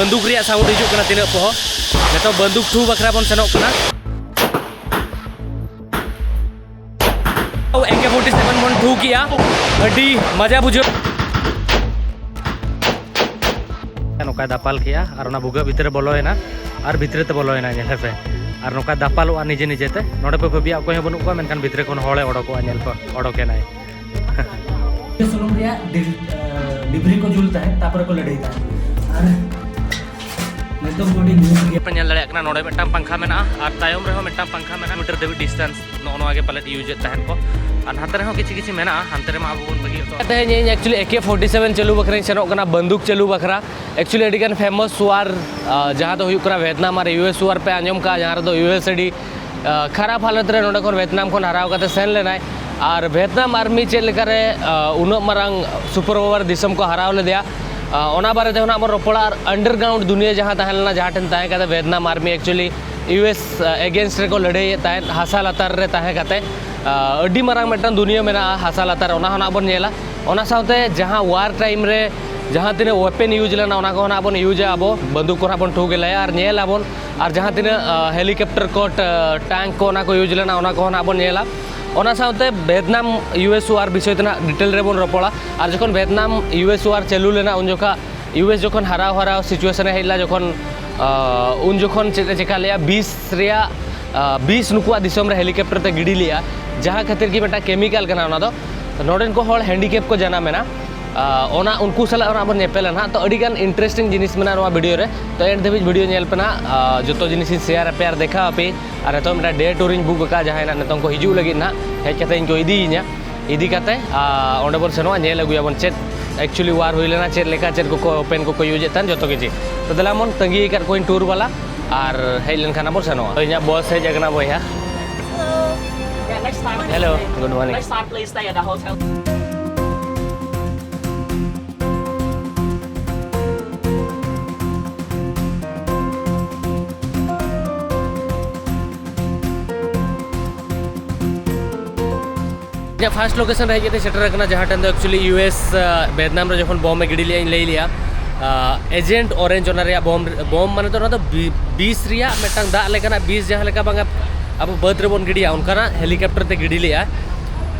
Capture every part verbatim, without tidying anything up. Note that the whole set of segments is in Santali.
ᱵᱟᱱᱫᱩᱠ ᱨᱮᱭᱟᱜ ᱥᱟᱣᱩᱱᱰ ᱦᱤᱡᱩᱜ ᱠᱟᱱᱟ ᱛᱤᱱᱟᱹᱜ ᱯᱚᱦᱚ᱾ ᱱᱤᱛᱚᱜ ᱵᱟᱱᱫᱩᱠ ᱴᱷᱩ ᱵᱟᱠᱷᱨᱟ ᱵᱚᱱ ᱥᱮᱱᱚᱜ ᱠᱟᱱᱟ᱾ ᱮ ᱠᱮ ᱯᱷᱳᱨᱴᱤ ᱥᱮᱵᱷᱮᱱ ᱵᱚᱱ ᱴᱷᱩ ᱠᱮᱜᱼᱟ᱾ ᱟᱹᱰᱤ ᱢᱟᱡᱟ ᱵᱩᱡᱷᱟᱹᱣ᱾ ᱱᱚᱝᱠᱟᱭ ᱫᱟᱯᱟᱞ ᱠᱮᱜᱼᱟ ᱟᱨ ᱚᱱᱟ ᱵᱷᱩᱜᱟᱹᱜ ᱵᱷᱤᱛᱨᱤ ᱨᱮ ᱵᱚᱞᱚᱭᱮᱱᱟ ᱟᱨ ᱵᱷᱤᱛᱨᱤ ᱛᱮ ᱵᱚᱞᱚᱭᱮᱱᱟ, ᱧᱮᱞ ᱯᱮ᱾ ᱟᱨ ᱱᱚᱝᱠᱟ ᱫᱟᱯᱟᱞᱚᱜᱼᱟ ᱱᱤᱡᱮ ᱱᱤᱡᱮ ᱛᱮ᱾ ᱱᱚᱰᱮ ᱯᱮ ᱵᱷᱟᱹᱵᱤᱭᱟ ᱚᱠᱚᱭ ᱦᱚᱸ ᱵᱟᱹᱱᱩᱜ ᱠᱚᱣᱟ, ᱢᱮᱱᱠᱷᱟᱱ ᱵᱷᱤᱛᱨᱤ ᱠᱷᱚᱱ ᱦᱚᱲᱮ ᱚᱰᱚᱠᱚᱜᱼᱟ, ᱧᱮᱞ ᱯᱮ, ᱚᱰᱚᱠᱮᱱᱟᱭ᱾ ᱥᱩᱱᱩᱢ ᱨᱮᱭᱟᱜ ᱰᱤᱵ-, ᱰᱤᱵᱨᱤ ᱠᱚ ᱡᱩᱞ ᱛᱟᱦᱮᱸᱫ, ᱛᱟᱯᱚᱨᱮ ᱠᱚ ᱞᱟᱹᱰᱟᱹᱭ ᱛᱟᱦᱮᱸᱫ᱾ ᱟᱨ ᱱᱤᱛᱚᱜ ᱵᱚᱰᱤ ᱧᱩᱛ ᱜᱮ᱾ ᱯᱮ ᱧᱮᱞ ᱫᱟᱲᱮᱭᱟᱜ ᱠᱟᱱᱟ, ᱱᱚᱰᱮ ᱢᱤᱫᱴᱟᱝ ᱯᱟᱝᱠᱷᱟ ᱢᱮᱱᱟᱜᱼᱟ ᱟᱨ ᱛᱟᱭᱚᱢ ᱨᱮᱦᱚᱸ ᱢᱤᱫᱴᱟᱝ ᱯᱟᱝᱠᱷᱟ ᱢᱮᱱᱟᱜᱼᱟ, ᱢᱤᱴᱟᱨ ᱫᱷᱟᱹᱵᱤᱡ ᱰᱤᱥᱴᱮᱱᱥ᱾ ᱱᱚᱜᱼᱚ ᱱᱚᱣᱟ ᱜᱮ ᱯᱟᱞᱮᱫ ᱤᱭᱩᱡᱽ ᱮᱫ ᱛᱟᱦᱮᱸᱫ ᱠᱚ᱾ ᱟᱨ ᱱᱟᱛᱮ ᱨᱮᱦᱚᱸ ᱠᱤᱪᱷᱩ ᱠᱤᱪᱷᱩ ᱢᱮᱱᱟᱜᱼᱟ, ᱦᱟᱱᱛᱮ ᱨᱮᱢᱟ ᱟᱵᱚ ᱵᱚᱱ ᱵᱟᱹᱜᱤ ᱦᱚᱴᱚ᱾ ᱛᱮᱦᱮᱧ ᱤᱧ actually ᱮ ᱠᱮ ᱯᱷᱳᱨᱴᱤ ᱥᱮᱵᱷᱮᱱ ᱪᱟᱹᱞᱩ ᱵᱟᱠᱷᱨᱟᱧ ᱥᱮᱱᱚᱜ ᱠᱟᱱᱟ, ᱵᱟᱱᱫᱩᱠ ᱪᱟᱹᱞᱩ ᱵᱟᱠᱷᱨᱟ᱾ Actually ᱟᱹᱰᱤ ᱜᱟᱱ ᱯᱷᱮᱢᱟᱥ ᱣᱟᱨ, ᱟᱸ, ᱡᱟᱦᱟᱸ ᱫᱚ ᱦᱩᱭᱩᱜ ᱠᱟᱱᱟ ᱵᱷᱤᱭᱮᱛᱱᱟᱢ ᱟᱨ ᱤᱭᱩ ᱮᱥ ᱣᱟᱨ ᱯᱮ ᱟᱸᱡᱚᱢ ᱠᱟᱜᱼᱟ, ᱡᱟᱦᱟᱸ ᱨᱮᱫᱚ ᱤᱭᱩ ᱮᱥ ᱟᱹᱰᱤ, ᱟᱸ, ᱠᱷᱟᱨᱟᱯ ᱦᱟᱞᱚᱛ ᱨᱮ ᱱᱚᱰᱮ ᱠᱷᱚᱱ ᱵᱷᱤᱭᱮᱛᱱᱟᱢ ᱠᱷᱚᱱ ᱦᱟᱨᱟᱣ ᱠᱟᱛᱮ ᱥᱮᱱ ᱞᱮᱱᱟᱭ᱾ ᱟᱨ ᱵᱷᱤᱭᱮᱛᱱᱟᱢ ᱟᱨᱢᱤ ᱪᱮᱫ ᱞᱮᱠᱟᱨᱮ, ᱟᱸ, ᱩᱱᱟᱹᱜ ᱢᱟᱨᱟᱝ ᱥᱩᱯᱟᱨ ᱯᱟᱣᱟᱨ ᱫᱤᱥᱚᱢ ᱠᱚ ᱦᱟᱨᱟᱣ ᱞᱮᱫᱮᱭᱟ, ᱟᱸ, ᱚᱱᱟ ᱵᱟᱨᱮ ᱛᱮ ᱦᱚᱸ ᱱᱟᱜ ᱵᱚᱱ ᱨᱚᱯᱚᱲᱟ᱾ ᱟᱨ ᱟᱱᱰᱟᱨᱜᱨᱟᱣᱩᱱᱰ ᱫᱩᱱᱤᱭᱟᱹ ᱡᱟᱦᱟᱸ ᱛᱟᱦᱮᱸ ᱞᱮᱱᱟ, ᱡᱟᱦᱟᱸ ᱴᱷᱮᱱ ᱛᱟᱦᱮᱸ ᱠᱟᱛᱮ ᱵᱷᱤᱭᱮᱛᱱᱟᱢ ᱟᱨᱢᱤ actually ᱤᱭᱩ ᱮᱥ against ᱨᱮᱠᱚ ᱞᱟᱹᱲᱦᱟᱹᱭᱮᱫ ᱛᱟᱦᱮᱸᱫ, ᱦᱟᱥᱟ ᱞᱟᱛᱟᱨ ᱨᱮ ᱛᱟᱦᱮᱸ ᱠᱟᱛᱮ, ᱟᱸ, ᱟᱹᱰᱤ ᱢᱟᱨᱟᱝ ᱢᱤᱫᱴᱟᱝ ᱫᱩᱱᱤᱭᱟᱹ ᱢᱮᱱᱟᱜᱼᱟ ᱦᱟᱥᱟ ᱞᱟᱛᱟᱨ, ᱚᱱᱟ ᱦᱚᱸ ᱱᱟᱜ ᱵᱚᱱ ᱧᱮᱞᱟ᱾ ᱚᱱᱟ ᱥᱟᱶᱛᱮ ᱡᱟᱦᱟᱸ ᱣᱟᱨ ᱴᱟᱭᱤᱢ ᱨᱮ ᱡᱟᱦᱟᱸ ᱛᱤᱱᱟᱹᱜ ᱣᱮᱯᱮᱱ ᱤᱭᱩᱡᱽ ᱞᱮᱱᱟ, ᱚᱱᱟ ᱠᱚᱦᱚᱸ ᱱᱟᱜ ᱵᱚᱱ ᱤᱭᱩᱡᱟ ᱟᱵᱚ, ᱵᱟᱱᱫᱩᱠ ᱠᱚ ᱱᱟᱜ ᱵᱚᱱ ᱴᱷᱩ ᱜᱮᱞᱟᱭᱟ ᱟᱨ ᱧᱮᱞ ᱟᱵᱚᱱ᱾ ᱟᱨ ᱡᱟᱦᱟᱸ ᱛᱤᱱᱟᱹᱜ, ᱟᱸ, ᱦᱮᱞᱤᱠᱚᱯᱴᱟᱨ ᱠᱚ, ᱴᱟ-, ᱴᱟᱝᱠ ᱠᱚ, ᱚᱱᱟ ᱠᱚ ᱤᱭᱩᱡᱽ ᱞᱮᱱᱟ, ᱚᱱᱟ ᱠᱚᱦᱚᱸ ᱱᱟᱜ ᱵᱚᱱ ᱧᱮᱞᱟ᱾ ᱚᱱᱟ ᱥᱟᱶᱛᱮ ᱵᱷᱤᱭᱮᱛᱱᱟᱢ ᱤᱭᱩ ᱮᱥ ᱣᱟᱨ ᱵᱤᱥᱚᱭ ᱛᱮ ᱱᱟᱜ ᱰᱤᱴᱮᱞ ᱨᱮᱵᱚᱱ ᱨᱚᱯᱚᱲᱟ᱾ ᱟᱨ ᱡᱚᱠᱷᱚᱱ ᱵᱷᱤᱭᱮᱛᱱᱟᱢ ᱤᱭᱩ ᱮᱥ ᱣᱟᱨ ᱪᱟᱹᱞᱩ ᱞᱮᱱᱟ, ᱩᱱ ᱡᱚᱠᱷᱟ ᱤᱭᱩ ᱮᱥ ᱡᱚᱠᱷᱚᱱ ᱦᱟᱨᱟᱣ ᱦᱟᱨᱟᱣ ᱥᱤᱪᱩᱭᱮᱥᱚᱱ ᱮ ᱦᱮᱡ ᱞᱮᱱᱟ, ᱡᱚᱠᱷᱚᱱ, ᱟᱸ, ᱩᱱ ᱡᱚᱠᱷᱚᱱ ᱪᱮᱫ ᱮ ᱪᱮᱠᱟ ᱞᱮᱜᱼᱟ, ᱵᱤᱥ ᱨᱮᱭᱟᱜ, ᱟᱸ, ᱵᱤᱥ ᱱᱩᱠᱩᱣᱟᱜ ᱫᱤᱥᱚᱢ ᱨᱮ ᱦᱮᱞᱤᱠᱚᱯᱴᱟᱨ ᱛᱮ ᱜᱤᱰᱤ ᱞᱮᱜᱼᱟ, ᱡᱟᱦᱟᱸ ᱠᱷᱟᱹᱛᱤᱨ ᱜᱮ ᱢᱤᱫᱴᱟᱝ ᱠᱮᱢᱤᱠᱮᱞ ᱠᱟᱱᱟ ᱚᱱᱟ ᱫᱚ᱾ ᱱᱚᱰᱮᱱ ᱠᱚ ᱦᱚᱲ ᱦᱮᱱᱰᱤᱠᱮᱯ ᱠᱚ ᱡᱟᱱᱟᱢ ᱮᱱᱟ᱾ ᱟᱸ, ᱚᱱᱟ ᱩᱱᱠᱩ ᱥᱟᱞᱟᱜ ᱚᱱᱟ ᱵᱚᱱ ᱧᱮᱯᱮᱞᱟ ᱱᱟᱦᱟᱜ᱾ ᱛᱚ ᱟᱹᱰᱤ ᱜᱟᱱ ᱤᱱᱴᱟᱨᱮᱥᱴᱤᱝ ᱡᱤᱱᱤᱥ ᱢᱮᱱᱟᱜᱼᱟ ᱱᱚᱣᱟ ᱵᱷᱤᱰᱤᱭᱳ ᱨᱮ᱾ ᱛᱚ ᱮᱱᱰ ᱫᱷᱟᱹᱵᱤᱡ ᱵᱷᱤᱰᱤᱭᱳ ᱧᱮᱞ ᱯᱮ ᱱᱟᱦᱟᱜ᱾ ᱟᱸ, ᱡᱚᱛᱚ ᱡᱤᱱᱤᱥ ᱤᱧ ᱥᱮᱭᱟᱨ ᱟᱯᱮᱭᱟ ᱟᱨ ᱫᱮᱠᱷᱟᱣ ᱟᱯᱮ᱾ ᱟᱨ ᱱᱤᱛᱚᱜ ᱢᱤᱫᱴᱟᱝ ᱰᱮ ᱴᱩᱨ ᱤᱧ ᱵᱩᱠ ᱟᱠᱟᱫᱼᱟ, ᱡᱟᱦᱟᱸᱭ ᱱᱟᱦᱟᱜ ᱱᱤᱛᱚᱝ ᱠᱚ ᱦᱤᱡᱩᱜ ᱞᱟᱹᱜᱤᱫ ᱱᱟᱦᱟᱜ, ᱦᱮᱡ ᱠᱟᱛᱮ ᱤᱧ ᱠᱚ ᱤᱫᱤᱭᱤᱧᱟ᱾ ᱤᱫᱤ ᱠᱟᱛᱮ, ᱟᱸ, ᱚᱸᱰᱮ ᱵᱚᱱ ᱥᱮᱱᱚᱜᱼᱟ, ᱧᱮᱞ ᱟᱹᱜᱩᱭᱟᱵᱚᱱ ᱪᱮᱫ actually ᱣᱟᱨ ᱦᱩᱭ ᱞᱮᱱᱟ, ᱪᱮᱫ ᱞᱮᱠᱟ, ᱪᱮᱫ ᱠᱚᱠᱚ ᱳᱯᱮᱱ ᱠᱚᱠᱚ ᱤᱭᱩᱡᱽ ᱮᱫ ᱛᱟᱦᱮᱱ, ᱡᱚᱛᱚ ᱠᱤᱪᱷᱩ᱾ ᱛᱚ ᱫᱮᱞᱟ ᱵᱚᱱ, ᱛᱟᱺᱜᱤ ᱟᱠᱟᱫ ᱠᱚᱣᱟᱧ ᱴᱩᱨ ᱵᱟᱞᱟ, ᱟᱨ ᱦᱮᱡ ᱞᱮᱱᱠᱷᱟᱱ ᱟᱵᱚᱱ ᱥᱮᱱᱚᱜᱼᱟ᱾ ᱤᱧᱟᱹᱜ ᱵᱚᱥ ᱦᱮᱡ ᱟᱠᱟᱱᱟ ᱵᱚᱭᱦᱟ᱾ Yeah, next time. Hello, good morning. Next time, please stay at the hotel. ᱤᱧᱟᱹᱜ ᱯᱷᱟᱥᱴ ᱞᱳᱠᱮᱥᱚᱱ ᱨᱮ ᱦᱮᱡ ᱠᱟᱛᱮ ᱥᱮᱴᱮᱨ ᱟᱠᱟᱱᱟ, ᱡᱟᱦᱟᱸ ᱴᱷᱮᱱ ᱫᱚ actually ᱤᱭᱩ ᱮᱥ, ᱟᱸ, ᱵᱷᱤᱭᱮᱛᱱᱟᱢ ᱨᱮ ᱡᱚᱠᱷᱚᱱ ᱵᱚᱢ ᱮ ᱜᱤᱰᱤ ᱞᱮᱜᱼᱟ, ᱤᱧ ᱞᱟᱹᱭ ᱞᱮᱜᱼᱟ, ᱮᱡᱮᱱᱴ ᱚᱨᱮᱧᱡᱽ, ᱚᱱᱟ ᱨᱮᱭᱟᱜ ᱵᱚᱢ, ᱵᱚᱢ ᱢᱟᱱᱮ ᱫᱚ ᱚᱱᱟ ᱫᱚ ᱵᱤ- ᱵᱤᱥ ᱨᱮᱭᱟᱜ ᱢᱤᱫᱴᱟᱝ ᱫᱟᱜ ᱞᱮᱠᱟᱱᱟᱜ ᱵᱤᱥ, ᱡᱟᱦᱟᱸ ᱞᱮᱠᱟ ᱵᱟᱝᱟ ᱟᱵᱚ ᱵᱟᱹᱫᱽ ᱨᱮᱵᱚᱱ ᱜᱤᱰᱤᱭᱟ, ᱚᱱᱠᱟᱱᱟᱜ ᱦᱮᱞᱤᱠᱚᱯᱴᱟᱨ ᱛᱮ ᱜᱤᱰᱤ ᱞᱮᱜᱼᱟ᱾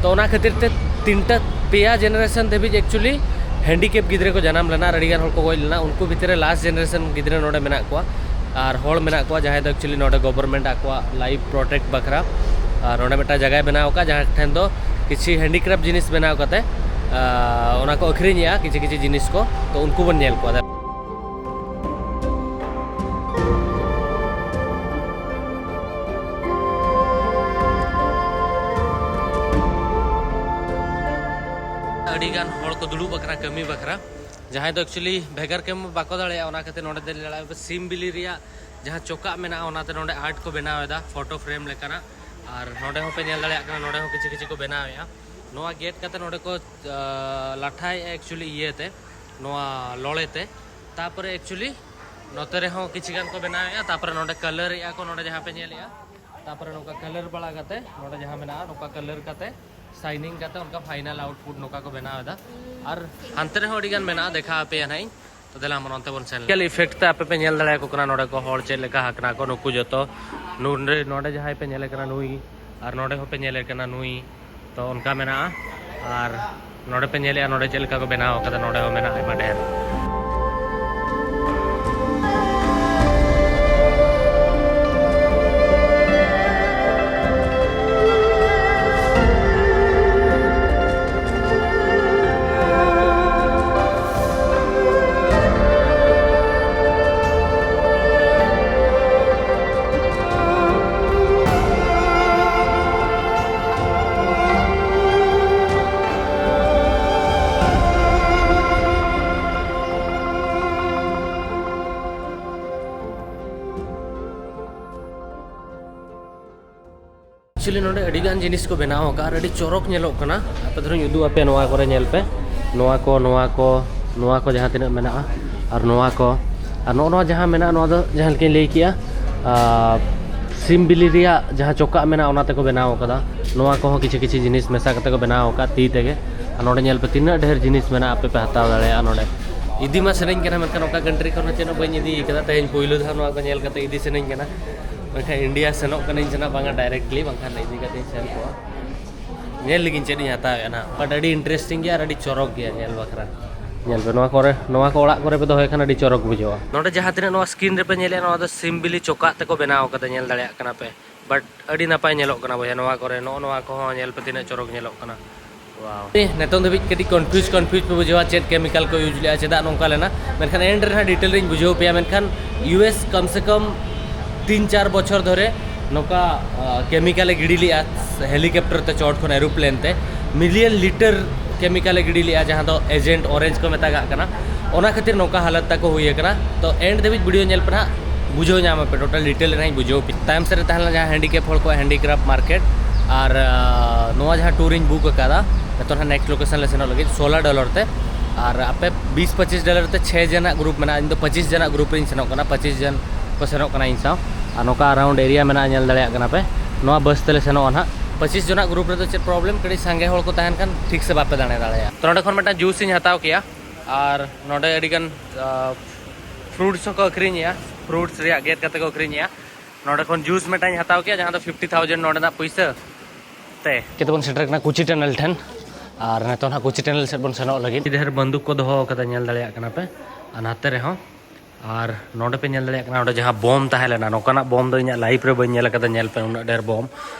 ᱛᱚ ᱚᱱᱟ ᱠᱷᱟᱹᱛᱤᱨ ᱛᱮ ᱛᱤᱱᱴᱟ ᱯᱮᱭᱟ ᱡᱮᱱᱟᱨᱮᱥᱚᱱ ᱫᱷᱟᱹᱵᱤᱡ ᱮᱠᱪᱩᱭᱮᱞᱤ ᱦᱮᱱᱰᱤᱠᱮᱯ ᱜᱤᱫᱽᱨᱟᱹ ᱠᱚ ᱡᱟᱱᱟᱢ ᱞᱮᱱᱟ ᱟᱨ ᱟᱹᱰᱤᱜᱟᱱ ᱦᱚᱲ ᱠᱚ ᱜᱚᱡ ᱞᱮᱱᱟ᱾ ᱩᱱᱠᱩ ᱵᱷᱤᱛᱨᱤ ᱨᱮ ᱞᱟᱥᱴ ᱡᱮᱱᱟᱨᱮᱥᱚᱱ ᱜᱤᱫᱽᱨᱟᱹ ᱱᱚᱰᱮ ᱢᱮᱱᱟᱜ ᱠᱚᱣᱟ᱾ ᱟᱨ ᱦᱚᱲ ᱢᱮᱱᱟᱜ ᱠᱚᱣᱟ ᱡᱟᱦᱟᱸᱭ ᱫᱚ ᱮᱠᱪᱩᱭᱮᱞᱤ ᱱᱚᱰᱮ ᱜᱚᱵᱷᱚᱨᱱᱢᱮᱱᱴ ᱟᱠᱚᱣᱟᱜ ᱞᱟᱭᱤᱯᱷ ᱯᱨᱚᱴᱮᱠᱴ ᱵᱟᱠᱷᱨᱟ ᱟᱨ ᱱᱚᱰᱮ ᱢᱤᱫᱴᱟᱝ ᱡᱟᱭᱜᱟᱭ ᱵᱮᱱᱟᱣ ᱟᱠᱟᱫ, ᱡᱟᱦᱟᱸ ᱴᱷᱮᱱ ᱫᱚ ᱠᱤᱪᱷᱤ ᱦᱮᱱᱰᱤᱠᱨᱟᱯᱴ ᱡᱤᱱᱤᱥ ᱵᱮᱱᱟᱣ ᱠᱟᱛᱮ, ᱟᱨ ᱚᱱᱟ ᱠᱚ ᱟᱹᱠᱷᱨᱤᱧᱮᱜᱼᱟ, ᱠᱤᱪᱷᱤ ᱠᱤᱪᱷᱤ ᱡᱤᱱᱤᱥ ᱠᱚ᱾ ᱛᱚ ᱩᱱᱠᱩ ᱵᱚᱱ ᱧᱮᱞ ᱠᱚᱣᱟ᱾ ᱟᱹᱰᱤ ᱜᱟᱱ ᱦᱚᱲ ᱠᱚ ᱫᱩᱲᱩᱵ ᱟᱠᱟᱱᱟ ᱠᱟᱹᱢᱤ ᱵᱟᱠᱷᱨᱟ, ᱡᱟᱦᱟᱸᱭ ᱫᱚ ᱮᱠᱪᱩᱭᱮᱞᱤ ᱵᱷᱮᱜᱟᱨ ᱠᱟᱹᱢᱤ ᱵᱟᱠᱚ ᱫᱟᱲᱮᱭᱟᱜᱼᱟ, ᱚᱱᱟ ᱠᱷᱟᱹᱛᱤᱨ ᱱᱚᱰᱮ ᱫᱚ ᱞᱟᱲᱟ ᱥᱤᱢ ᱵᱤᱞᱤ ᱨᱮᱭᱟᱜ ᱡᱟᱦᱟᱸ ᱪᱚᱠᱟᱜ ᱢᱮᱱᱟᱜᱼᱟ, ᱚᱱᱟᱛᱮ ᱱᱚᱰᱮ ᱟᱨᱴ ᱠᱚ ᱵᱮᱱᱟᱣ ᱮᱫᱟ, ᱯᱷᱳᱴᱳ ᱯᱷᱨᱮᱢ ᱞᱮᱠᱟᱱᱟᱜ᱾ ᱟᱨ ᱱᱚᱰᱮ ᱦᱚᱸᱯᱮ ᱧᱮᱞ ᱫᱟᱲᱮᱭᱟᱜ ᱠᱟᱱᱟ, ᱱᱚᱰᱮ ᱦᱚᱸ ᱠᱤᱪᱷᱩ ᱠᱤᱪᱷᱩ ᱠᱚ ᱵᱮᱱᱟᱣᱮᱫᱼᱟ᱾ ᱱᱚᱣᱟ ᱜᱮᱫ ᱠᱟᱛᱮ ᱱᱚᱰᱮ ᱠᱚ, ᱟᱸ, ᱞᱟᱴᱷᱟᱭᱮᱫᱼᱟ ᱮᱠᱪᱩᱭᱮᱞᱤ ᱤᱭᱟᱹᱛᱮ, ᱱᱚᱣᱟ ᱞᱚᱲᱮ ᱛᱮ᱾ ᱛᱟᱯᱚᱨᱮ ᱮᱠᱪᱩᱭᱮᱞᱤ ᱱᱚᱛᱮ ᱨᱮᱦᱚᱸ ᱠᱤᱪᱷᱩ ᱜᱟᱱ ᱠᱚ ᱵᱮᱱᱟᱣᱮᱫᱼᱟ, ᱛᱟᱯᱚᱨᱮ ᱱᱚᱰᱮ ᱠᱟᱞᱟᱨᱮᱫᱼᱟ ᱠᱚ, ᱱᱚᱰᱮ ᱡᱟᱦᱟᱸ ᱯᱮ ᱧᱮᱞᱮᱫᱼᱟ᱾ ᱛᱟᱯᱚᱨᱮ ᱱᱚᱝᱠᱟ ᱠᱟᱞᱟᱨ ᱵᱟᱲᱟ ᱠᱟᱛᱮ, ᱱᱚᱰᱮ ᱡᱟᱦᱟᱸ ᱢᱮᱱᱟᱜᱼᱟ, ᱱᱚᱝᱠᱟ ᱠᱟᱞᱟᱨ ᱠᱟᱛᱮ, ᱥᱟᱭᱱᱤᱝ ᱠᱟᱛᱮ, ᱚᱱᱠᱟ ᱯᱷᱟᱭᱱᱟᱞ ᱟᱣᱩᱴᱯᱩᱴ ᱱᱚᱝᱠᱟ ᱠᱚ ᱵᱮᱱᱟᱣ ᱮᱫᱟ᱾ ᱟᱨ ᱦᱟᱱᱛᱮ ᱨᱮᱦᱚᱸ ᱟᱹᱰᱤ ᱜᱟᱱ ᱢᱮᱱᱟᱜᱼᱟ, ᱫᱮᱠᱷᱟᱣ ᱟᱯᱮᱭᱟ ᱱᱟᱦᱟᱜ ᱤᱧ᱾ ᱛᱚ ᱫᱮᱞᱟ ᱢᱟ, ᱱᱚᱱᱛᱮ ᱵᱚᱱ ᱥᱮᱱ ᱞᱮᱱ᱾ ᱤᱯᱷᱮᱠᱴ ᱛᱮ ᱟᱯᱮ ᱯᱮ ᱧᱮᱞ ᱫᱟᱲᱮᱭᱟᱠᱚ ᱠᱟᱱᱟ, ᱱᱚᱰᱮ ᱠᱚ ᱦᱚᱲ ᱪᱮᱫ ᱞᱮᱠᱟ ᱟᱠᱟᱱᱟ ᱠᱚ, ᱱᱩᱠᱩ ᱡᱚᱛᱚ ᱱᱚᱰᱮ, ᱱᱚᱰᱮ ᱡᱟᱦᱟᱸᱭ ᱯᱮ ᱧᱮᱞᱮ ᱠᱟᱱᱟ ᱱᱩᱭ, ᱟᱨ ᱱᱚᱰᱮ ᱦᱚᱸᱯᱮ ᱧᱮᱞᱮ ᱠᱟᱱᱟ ᱱᱩᱭ᱾ ᱛᱚ ᱚᱱᱠᱟ ᱢᱮᱱᱟᱜᱼᱟ᱾ ᱟᱨ ᱱᱚᱰᱮ ᱯᱮ ᱧᱮᱞᱮᱜᱼᱟ, ᱱᱚᱰᱮ ᱪᱮᱫ ᱞᱮᱠᱟ ᱠᱚ ᱵᱮᱱᱟᱣ ᱟᱠᱟᱫᱟ, ᱱᱚᱰᱮ ᱦᱚᱸ ᱢᱮᱱᱟᱜᱼᱟ ᱟᱭᱢᱟ ᱰᱷᱮᱨ᱾ ᱮᱠᱪᱩᱭᱮᱞᱤ ᱱᱚᱰᱮ ᱟᱹᱰᱤ ᱜᱟᱱ ᱡᱤᱱᱤᱥ ᱠᱚ ᱵᱮᱱᱟᱣ ᱟᱠᱟᱫᱼᱟ ᱟᱨ ᱟᱹᱰᱤ ᱪᱚᱨᱚᱠ ᱧᱮᱞᱚᱜ ᱠᱟᱱᱟ᱾ ᱟᱯᱮ ᱫᱷᱚᱨᱚᱧ ᱩᱫᱩᱜ ᱟᱯᱮᱭᱟ, ᱱᱚᱣᱟ ᱠᱚᱨᱮ ᱧᱮᱞ ᱯᱮ, ᱱᱚᱣᱟ ᱠᱚ, ᱱᱚᱣᱟ ᱠᱚ, ᱱᱚᱣᱟ ᱠᱚ ᱡᱟᱦᱟᱸ ᱛᱤᱱᱟᱹᱜ ᱢᱮᱱᱟᱜᱼᱟ, ᱟᱨ ᱱᱚᱣᱟ ᱠᱚ, ᱟᱨ ᱱᱚᱜᱼᱚ ᱱᱚᱣᱟ ᱡᱟᱦᱟᱸ ᱢᱮᱱᱟᱜᱼᱟ, ᱱᱚᱣᱟ ᱫᱚ ᱡᱟᱦᱟᱸ ᱞᱮᱠᱟᱧ ᱞᱟᱹᱭ ᱠᱮᱜᱼᱟ, ᱟᱨ ᱥᱤᱢ ᱵᱤᱞᱤ ᱨᱮᱭᱟᱜ ᱡᱟᱦᱟᱸ ᱪᱚᱠᱟᱜ ᱢᱮᱱᱟᱜᱼᱟ, ᱚᱱᱟ ᱛᱮᱠᱚ ᱵᱮᱱᱟᱣ ᱟᱠᱟᱫᱟ᱾ ᱱᱚᱣᱟ ᱠᱚᱦᱚᱸ ᱠᱤᱪᱷᱩ ᱠᱤᱪᱷᱩ ᱡᱤᱱᱤᱥ ᱢᱮᱥᱟ ᱠᱟᱛᱮ ᱠᱚ ᱵᱮᱱᱟᱣ ᱟᱠᱟᱫ ᱛᱤ ᱛᱮᱜᱮ᱾ ᱟᱨ ᱱᱚᱰᱮ ᱧᱮᱞ ᱯᱮ, ᱛᱤᱱᱟᱹᱜ ᱰᱷᱮᱨ ᱡᱤᱱᱤᱥ ᱢᱮᱱᱟᱜᱼᱟ, ᱟᱯᱮ ᱯᱮ ᱦᱟᱛᱟᱣ ᱫᱟᱲᱮᱭᱟᱜᱼᱟ ᱱᱚᱰᱮ᱾ ᱤᱫᱤ ᱢᱟ ᱥᱟᱱᱟᱧ ᱠᱟᱱᱟ, ᱢᱮᱱᱠᱷᱟᱱ ᱚᱠᱟ ᱠᱟᱱᱴᱨᱤ ᱠᱷᱚᱱ ᱦᱚᱸ ᱪᱮᱫ ᱦᱚᱸ ᱵᱟᱹᱧ ᱤᱫᱤ ᱠᱟᱫᱟ᱾ ᱛᱮᱦᱮᱧ ᱯᱳᱭᱞᱳ ᱫᱷᱟᱣ ᱱᱚᱣᱟ ᱠᱚ ᱧᱮᱞ ᱠᱟᱛᱮ ᱤᱫᱤ ᱥᱟᱱᱟᱧ ᱠᱟᱱᱟ᱾ ᱢᱮᱱᱠᱷᱟᱱ ᱤᱱᱰᱤᱭᱟ ᱥᱮᱱᱚᱜ ᱠᱟᱹᱱᱟᱹᱧ ᱥᱮ ᱱᱟᱜ ᱵᱟᱝᱟ, ᱰᱟᱭᱨᱮᱠᱴᱞᱤ ᱵᱟᱝᱠᱷᱟᱱ ᱤᱫᱤ ᱠᱟᱛᱮᱧ ᱥᱮᱱ ᱠᱚᱜᱼᱟ᱾ ᱧᱮᱞ ᱞᱟᱹᱜᱤᱧ ᱪᱮᱫ ᱤᱧ ᱦᱟᱛᱟᱣᱮᱫᱼᱟ ᱱᱟᱜ, but ᱟᱹᱰᱤ ᱤᱱᱴᱟᱨᱮᱥᱴᱤᱝ ᱜᱮᱭᱟ ᱟᱨ ᱟᱹᱰᱤ ᱪᱚᱨᱚᱠ ᱜᱮᱭᱟ ᱧᱮᱞ ᱵᱟᱠᱷᱨᱟ᱾ ᱧᱮᱞ ᱯᱮ, ᱱᱚᱣᱟ ᱠᱚᱨᱮ, ᱱᱚᱣᱟ ᱠᱚ ᱚᱲᱟᱜ ᱠᱚᱨᱮ ᱯᱮ ᱫᱚᱦᱚᱭ ᱠᱷᱟᱱ ᱟᱹᱰᱤ ᱪᱚᱨᱚᱠ ᱵᱩᱡᱷᱟᱹᱜᱼᱟ᱾ ᱱᱚᱰᱮ ᱡᱟᱦᱟᱸ ᱛᱤᱱᱟᱹᱜ ᱱᱚᱣᱟ ᱥᱠᱨᱤᱱ ᱨᱮᱯᱮ ᱧᱮᱞᱮᱫᱼᱟ, ᱱᱚᱣᱟ ᱫᱚ ᱥᱤᱢ ᱵᱤᱞᱤ ᱪᱚᱠᱟᱜ ᱛᱮᱠᱚ ᱵᱮᱱᱟᱣ ᱠᱟᱫᱟ, ᱧᱮᱞ ᱫᱟᱲᱮᱭᱟᱜ ᱠᱟᱱᱟ ᱯᱮ᱾ But ᱟᱹᱰᱤ ᱱᱟᱯᱟᱭ ᱧᱮᱞᱚᱜ ᱠᱟᱱᱟ ᱵᱚᱭᱦᱟ ᱱᱚᱣᱟ ᱠᱚᱨᱮ᱾ ᱱᱚᱜᱼᱚ ᱱᱚᱣᱟ ᱠᱚᱦᱚᱸ ᱧᱮᱞ ᱯᱮ, ᱛᱤᱱᱟᱹᱜ ᱪᱚᱨᱚᱠ ᱧᱮᱞᱚᱜ ᱠᱟᱱᱟ᱾ ᱱᱤᱛᱚᱝ ᱫᱷᱟᱹᱵᱤᱡ ᱠᱟᱹᱴᱤᱡ ᱠᱚᱱᱯᱷᱤᱭᱩᱡᱽ ᱠᱚᱱᱯᱷᱤᱭᱩᱡᱽ ᱯᱮ ᱵᱩᱡᱷᱟᱹᱣᱟ ᱪᱮᱫ ᱠᱮᱢᱤᱠᱟᱞ ᱠᱚ ᱤᱭᱩᱡᱽ ᱞᱮᱜᱼᱟ, ᱪᱮᱫᱟᱜ ᱱᱚᱝᱠᱟ ᱞᱮᱱᱟ, ᱢᱮᱱᱠᱷᱟᱱ ᱮᱱᱰ ᱨᱮ ᱱᱟᱦᱟᱜ ᱰᱤᱴᱮᱞ ᱨᱤᱧ ᱵᱩᱡᱷᱟᱹᱣ ᱯᱮᱭᱟ᱾ ᱢᱮᱱᱠᱷᱟᱱ ᱤᱭᱩ ᱮᱥ ᱠᱚᱢ ᱥᱮ ᱠᱚᱢ ᱛᱤᱱ ᱪᱟᱨ ᱵᱚᱪᱷᱚᱨ ᱫᱷᱚᱨᱮ ᱱᱚᱝᱠᱟ ᱠᱮᱢᱤᱠᱟᱞᱮ ᱜᱤᱰᱤ ᱞᱮᱜᱼᱟ ᱦᱮᱞᱤᱠᱚᱯᱴᱟᱨ ᱛᱮ ᱪᱚᱴ ᱠᱷᱚᱱ ᱮᱨᱳᱯᱞᱮᱱ ᱛᱮ᱾ ᱢᱤᱞᱤᱭᱚᱱ ᱞᱤᱴᱟᱨ ᱠᱮᱢᱤᱠᱟᱞᱮ ᱜᱤᱰᱤ ᱞᱮᱜᱼᱟ, ᱡᱟᱦᱟᱸ ᱫᱚ ᱮᱡᱮᱱᱴ ᱚᱨᱮᱧᱡᱽ ᱠᱚ ᱢᱮᱛᱟᱜᱟᱜ ᱠᱟᱱᱟ᱾ ᱚᱱᱟ ᱠᱷᱟᱹᱛᱤᱨ ᱱᱚᱝᱠᱟ ᱦᱟᱞᱚᱛ ᱛᱟᱠᱚ ᱦᱩᱭ ᱟᱠᱟᱱᱟ᱾ ᱛᱚ ᱮᱱᱰ ᱫᱷᱟᱹᱵᱤᱡ ᱵᱷᱤᱰᱤᱭᱳ ᱧᱮᱞ ᱯᱮ ᱱᱟᱦᱟᱜ, ᱵᱩᱡᱷᱟᱹᱣ ᱧᱟᱢ ᱟᱯᱮ, ᱴᱳᱴᱟᱞ ᱰᱤᱴᱮᱞ ᱨᱮ ᱱᱟᱦᱟᱜ ᱤᱧ ᱵᱩᱡᱷᱟᱹᱣ ᱯᱮ᱾ ᱛᱟᱭᱚᱢ ᱥᱮᱫ ᱨᱮ ᱛᱟᱦᱮᱸ ᱞᱮᱱᱟ ᱡᱟᱦᱟᱸ ᱦᱮᱱᱰᱤᱠᱮᱯ ᱦᱚᱲ ᱠᱚᱣᱟᱜ ᱦᱮᱱᱰᱤᱠᱨᱟᱯᱴ ᱢᱟᱨᱠᱮᱴ᱾ ᱟᱨ ᱟᱨ ᱱᱚᱣᱟ ᱡᱟᱦᱟᱸ ᱴᱩᱨ ᱤᱧ ᱵᱩᱠ ᱟᱠᱟᱫᱟ, ᱱᱤᱛᱚᱜ ᱱᱟᱦᱟᱜ ᱱᱮᱠᱥᱴ ᱞᱳᱠᱮᱥᱚᱱ ᱞᱮ ᱥᱮᱱᱚᱜ ᱞᱟᱹᱜᱤᱫ ᱥᱳᱞᱟ ᱰᱚᱞᱟᱨ ᱛᱮ᱾ ᱟᱨ ᱟᱯᱮ ᱵᱤᱥ ᱯᱚᱸᱪᱤᱥ ᱰᱚᱞᱟᱨ ᱛᱮ ᱪᱷᱮ ᱡᱚᱱᱟᱜ ᱜᱨᱩᱯ ᱢᱮᱱᱟᱜᱼᱟ᱾ ᱤᱧ ᱫᱚ ᱯᱚᱸᱪᱤᱥ ᱡᱚᱱᱟᱜ ᱜᱨᱩᱯ ᱨᱤᱧ ᱥᱮᱱᱚᱜ ᱠᱟᱱᱟ, ᱯᱚᱸᱪᱤᱥ ᱡᱚᱱ ᱠᱚ ᱥᱮᱱᱚᱜ ᱠᱟᱱᱟ ᱤᱧ ᱥᱟᱶ᱾ ᱟᱨ ᱱᱚᱝᱠᱟ ᱟᱨᱟᱣᱩᱱᱰ ᱮᱨᱤᱭᱟ ᱢᱮᱱᱟᱜᱼᱟ, ᱧᱮᱞ ᱫᱟᱲᱮᱭᱟᱜ ᱠᱟᱱᱟ ᱯᱮ᱾ ᱱᱚᱣᱟ ᱵᱟᱥ ᱛᱮᱞᱮ ᱥᱮᱱᱚᱜᱼᱟ ᱱᱟᱦᱟᱜ᱾ ᱯᱚᱸᱪᱤᱥ ᱡᱚᱱᱟᱜ ᱜᱨᱩᱯ ᱨᱮᱫᱚ ᱪᱮᱫ ᱯᱨᱚᱵᱞᱮᱢ, ᱠᱟᱹᱴᱤᱡ ᱥᱟᱸᱜᱮ ᱦᱚᱲ ᱠᱚ ᱛᱟᱦᱮᱱ ᱠᱷᱟᱱ ᱴᱷᱤᱠ ᱥᱮ ᱵᱟᱯᱮ ᱫᱟᱬᱟ ᱫᱟᱲᱮᱭᱟᱜᱼᱟ᱾ ᱛᱚ ᱱᱚᱸᱰᱮ ᱠᱷᱚᱱ ᱢᱤᱫᱴᱟᱝ ᱡᱩᱥ ᱤᱧ ᱦᱟᱛᱟᱣ ᱠᱮᱜᱼᱟ᱾ ᱟᱨ ᱱᱚᱸᱰᱮ ᱟᱹᱰᱤᱜᱟᱱ ᱯᱷᱨᱩᱴᱥ ᱦᱚᱸᱠᱚ ᱟᱹᱠᱷᱨᱤᱧᱮᱜᱼᱟ, ᱯᱷᱨᱩᱴᱥ ᱨᱮᱭᱟᱜ ᱜᱮᱫ ᱠᱟᱛᱮ ᱠᱚ ᱟᱹᱠᱷᱨᱤᱧᱮᱜᱼᱟ᱾ ᱱᱚᱸᱰᱮ ᱠᱷᱚᱱ ᱡᱩᱥ ᱢᱤᱫᱴᱟᱝ ᱤᱧ ᱦᱟᱛᱟᱣ ᱠᱮᱜᱼᱟ, ᱡᱟᱦᱟᱸ ᱫᱚ ᱯᱷᱤᱯᱴᱤ ᱛᱷᱟᱣᱡᱮᱱᱰ ᱱᱚᱸᱰᱮᱱᱟᱜ ᱯᱩᱭᱥᱟᱹ ᱛᱮ᱾ ᱠᱮᱛᱮ ᱵᱚᱱ ᱥᱮᱴᱮᱨ ᱠᱟᱱᱟ ᱠᱩᱪᱤ ᱴᱟᱱᱮᱞ ᱴᱷᱮᱱ, ᱟᱨ ᱱᱤᱛᱚᱜ ᱱᱟᱦᱟᱜ ᱠᱩᱪᱤ ᱴᱟᱱᱮᱞ ᱥᱮᱫ ᱵᱚᱱ ᱥᱮᱱᱚᱜ ᱞᱟᱹᱜᱤᱫ᱾ ᱟᱹᱰᱤ ᱰᱷᱮᱨ ᱵᱟᱱᱫᱩᱠ ᱠᱚ ᱫᱚᱦᱚ ᱟᱠᱟᱫᱟ, ᱧᱮᱞ ᱫᱟᱲᱮᱭᱟᱜ ᱠᱟᱱᱟ ᱯᱮ᱾ ᱟᱨ ᱱᱟᱛᱮ ᱨᱮᱦᱚᱸ, ᱟᱨ ᱱᱚᱸᱰᱮ ᱯᱮ ᱧᱮᱞ ᱫᱟᱲᱮᱭᱟᱜ ᱠᱟᱱᱟ, ᱚᱸᱰᱮ ᱡᱟᱦᱟᱸ ᱵᱚᱢ ᱛᱟᱦᱮᱸ ᱞᱮᱱᱟ, ᱱᱚᱝᱠᱟᱱᱟᱜ ᱵᱚᱢ ᱫᱚ ᱤᱧᱟᱹᱜ ᱞᱟᱭᱤᱯᱷ ᱨᱮ ᱵᱟᱹᱧ ᱧᱮᱞ ᱟᱠᱟᱫᱟ᱾ ᱧᱮᱞ ᱯᱮ, ᱩᱱᱟᱹᱜ ᱰᱷᱮᱨ ᱵᱚᱢ᱾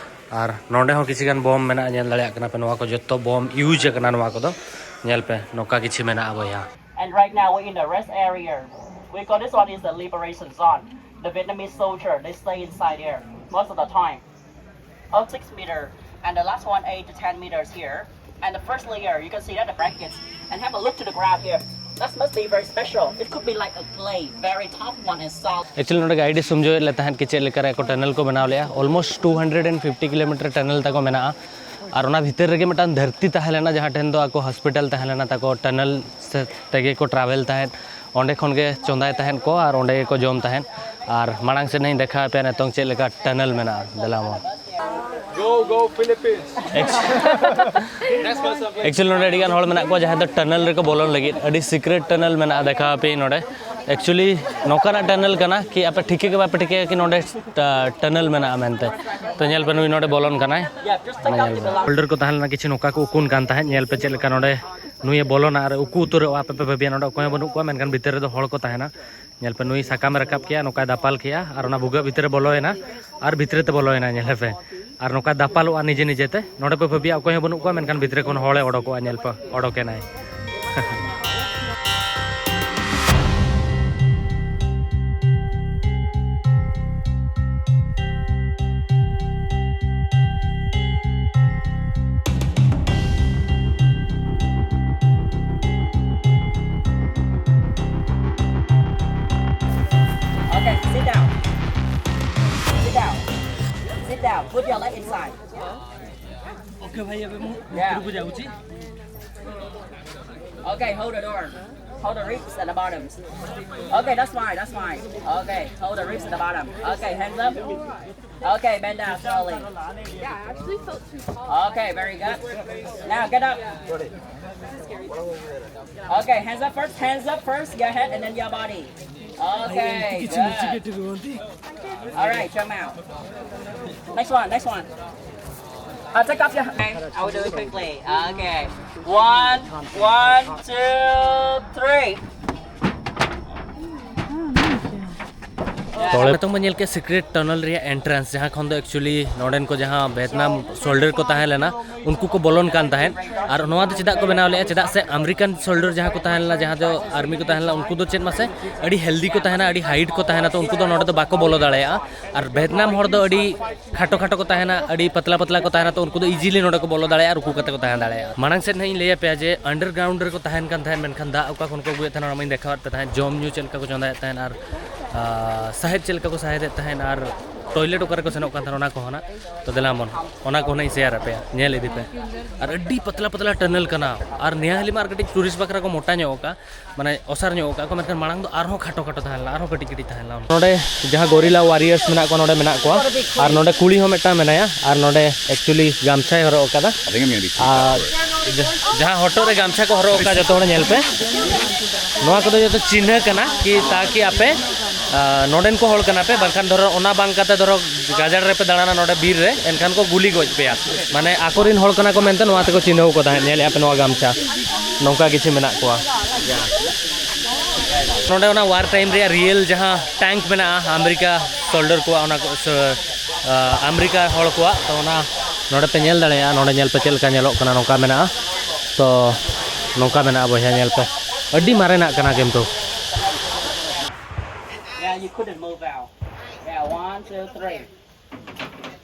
ᱟᱨ ᱱᱚᱸᱰᱮ ᱦᱚᱸ ᱠᱤᱪᱷᱩ ᱜᱟᱱ ᱵᱚᱢ ᱢᱮᱱᱟᱜᱼᱟ, ᱧᱮᱞ ᱫᱟᱲᱮᱭᱟᱜ ᱠᱟᱱᱟ ᱯᱮ, ᱱᱚᱣᱟ ᱠᱚ ᱡᱚᱛᱚ ᱵᱚᱢ ᱤᱭᱩᱡᱽ ᱟᱠᱟᱱᱟ ᱱᱚᱣᱟ ᱠᱚᱫᱚ᱾ ᱧᱮᱞ ᱯᱮ, ᱱᱚᱝᱠᱟ ᱠᱤᱪᱷᱩ ᱢᱮᱱᱟᱜᱼᱟ ᱵᱚᱭᱦᱟ᱾ And right now we're in the rest area. We call this one is the liberation zone. The Vietnamese soldier, they stay inside there most of the time. About six meter, and the last one eight to ten meters here. And the first layer, you can see that the blankets. And have a look to the ground here. That must be very special. It could be like a clay, very tough one and solid. Actually ᱱᱚᱰᱮ ᱜᱟᱭᱤᱰ ᱮ ᱥᱚᱢᱡᱷᱟᱣᱮᱫ ᱞᱮ ᱛᱟᱦᱮᱸᱫ ᱠᱤ ᱪᱮᱫ ᱞᱮᱠᱟ ᱨᱮ ᱟᱠᱚ ᱴᱟᱱᱮᱞ ᱠᱚ ᱵᱮᱱᱟᱣ ᱞᱮᱜᱼᱟ᱾ Almost two hundred and fifty kilometer tunnel ᱛᱟᱠᱚ ᱢᱮᱱᱟᱜᱼᱟ᱾ ᱟᱨ ᱚᱱᱟ ᱵᱷᱤᱛᱤᱨ ᱨᱮᱜᱮ ᱢᱤᱫᱴᱟᱝ ᱫᱷᱟᱹᱨᱛᱤ ᱛᱟᱦᱮᱸ ᱞᱮᱱᱟ, ᱡᱟᱦᱟᱸ ᱴᱷᱮᱱ ᱫᱚ ᱟᱠᱚ ᱦᱚᱥᱯᱤᱴᱟᱞ ᱛᱟᱦᱮᱸ ᱞᱮᱱᱟ ᱛᱟᱠᱚ, ᱴᱟᱱᱮᱞ ᱥᱮᱫ ᱛᱮᱜᱮ ᱠᱚ ᱴᱨᱟᱵᱷᱮᱞ ᱛᱟᱦᱮᱸᱫ᱾ ᱚᱸᱰᱮ ᱠᱷᱚᱱ ᱜᱮ ᱪᱚᱸᱫᱟᱭ ᱛᱟᱦᱮᱸᱫ ᱠᱚ ᱟᱨ ᱚᱸᱰᱮ ᱜᱮᱠᱚ ᱡᱚᱢ ᱛᱟᱦᱮᱸᱫ᱾ ᱟᱨ ᱢᱟᱲᱟᱝ ᱥᱮᱫ ᱤᱧ ᱫᱮᱠᱷᱟᱣ ᱟᱯᱮᱭᱟ ᱱᱤᱛᱚᱝ ᱪᱮᱫ ᱞᱮᱠᱟ ᱴᱟᱱᱮᱞ ᱢᱮᱱᱟᱜᱼᱟ᱾ ᱫᱮᱞᱟ ᱢᱟ᱾ Go, go, Philippines. Actually, ᱱᱚᱰᱮ ᱟᱹᱰᱤ ᱜᱟᱱ ᱦᱚᱲ ᱢᱮᱱᱟᱜ ᱠᱚᱣᱟ ᱡᱟᱦᱟᱸᱭ ᱫᱚ ᱴᱟᱱᱮᱞ ᱨᱮᱠᱚ ᱵᱚᱞᱚᱱ ᱞᱟᱹᱜᱤᱫ᱾ ᱟᱹᱰᱤ ᱥᱤᱠᱨᱮᱴ ᱴᱟᱱᱮᱞ ᱢᱮᱱᱟᱜᱼᱟ, ᱫᱮᱠᱷᱟᱣ ᱟᱯᱮᱭᱟᱹᱧ ᱱᱚᱰᱮ᱾ Actually, ᱱᱚᱝᱠᱟᱱᱟᱜ ᱴᱟᱱᱮᱞ ᱠᱟᱱᱟ ᱠᱤ ᱟᱯᱮ ᱴᱷᱤᱠᱟᱹ ᱜᱮ ᱵᱟᱯᱮ ᱴᱷᱤᱠᱟᱹᱭᱟ ᱠᱤ ᱱᱚᱰᱮ ᱴᱟ-, ᱴᱟᱱᱮᱞ ᱢᱮᱱᱟᱜᱼᱟ ᱢᱮᱱᱛᱮ᱾ ᱛᱚ, ᱧᱮᱞ ᱯᱮ, ᱱᱩᱭ ᱱᱚᱰᱮ ᱵᱚᱞᱚᱱ ᱠᱟᱱᱟᱭ᱾ ᱚᱱᱟ ᱧᱮᱞ ᱯᱮ᱾ ᱥᱳᱞᱰᱟᱨ ᱠᱚ ᱛᱟᱦᱮᱸ ᱞᱮᱱᱟ, ᱠᱤᱪᱷᱩ ᱱᱚᱝᱠᱟ ᱠᱚ ᱩᱠᱩᱱ ᱠᱟᱱ ᱛᱟᱦᱮᱸᱫ᱾ ᱧᱮᱞ ᱯᱮ ᱪᱮᱫ ᱞᱮᱠᱟ ᱱᱚᱰᱮ ᱱᱩᱭᱮ ᱵᱚᱞᱚᱱᱟ ᱟᱨ ᱩᱠᱩ ᱩᱛᱟᱹᱨᱚᱜᱼᱟ᱾ ᱟᱯᱮ ᱯᱮ ᱵᱷᱟᱹᱵᱤᱭᱟ ᱱᱚᱰᱮ ᱚᱠᱚᱭ ᱦᱚᱸ ᱵᱟᱹᱱᱩᱜ ᱠᱚᱣᱟ, ᱢᱮᱱᱠᱷᱟᱱ ᱵᱷᱤᱛᱟᱹᱨ ᱨᱮᱫᱚ ᱦᱚᱲ ᱠᱚ ᱛᱟᱦᱮᱱᱟ᱾ ᱧᱮᱞ ᱯᱮ, ᱱᱩᱭ ᱥᱟᱠᱟᱢᱮ ᱨᱟᱠᱟᱵ ᱠᱮᱜᱼᱟ, ᱱᱚᱝᱠᱟᱭ ᱫᱟᱯᱟᱞ ᱠᱮᱜᱼᱟ ᱟᱨ ᱚᱱᱟ ᱵᱷᱩᱜᱟᱹᱜ ᱵᱷᱤᱛᱨᱤ ᱨᱮ ᱵᱚᱞᱚᱭᱮᱱᱟ ᱟᱨ ᱵᱷᱤᱛᱨᱤ ᱛᱮ ᱵᱚᱞᱚᱭᱮᱱᱟ᱾ ᱧᱮᱞ ᱯᱮ, ᱟᱨ ᱱᱚᱝᱠᱟ ᱫᱟᱯᱟᱞᱚᱜᱼᱟ ᱱᱤᱡᱮ ᱱᱤᱡᱮ ᱛᱮ᱾ ᱱᱚᱰᱮ ᱯᱮ ᱵᱷᱟᱹᱵᱤᱭᱟ ᱚᱠᱚᱭ ᱦᱚᱸ ᱵᱟᱹᱱᱩᱜ ᱠᱚᱣᱟ, ᱢᱮᱱᱠᱷᱟᱱ ᱵᱷᱤᱛᱨᱤ ᱠᱷᱚᱱ ᱦᱚᱲᱮ ᱚᱰᱚᱠᱚᱜᱼᱟ᱾ ᱧᱮᱞ ᱯᱮ, ᱚᱰᱚᱠᱮᱱᱟᱭ᱾ Okay, sit down. Sit down. Sit down. Put your leg inside. Okay, ଭାଇ, ଏବେ ମୁଁ ଭିତରକୁ ଯାଉଛି। Okay, hold the door. Hold the ribs at the bottom. Okay, that's fine, that's fine. Okay, hold the ribs at the bottom. Okay, hands up. Okay, bend down slowly. Yeah, I actually felt too tall. Okay, very good. Now get up. Okay, hands up first, hands up first, your head and then your body. Okay, good. All right, jump out. Next one, next one. I'll take off your. Okay, I will do it quickly. Okay. One, one, two, three. ᱛᱚᱵᱮ ᱱᱤᱛᱚᱝ ᱵᱚᱱ ᱧᱮᱞ ᱠᱮᱫ ᱥᱤᱠᱨᱮᱴ ᱴᱟᱱᱮᱞ ᱨᱮᱭᱟᱜ ᱮᱱᱴᱨᱟᱱᱥ, ᱡᱟᱦᱟᱸ ᱠᱷᱚᱱ ᱫᱚ ᱮᱠᱪᱩᱭᱮᱞᱤ ᱱᱚᱰᱮᱱ ᱠᱚ ᱡᱟᱦᱟᱸ ᱵᱷᱮᱛᱱᱟᱢ ᱥᱳᱞᱰᱟᱨ ᱠᱚ ᱛᱟᱦᱮᱸ ᱞᱮᱱᱟ, ᱩᱱᱠᱩ ᱠᱚ ᱵᱚᱞᱚᱱ ᱠᱟᱱ ᱛᱟᱦᱮᱸᱫ᱾ ᱟᱨ ᱱᱚᱣᱟ ᱫᱚ ᱪᱮᱫᱟᱜ ᱠᱚ ᱵᱮᱱᱟᱣ ᱞᱮᱫᱼᱟ? ᱪᱮᱫᱟᱜ ᱥᱮ ᱟᱢᱮᱨᱤᱠᱟᱱ ᱥᱳᱞᱰᱟᱨ ᱡᱟᱦᱟᱸ ᱠᱚ ᱛᱟᱦᱮᱸ ᱞᱮᱱᱟ, ᱡᱟᱦᱟᱸ ᱫᱚ ᱟᱨᱢᱤ ᱠᱚ ᱛᱟᱦᱮᱸ ᱞᱮᱱᱟ, ᱩᱱᱠᱩ ᱫᱚ ᱪᱮᱫ ᱢᱟᱥᱮ ᱟᱹᱰᱤ ᱦᱮᱞᱫᱤ ᱠᱚ ᱛᱟᱦᱮᱱᱟ, ᱟᱹᱰᱤ ᱦᱟᱭᱤᱴ ᱠᱚ ᱛᱟᱦᱮᱱᱟ, ᱛᱚ ᱩᱱᱠᱩ ᱫᱚ ᱱᱚᱰᱮ ᱫᱚ ᱵᱟᱠᱚ ᱵᱚᱞᱚ ᱫᱟᱲᱮᱭᱟᱜᱼᱟ᱾ ᱟᱨ ᱵᱷᱮᱛᱱᱟᱢ ᱦᱚᱲ ᱫᱚ ᱟᱹᱰᱤ ᱠᱷᱟᱴᱚ ᱠᱷᱟᱴᱚ ᱠᱚ ᱛᱟᱦᱮᱱᱟ, ᱟᱹᱰᱤ ᱯᱟᱛᱞᱟ ᱯᱟᱛᱞᱟ ᱠᱚ ᱛᱟᱦᱮᱱᱟ, ᱛᱚ ᱩᱱᱠᱩ ᱫᱚ ᱤᱡᱤᱞᱤ ᱱᱚᱰᱮ ᱠᱚ ᱵᱚᱞᱚ ᱫᱟᱲᱮᱭᱟᱜᱼᱟ ᱟᱨ ᱩᱠᱩ ᱠᱟᱛᱮ ᱠᱚ ᱛᱟᱦᱮᱸ ᱫᱟᱲᱮᱭᱟᱜᱼᱟ᱾ ᱢᱟᱲᱟᱝ ᱥᱮᱫ ᱱᱟᱦᱟᱜ ᱤᱧ ᱞᱟᱹᱭ ᱟᱯᱮᱭᱟ ᱡᱮ ᱟᱱᱰᱟᱨᱜᱨᱟᱣᱩᱱᱰ ᱨᱮᱠᱚ ᱛᱟᱦᱮᱱ ᱠᱟᱱ ᱛᱟᱦᱮᱸᱫ, ᱢᱮᱱᱠᱷᱟᱱ ᱫᱟᱜ ᱚᱠᱟ ᱠᱷᱚᱱ ᱠᱚ ᱟᱹᱜᱩᱭᱮᱫ ᱛᱟᱦᱮᱱᱟ, ᱚᱱᱟ ᱢᱟᱧ ᱫᱮᱠᱷᱟᱣᱟᱫ ᱯᱮ ᱛᱟᱦᱮᱸᱫ, ᱡᱚᱢ ᱧᱩ ᱪᱮᱫ ᱞᱮᱠᱟ ᱠᱚ ᱪᱚᱸᱫᱟᱭᱮᱫ ᱛᱟᱦᱮᱸᱫ ᱟᱨ, ᱟᱨ ᱥᱟᱦᱮᱫ ᱪᱮᱫ ᱞᱮᱠᱟ ᱠᱚ ᱥᱟᱦᱮᱫᱮᱫ ᱛᱟᱦᱮᱸᱫ ᱟᱨ ᱴᱚᱭᱞᱮᱴ ᱚᱠᱟ ᱨᱮᱠᱚ ᱥᱮᱱᱚᱜ ᱠᱟᱱ ᱛᱟᱦᱮᱱᱟ, ᱚᱱᱟ ᱠᱚᱦᱚᱸ ᱱᱟᱜ᱾ ᱛᱚ ᱫᱮᱞᱟ ᱵᱚᱱ, ᱚᱱᱟ ᱠᱚᱦᱚᱸ ᱱᱟᱜ ᱤᱧ ᱥᱮᱭᱟᱨ ᱟᱯᱮᱭᱟ, ᱧᱮᱞ ᱤᱫᱤ ᱯᱮ᱾ ᱟᱨ ᱟᱹᱰᱤ ᱯᱟᱛᱞᱟ ᱯᱟᱛᱞᱟ ᱴᱟᱱᱮᱞ ᱠᱟᱱᱟ᱾ ᱟᱨ ᱱᱤᱭᱟᱹ ᱦᱟᱹᱞᱤ ᱢᱟ ᱟᱨ ᱠᱟᱹᱴᱤᱡ ᱴᱩᱨᱤᱥᱴ ᱵᱟᱠᱷᱨᱟ ᱠᱚ ᱢᱚᱴᱟ ᱧᱚᱜ ᱟᱠᱟᱫ, ᱢᱟᱱᱮ ᱚᱥᱟᱨ ᱧᱚᱜ ᱟᱠᱟᱫ ᱠᱚ, ᱢᱮᱱᱠᱷᱟᱱ ᱢᱟᱲᱟᱝ ᱫᱚ ᱟᱨᱦᱚᱸ ᱠᱷᱟᱴᱚ ᱠᱷᱟᱴᱚ ᱛᱟᱦᱮᱸ ᱞᱮᱱᱟ, ᱟᱨᱦᱚᱸ ᱠᱟᱹᱴᱤᱡ ᱠᱟᱹᱴᱤᱡ ᱛᱟᱦᱮᱸ ᱞᱮᱱᱟ᱾ ᱱᱚᱰᱮ ᱡᱟᱦᱟᱸ ᱜᱚᱨᱤᱞᱟ ᱣᱟᱨᱤᱭᱟᱨᱥ ᱢᱮᱱᱟᱜ ᱠᱚᱣᱟ, ᱱᱚᱰᱮ ᱢᱮᱱᱟᱜ ᱠᱚᱣᱟ᱾ ᱟᱨ ᱱᱚᱰᱮ ᱠᱩᱲᱤ ᱦᱚᱸ ᱢᱤᱫᱴᱟᱝ ᱢᱮᱱᱟᱭᱟ, ᱟᱨ ᱱᱚᱰᱮ ᱮᱠᱪᱩᱭᱮᱞᱤ ᱜᱟᱢᱪᱷᱟᱭ ᱦᱚᱨᱚᱜ ᱟᱠᱟᱫᱟ᱾ ᱟᱨ ᱡᱟ-, ᱡᱟᱦᱟᱸ ᱦᱚᱴᱚᱜ ᱨᱮ ᱜᱟᱢᱪᱷᱟ ᱠᱚ ᱦᱚᱨᱚᱜ ᱟᱠᱟᱫ, ᱡᱚᱛᱚ ᱦᱚᱲ ᱧᱮᱞ ᱯᱮ, ᱱᱚᱣᱟ ᱠᱚᱫᱚ ᱡᱚᱛᱚ ᱪᱤᱱᱦᱟᱹ ᱠᱟᱱᱟ ᱠᱤ ᱛᱟᱠᱤ ᱟᱯᱮ, ᱟᱸ, ᱱᱚᱰᱮᱱ ᱠᱚ ᱦᱚᱲ ᱠᱟᱱᱟ ᱯᱮ, ᱵᱟᱝᱠᱷᱟᱱ ᱫᱷᱚᱨᱚ ᱚᱱᱟ ᱵᱟᱝ ᱠᱟᱛᱮ ᱫᱷᱚᱨᱚ ᱜᱟᱡᱟᱲ ᱨᱮᱯᱮ ᱫᱟᱬᱟᱱᱟ ᱱᱚᱰᱮ ᱵᱤᱨ ᱨᱮ, ᱮᱱᱠᱷᱟᱱ ᱠᱚ ᱜᱩᱞᱤ ᱜᱚᱡ ᱯᱮᱭᱟ᱾ ᱢᱟᱱᱮ ᱟᱠᱚᱨᱮᱱ ᱦᱚᱲ ᱠᱟᱱᱟ ᱠᱚ ᱢᱮᱱᱛᱮ ᱱᱚᱣᱟ ᱛᱮᱠᱚ ᱪᱤᱱᱦᱟᱹᱣ ᱠᱚ ᱛᱟᱦᱮᱸᱫ᱾ ᱧᱮᱞᱮᱫᱼᱟ ᱯᱮ ᱱᱚᱣᱟ ᱜᱟᱢᱪᱷᱟ, ᱱᱚᱝᱠᱟ ᱠᱤᱪᱷᱩ ᱢᱮᱱᱟᱜ ᱠᱚᱣᱟ᱾ ᱱᱚᱰᱮ ᱚᱱᱟ ᱣᱟᱨ ᱴᱟᱭᱤᱢ ᱨᱮᱭᱟᱜ ᱨᱤᱭᱮᱞ ᱡᱟᱦᱟᱸ ᱴᱮᱝᱠ ᱢᱮᱱᱟᱜᱼᱟ ᱟᱢᱮᱨᱤᱠᱟ ᱥᱳᱞᱰᱟᱨ ᱠᱚᱣᱟᱜ, ᱚᱱᱟ ᱠᱚ, ᱥᱮ, ᱟ, ᱟᱢᱮᱨᱤᱠᱟ ᱦᱚᱲ ᱠᱚᱣᱟᱜ, ᱛᱚ ᱚᱱᱟ ᱱᱚᱰᱮ ᱯᱮ ᱧᱮᱞ ᱫᱟᱲᱮᱭᱟᱜᱼᱟ᱾ ᱱᱚᱰᱮ ᱧᱮᱞ ᱯᱮ ᱪᱮᱫ ᱞᱮᱠᱟ ᱧᱮᱞᱚᱜ ᱠᱟᱱᱟ, ᱱᱚᱝᱠᱟ ᱢᱮᱱᱟᱜᱼᱟ᱾ ᱛᱚ ᱱᱚᱝᱠᱟ ᱢᱮᱱᱟᱜᱼᱟ ᱵᱚᱭᱦᱟ, ᱧᱮᱞ ᱯᱮ, ᱟᱹᱰᱤ ᱢᱟᱨᱮᱱᱟᱜ ᱠᱟᱱᱟ ᱠᱤᱱᱛᱩ᱾ Yeah, you couldn't move out. Yeah, one, two, three.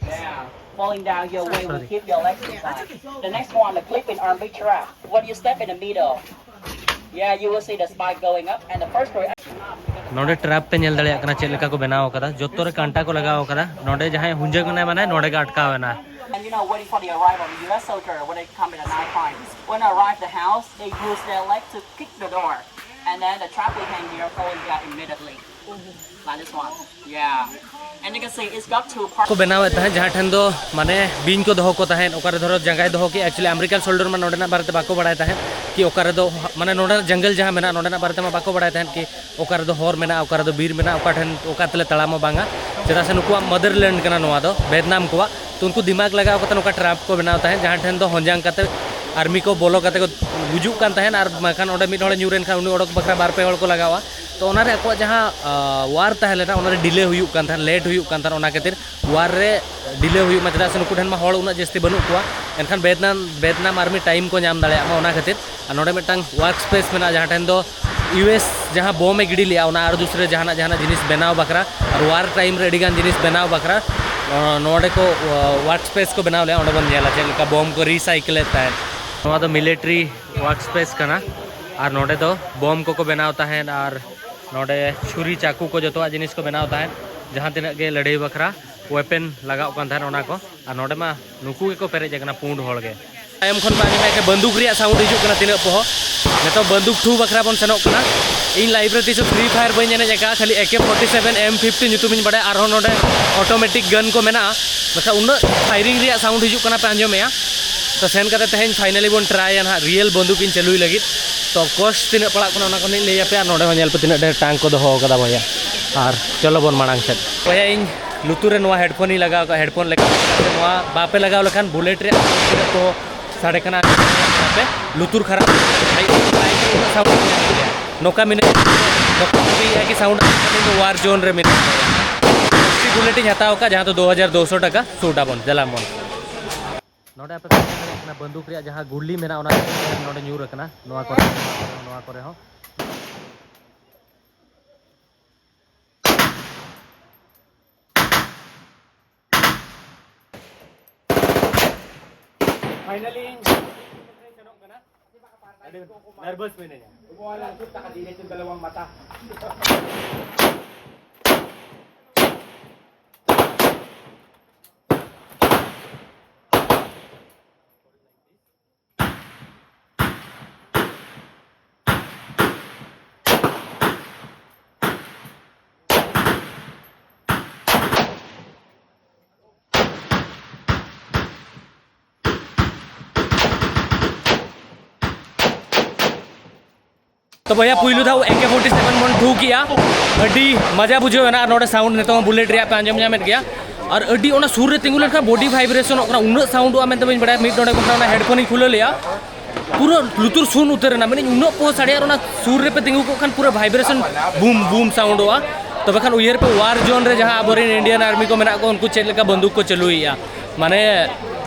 Yeah, falling down your way will keep your legs inside. The next one, the clipping armpit trap. When you step in the middle, yeah, you will see the spike going up, and the first one. ᱱᱚᱰᱮ ᱴᱨᱟᱯ ᱯᱮ ᱧᱮᱞ ᱫᱟᱲᱮᱭᱟᱜ ᱠᱟᱱᱟ ᱪᱮᱫ ᱞᱮᱠᱟ ᱠᱚ ᱵᱮᱱᱟᱣ ᱟᱠᱟᱫᱟ᱾ ᱡᱚᱛᱚ ᱨᱮ ᱠᱟᱱᱴᱟ ᱠᱚ ᱞᱟᱜᱟᱣ ᱟᱠᱟᱫᱟ᱾ ᱱᱚᱰᱮ ᱡᱟᱦᱟᱸᱭ ᱦᱩᱸᱡᱟᱹᱝ ᱮᱱᱟᱭ, ᱢᱟᱱᱮ ᱱᱚᱰᱮ ᱜᱮ ᱟᱴᱠᱟᱣ ᱮᱱᱟ᱾ And you know, waiting for the arrival of the U S soldier when they come in the night time. When they arrive the house, they use their leg to kick the door. And then the trap will hang here, falling down immediately. Like this one. Yeah. And you can see it's got two parts. ᱠᱚ ᱵᱮᱱᱟᱣᱮᱫ ᱛᱟᱦᱮᱸᱫ, ᱡᱟᱦᱟᱸ ᱴᱷᱮᱱ ᱫᱚ ᱢᱟᱱᱮ ᱵᱤᱧ ᱠᱚ ᱫᱚᱦᱚ ᱠᱚ ᱛᱟᱦᱮᱸᱫ, ᱚᱠᱟᱨᱮ ᱫᱷᱚᱨᱚ ᱡᱟᱸᱜᱟᱭ ᱫᱚᱦᱚ ᱠᱮᱜᱼᱟ᱾ ᱮᱠᱪᱩᱭᱮᱞᱤ ᱟᱢᱮᱨᱤᱠᱟᱱ ᱥᱳᱞᱰᱟᱨ ᱢᱟ ᱱᱚᱰᱮᱱᱟᱜ ᱵᱟᱨᱮᱛᱮ ᱵᱟᱠᱚ ᱵᱟᱲᱟᱭ ᱛᱟᱦᱮᱸᱫ ᱠᱤ ᱚᱠᱟᱨᱮ ᱫᱚ, ᱢᱟᱱᱮ ᱱᱚᱰᱮᱱᱟᱜ ᱡᱚᱝᱜᱚᱞ ᱡᱟᱦᱟᱸ ᱢᱮᱱᱟᱜᱼᱟ, ᱱᱚᱰᱮᱱᱟᱜ ᱵᱟᱨᱮᱛᱮ ᱢᱟ ᱵᱟᱠᱚ ᱵᱟᱲᱟᱭ ᱛᱟᱦᱮᱸᱫ ᱠᱤ ᱚᱠᱟ ᱨᱮᱫᱚ ᱦᱚᱨ ᱢᱮᱱᱟᱜᱼᱟ, ᱚᱠᱟ ᱨᱮᱫᱚ ᱵᱤᱨ ᱢᱮᱱᱟᱜᱼᱟ, ᱚᱠᱟ ᱴᱷᱮᱱ ᱚᱠᱟ ᱛᱮᱞᱮ ᱛᱟᱲᱟᱢᱟ ᱵᱟᱝᱟ᱾ ᱪᱮᱫᱟᱜ ᱥᱮ ᱱᱩᱠᱩᱣᱟᱜ ᱢᱟᱫᱟᱨ ᱞᱮᱱᱰ ᱠᱟᱱᱟ ᱱᱚᱣᱟ ᱫᱚ, ᱵᱷᱮᱫᱱᱟᱢ ᱠᱚᱣᱟᱜ᱾ ᱛᱚ ᱩᱱᱠᱩ ᱫᱤᱢᱟᱜᱽ ᱞᱟᱜᱟᱣ ᱠᱟᱛᱮ ᱱᱚᱝᱠᱟ ᱴᱨᱟᱯ ᱠᱚ ᱵᱮᱱᱟᱣ ᱛᱟᱦᱮᱸᱫ, ᱡᱟᱦᱟᱸ ᱴᱷᱮᱱ ᱫᱚ ᱦᱚᱸᱡᱟᱝ ᱠᱟᱛᱮ ᱟᱨᱢᱤ ᱠᱚ ᱵᱚᱞᱚ ᱠᱟᱛᱮ ᱠᱚ ᱜᱩᱡᱩᱜ ᱠᱟᱱ ᱛᱟᱦᱮᱸᱫ, ᱟᱨ ᱵᱟᱝᱠᱷᱟᱱ ᱚᱸᱰᱮ ᱢᱤᱫ ᱦᱚᱲᱮ ᱧᱩᱨ ᱮᱱ ᱠᱷᱟᱱ ᱩᱱᱤ ᱚᱰᱚᱠ ᱵᱟᱠᱷᱨᱟ ᱵᱟᱨ ᱯᱮ ᱦᱚᱲ ᱠᱚ ᱞᱟᱜᱟᱣᱟ᱾ ᱛᱚ ᱚᱱᱟᱨᱮ ᱟᱠᱚᱣᱟᱜ ᱡᱟᱦᱟᱸ, ᱟᱸ, ᱣᱟᱨ ᱛᱟᱦᱮᱸ ᱞᱮᱱᱟ, ᱚᱱᱟᱨᱮ ᱰᱤᱞᱮ ᱦᱩᱭᱩᱜ ᱠᱟᱱ ᱛᱟᱦᱮᱸᱫ, ᱞᱮᱴ ᱦᱩᱭᱩᱜ ᱠᱟᱱ ᱛᱟᱦᱮᱸᱫ᱾ ᱚᱱᱟ ᱠᱷᱟᱹᱛᱤᱨ ᱣᱟᱨ ᱨᱮ ᱰᱤᱞᱮ ᱦᱩᱭᱩᱜ ᱢᱟ, ᱪᱮᱫᱟᱜ ᱥᱮ ᱱᱩᱠᱩ ᱴᱷᱮᱱ ᱢᱟ ᱦᱚᱲ ᱩᱱᱟᱹᱜ ᱡᱟᱹᱥᱛᱤ ᱵᱟᱹᱱᱩᱜ ᱠᱚᱣᱟ᱾ ᱮᱱᱠᱷᱟᱱ ᱵᱮᱫᱱᱟᱢ, ᱵᱮᱫᱱᱟᱢ ᱟᱨᱢᱤ ᱴᱟᱭᱤᱢ ᱠᱚ ᱧᱟᱢ ᱫᱟᱲᱮᱭᱟᱜ ᱢᱟ, ᱚᱱᱟ ᱠᱷᱟᱹᱛᱤᱨ᱾ ᱟᱨ ᱱᱚᱰᱮ ᱢᱤᱫᱴᱟᱝ ᱣᱟᱨᱠ ᱥᱯᱮᱥ ᱢᱮᱱᱟᱜᱼᱟ, ᱡᱟᱦᱟᱸ ᱴᱷᱮᱱ ᱫᱚ ᱤᱭᱩ ᱮᱥ ᱡᱟᱦᱟᱸ ᱵᱳᱢ ᱮ ᱜᱤᱰᱤ ᱞᱮᱜᱼᱟ, ᱚᱱᱟ ᱟᱨ ᱫᱩᱥᱨᱟᱹ ᱡᱟᱦᱟᱱᱟᱜ, ᱡᱟᱦᱟᱱᱟᱜ ᱡᱤᱱᱤᱥ ᱵᱮᱱᱟᱣ ᱵᱟᱠᱷᱨᱟ, ᱟᱨ ᱣᱟᱨ ᱴᱟᱭᱤᱢ ᱨᱮ ᱟᱹᱰᱤᱜᱟᱱ ᱡᱤᱱᱤᱥ ᱵᱮᱱᱟᱣ ᱵᱟᱠᱷᱨᱟ, ᱚ, ᱱᱚᱰᱮ ᱠᱚ, ᱚ, ᱣᱟᱨᱠ ᱥᱯᱮᱥ ᱠᱚ ᱵᱮᱱᱟᱣ ᱞᱮᱜᱼᱟ᱾ ᱚᱸᱰᱮ ᱵᱚᱱ ᱧᱮᱞᱟ ᱪᱮᱫ ᱞᱮᱠᱟ ᱵᱳᱢ ᱠᱚ ᱨᱤᱥᱟᱭᱠᱮᱞᱮᱫ ᱛᱟᱦᱮᱸᱫ᱾ ᱱᱚᱣᱟ ᱫᱚ ᱢᱤᱞᱤᱴᱟᱨᱤ ᱣᱟᱨᱠ ᱥᱯᱮᱥ ᱠᱟᱱᱟ, ᱟᱨ ᱱᱚᱰᱮ ᱫᱚ ᱵᱳᱢ ᱠᱚᱠᱚ ᱵᱮᱱᱟᱣ ᱛᱟᱦᱮᱸᱫ, ᱟᱨ ᱱᱚᱰᱮ ᱪᱷᱩᱨᱤ, ᱪᱟᱠᱩ ᱠᱚ, ᱡᱚᱛᱚᱣᱟᱜ ᱡᱤᱱᱤᱥ ᱠᱚ ᱵᱮᱱᱟᱣ ᱛᱟᱦᱮᱸᱫ᱾ ᱡᱟᱦᱟᱸ ᱛᱤᱱᱟᱹᱜ ᱜᱮ ᱞᱟᱹᱲᱦᱟᱹᱭ ᱵᱟᱠᱷᱨᱟ weapon ᱞᱟᱜᱟᱣ ᱠᱟᱱ ᱛᱟᱦᱮᱸᱫ, ᱚᱱᱟ ᱠᱚ᱾ ᱟᱨ ᱱᱚᱰᱮ ᱢᱟ ᱱᱩᱠᱩ ᱜᱮᱠᱚ ᱯᱮᱨᱮᱡ ᱟᱠᱟᱱᱟ, ᱯᱩᱸᱰ ᱦᱚᱲ ᱜᱮ᱾ ᱛᱟᱭᱚᱢ ᱠᱷᱚᱱ ᱯᱮ ᱟᱸᱡᱚᱢᱮᱫ ᱠᱷᱟᱱ ᱵᱟᱱᱫᱩᱠ ᱨᱮᱭᱟᱜ sound ᱦᱤᱡᱩᱜ ᱠᱟᱱᱟ ᱛᱤᱱᱟᱹᱜ ᱯᱚᱦᱚ᱾ ᱱᱤᱛᱚᱜ ᱵᱟᱱᱫᱩᱠ ᱴᱷᱩ ᱵᱟᱠᱷᱨᱟ ᱵᱚᱱ ᱥᱮᱱᱚᱜ ᱠᱟᱱᱟ᱾ ᱤᱧ life ᱨᱮ ᱛᱤᱥ ᱦᱚᱸ Free Fire ᱵᱟᱹᱧ ᱮᱱᱮᱡ ᱟᱠᱟᱫᱼᱟ, ᱠᱷᱟᱹᱞᱤ AK forty seven, M fifty ᱧᱩᱛᱩᱢᱤᱧ ᱵᱟᱲᱟᱭᱟ, ᱟᱨᱦᱚᱸ ᱱᱚᱰᱮ automatic gun ᱠᱚ ᱢᱮᱱᱟᱜᱼᱟ, ᱢᱮᱱᱠᱷᱟᱱ ᱩᱱᱟᱹᱜ firing ᱨᱮᱭᱟᱜ sound ᱦᱤᱡᱩᱜ ᱠᱟᱱᱟ, ᱯᱮ ᱟᱸᱡᱚᱢᱮᱜᱼᱟ᱾ ᱛᱚ ᱥᱮᱱ ᱠᱟᱛᱮ ᱛᱮᱦᱮᱧ finally ᱵᱚᱱ try ᱟ ᱱᱟᱦᱟᱜ real ᱵᱟᱱᱫᱩᱠ ᱤᱧ ᱪᱟᱹᱞᱩᱭ ᱞᱟᱹᱜᱤᱫ᱾ ᱛᱚ cost ᱛᱤᱱᱟᱹᱜ ᱯᱟᱲᱟᱜ ᱠᱟᱱᱟ ᱚᱱᱟ ᱠᱚ ᱞᱤᱧ ᱞᱟᱹᱭ ᱟᱯᱮᱭᱟ᱾ ᱱᱚᱰᱮ ᱦᱚᱸ ᱧᱮᱞ ᱯᱮ ᱛᱤᱱᱟᱹᱜ ᱰᱷᱮᱨ tank ᱠᱚ ᱫᱚᱦᱚ ᱟᱠᱟᱫᱟ ᱵᱚᱭᱦᱟ᱾ ᱟᱨ ᱪᱚᱞᱚ ᱵᱚᱱ ᱢᱟᱲᱟᱝ ᱥᱮᱫ᱾ ᱵᱚᱭᱦᱟ, ᱤᱧ ᱞᱩᱛᱩᱨ ᱨᱮ ᱱᱚᱣᱟ headphone ᱤᱧ ᱞᱟᱜᱟᱣ ᱠᱟᱜᱼᱟ, headphone ᱞᱮᱠᱟ ᱱᱚᱣᱟ ᱵᱟᱯᱮ ᱞᱟᱜᱟᱣ ᱞᱮᱠᱷᱟᱱ bullet ᱨᱮᱭᱟᱜ ᱛᱤᱱᱟᱹᱜ ᱠᱚ ᱥᱟᱰᱮ ᱠᱟᱱᱟ, ᱟᱯᱮ ᱞᱩᱛᱩᱨ ᱠᱷᱟᱨᱟᱯ, ᱩᱱᱟᱹᱜ sound᱾ ᱱᱚᱝᱠᱟ ᱢᱮᱱᱟᱜᱼᱟ, ᱱᱚᱝᱠᱟ ᱵᱷᱟᱵᱤᱭᱮᱫᱼᱟ ᱠᱤ sound ᱤᱧ ᱫᱚ war zone ᱨᱮ ᱢᱮᱱᱟᱜᱼᱟ᱾ ᱡᱟᱹᱥᱛᱤ bullet ᱤᱧ ᱦᱟᱛᱟᱣ ᱠᱟᱜᱼᱟ, ᱡᱟᱦᱟᱸ ᱫᱚ ᱫᱩ ᱦᱟᱡᱟᱨ ᱫᱩᱥᱚ ᱴᱟᱠᱟ᱾ ᱥᱩᱴ ᱟᱵᱚᱱ, ᱫᱮᱞᱟ ᱵᱚᱱ᱾ ᱱᱚᱰᱮ ᱟᱯᱮ ᱯᱮ ᱧᱮᱞ ᱫᱟᱲᱮᱭᱟᱜ ᱠᱟᱱᱟ, ᱵᱟᱱᱫᱩᱠ ᱨᱮᱭᱟᱜ ᱡᱟᱦᱟᱸ ᱜᱩᱞᱤ ᱢᱮᱱᱟᱜᱼᱟ, ᱚᱱᱟ ᱱᱚᱰᱮ ᱧᱩᱨ ᱟᱠᱟᱱᱟ, ᱱᱚᱣᱟ ᱠᱚᱨᱮ, ᱱᱚᱣᱟ ᱠᱚᱨᱮ ᱦᱚᱸ᱾ Finally ᱤᱧ ᱥᱮᱱᱚᱜ ᱠᱟᱱᱟ᱾ ᱟᱹᱰᱤ nervous ᱢᱤᱱᱟᱹᱧᱟ᱾ ᱛᱚ ᱵᱚᱭᱦᱟ, ᱯᱩᱭᱞᱩ ᱫᱷᱟᱣ AK forty seven ᱵᱚᱱ ᱴᱷᱩ ᱠᱮᱜᱼᱟ, ᱟᱹᱰᱤ ᱢᱟᱡᱟ ᱵᱩᱡᱷᱟᱹᱣ ᱮᱱᱟ᱾ ᱟᱨ ᱱᱚᱰᱮ sound ᱱᱤᱛᱚᱝ bullet ᱨᱮᱭᱟᱜ ᱯᱮ ᱟᱸᱡᱚᱢ ᱧᱟᱢᱮᱫ ᱜᱮᱭᱟ᱾ ᱟᱨ ᱟᱹᱰᱤ ᱚᱱᱟ ᱥᱩᱨ ᱨᱮ ᱛᱤᱸᱜᱩ ᱞᱮᱱᱠᱷᱟᱱ body vibrationᱚᱜ ᱠᱟᱱᱟ, ᱩᱱᱟᱹᱜ soundᱚᱜᱼᱟ ᱢᱮᱱᱛᱮ ᱵᱟᱹᱧ ᱵᱟᱲᱟᱭᱟ᱾ ᱢᱤᱫ ᱰᱚᱸᱰᱮᱠ ᱵᱟᱠᱷᱨᱟ ᱚᱱᱟ headphoneᱤᱧ ᱠᱷᱩᱞᱟᱹᱣ ᱞᱮᱜᱼᱟ, ᱯᱩᱨᱟᱹ ᱞᱩᱛᱩᱨ ᱥᱩᱱ ᱩᱛᱟᱹᱨ ᱮᱱᱟ᱾ ᱢᱮᱱᱮᱫ ᱚᱱᱟ ᱯᱚᱦᱚ ᱥᱟᱰᱮᱭᱟ, ᱟᱨ ᱚᱱᱟ ᱥᱩᱨ ᱨᱮᱯᱮ ᱛᱤᱸᱜᱩ ᱠᱚᱜ ᱠᱷᱟᱱ ᱯᱩᱨᱟᱹ vibration ᱵᱩᱢ ᱵᱩᱢ soundᱚᱜᱼᱟ᱾ ᱛᱚᱵᱮ ᱠᱷᱟᱱ ᱩᱭᱦᱟᱹᱨ ᱯᱮ, war zone ᱨᱮ ᱡᱟᱦᱟᱸ ᱟᱵᱚᱨᱮᱱ Indian Army ᱠᱚ ᱢᱮᱱᱟᱜ ᱠᱚᱣᱟ, ᱩᱱᱠᱩ ᱪᱮᱫ ᱞᱮᱠᱟ ᱵᱟᱱᱫᱩᱠ ᱠᱚ ᱪᱟᱹᱞᱩᱭᱮᱫᱼᱟ, ᱢᱟᱱᱮ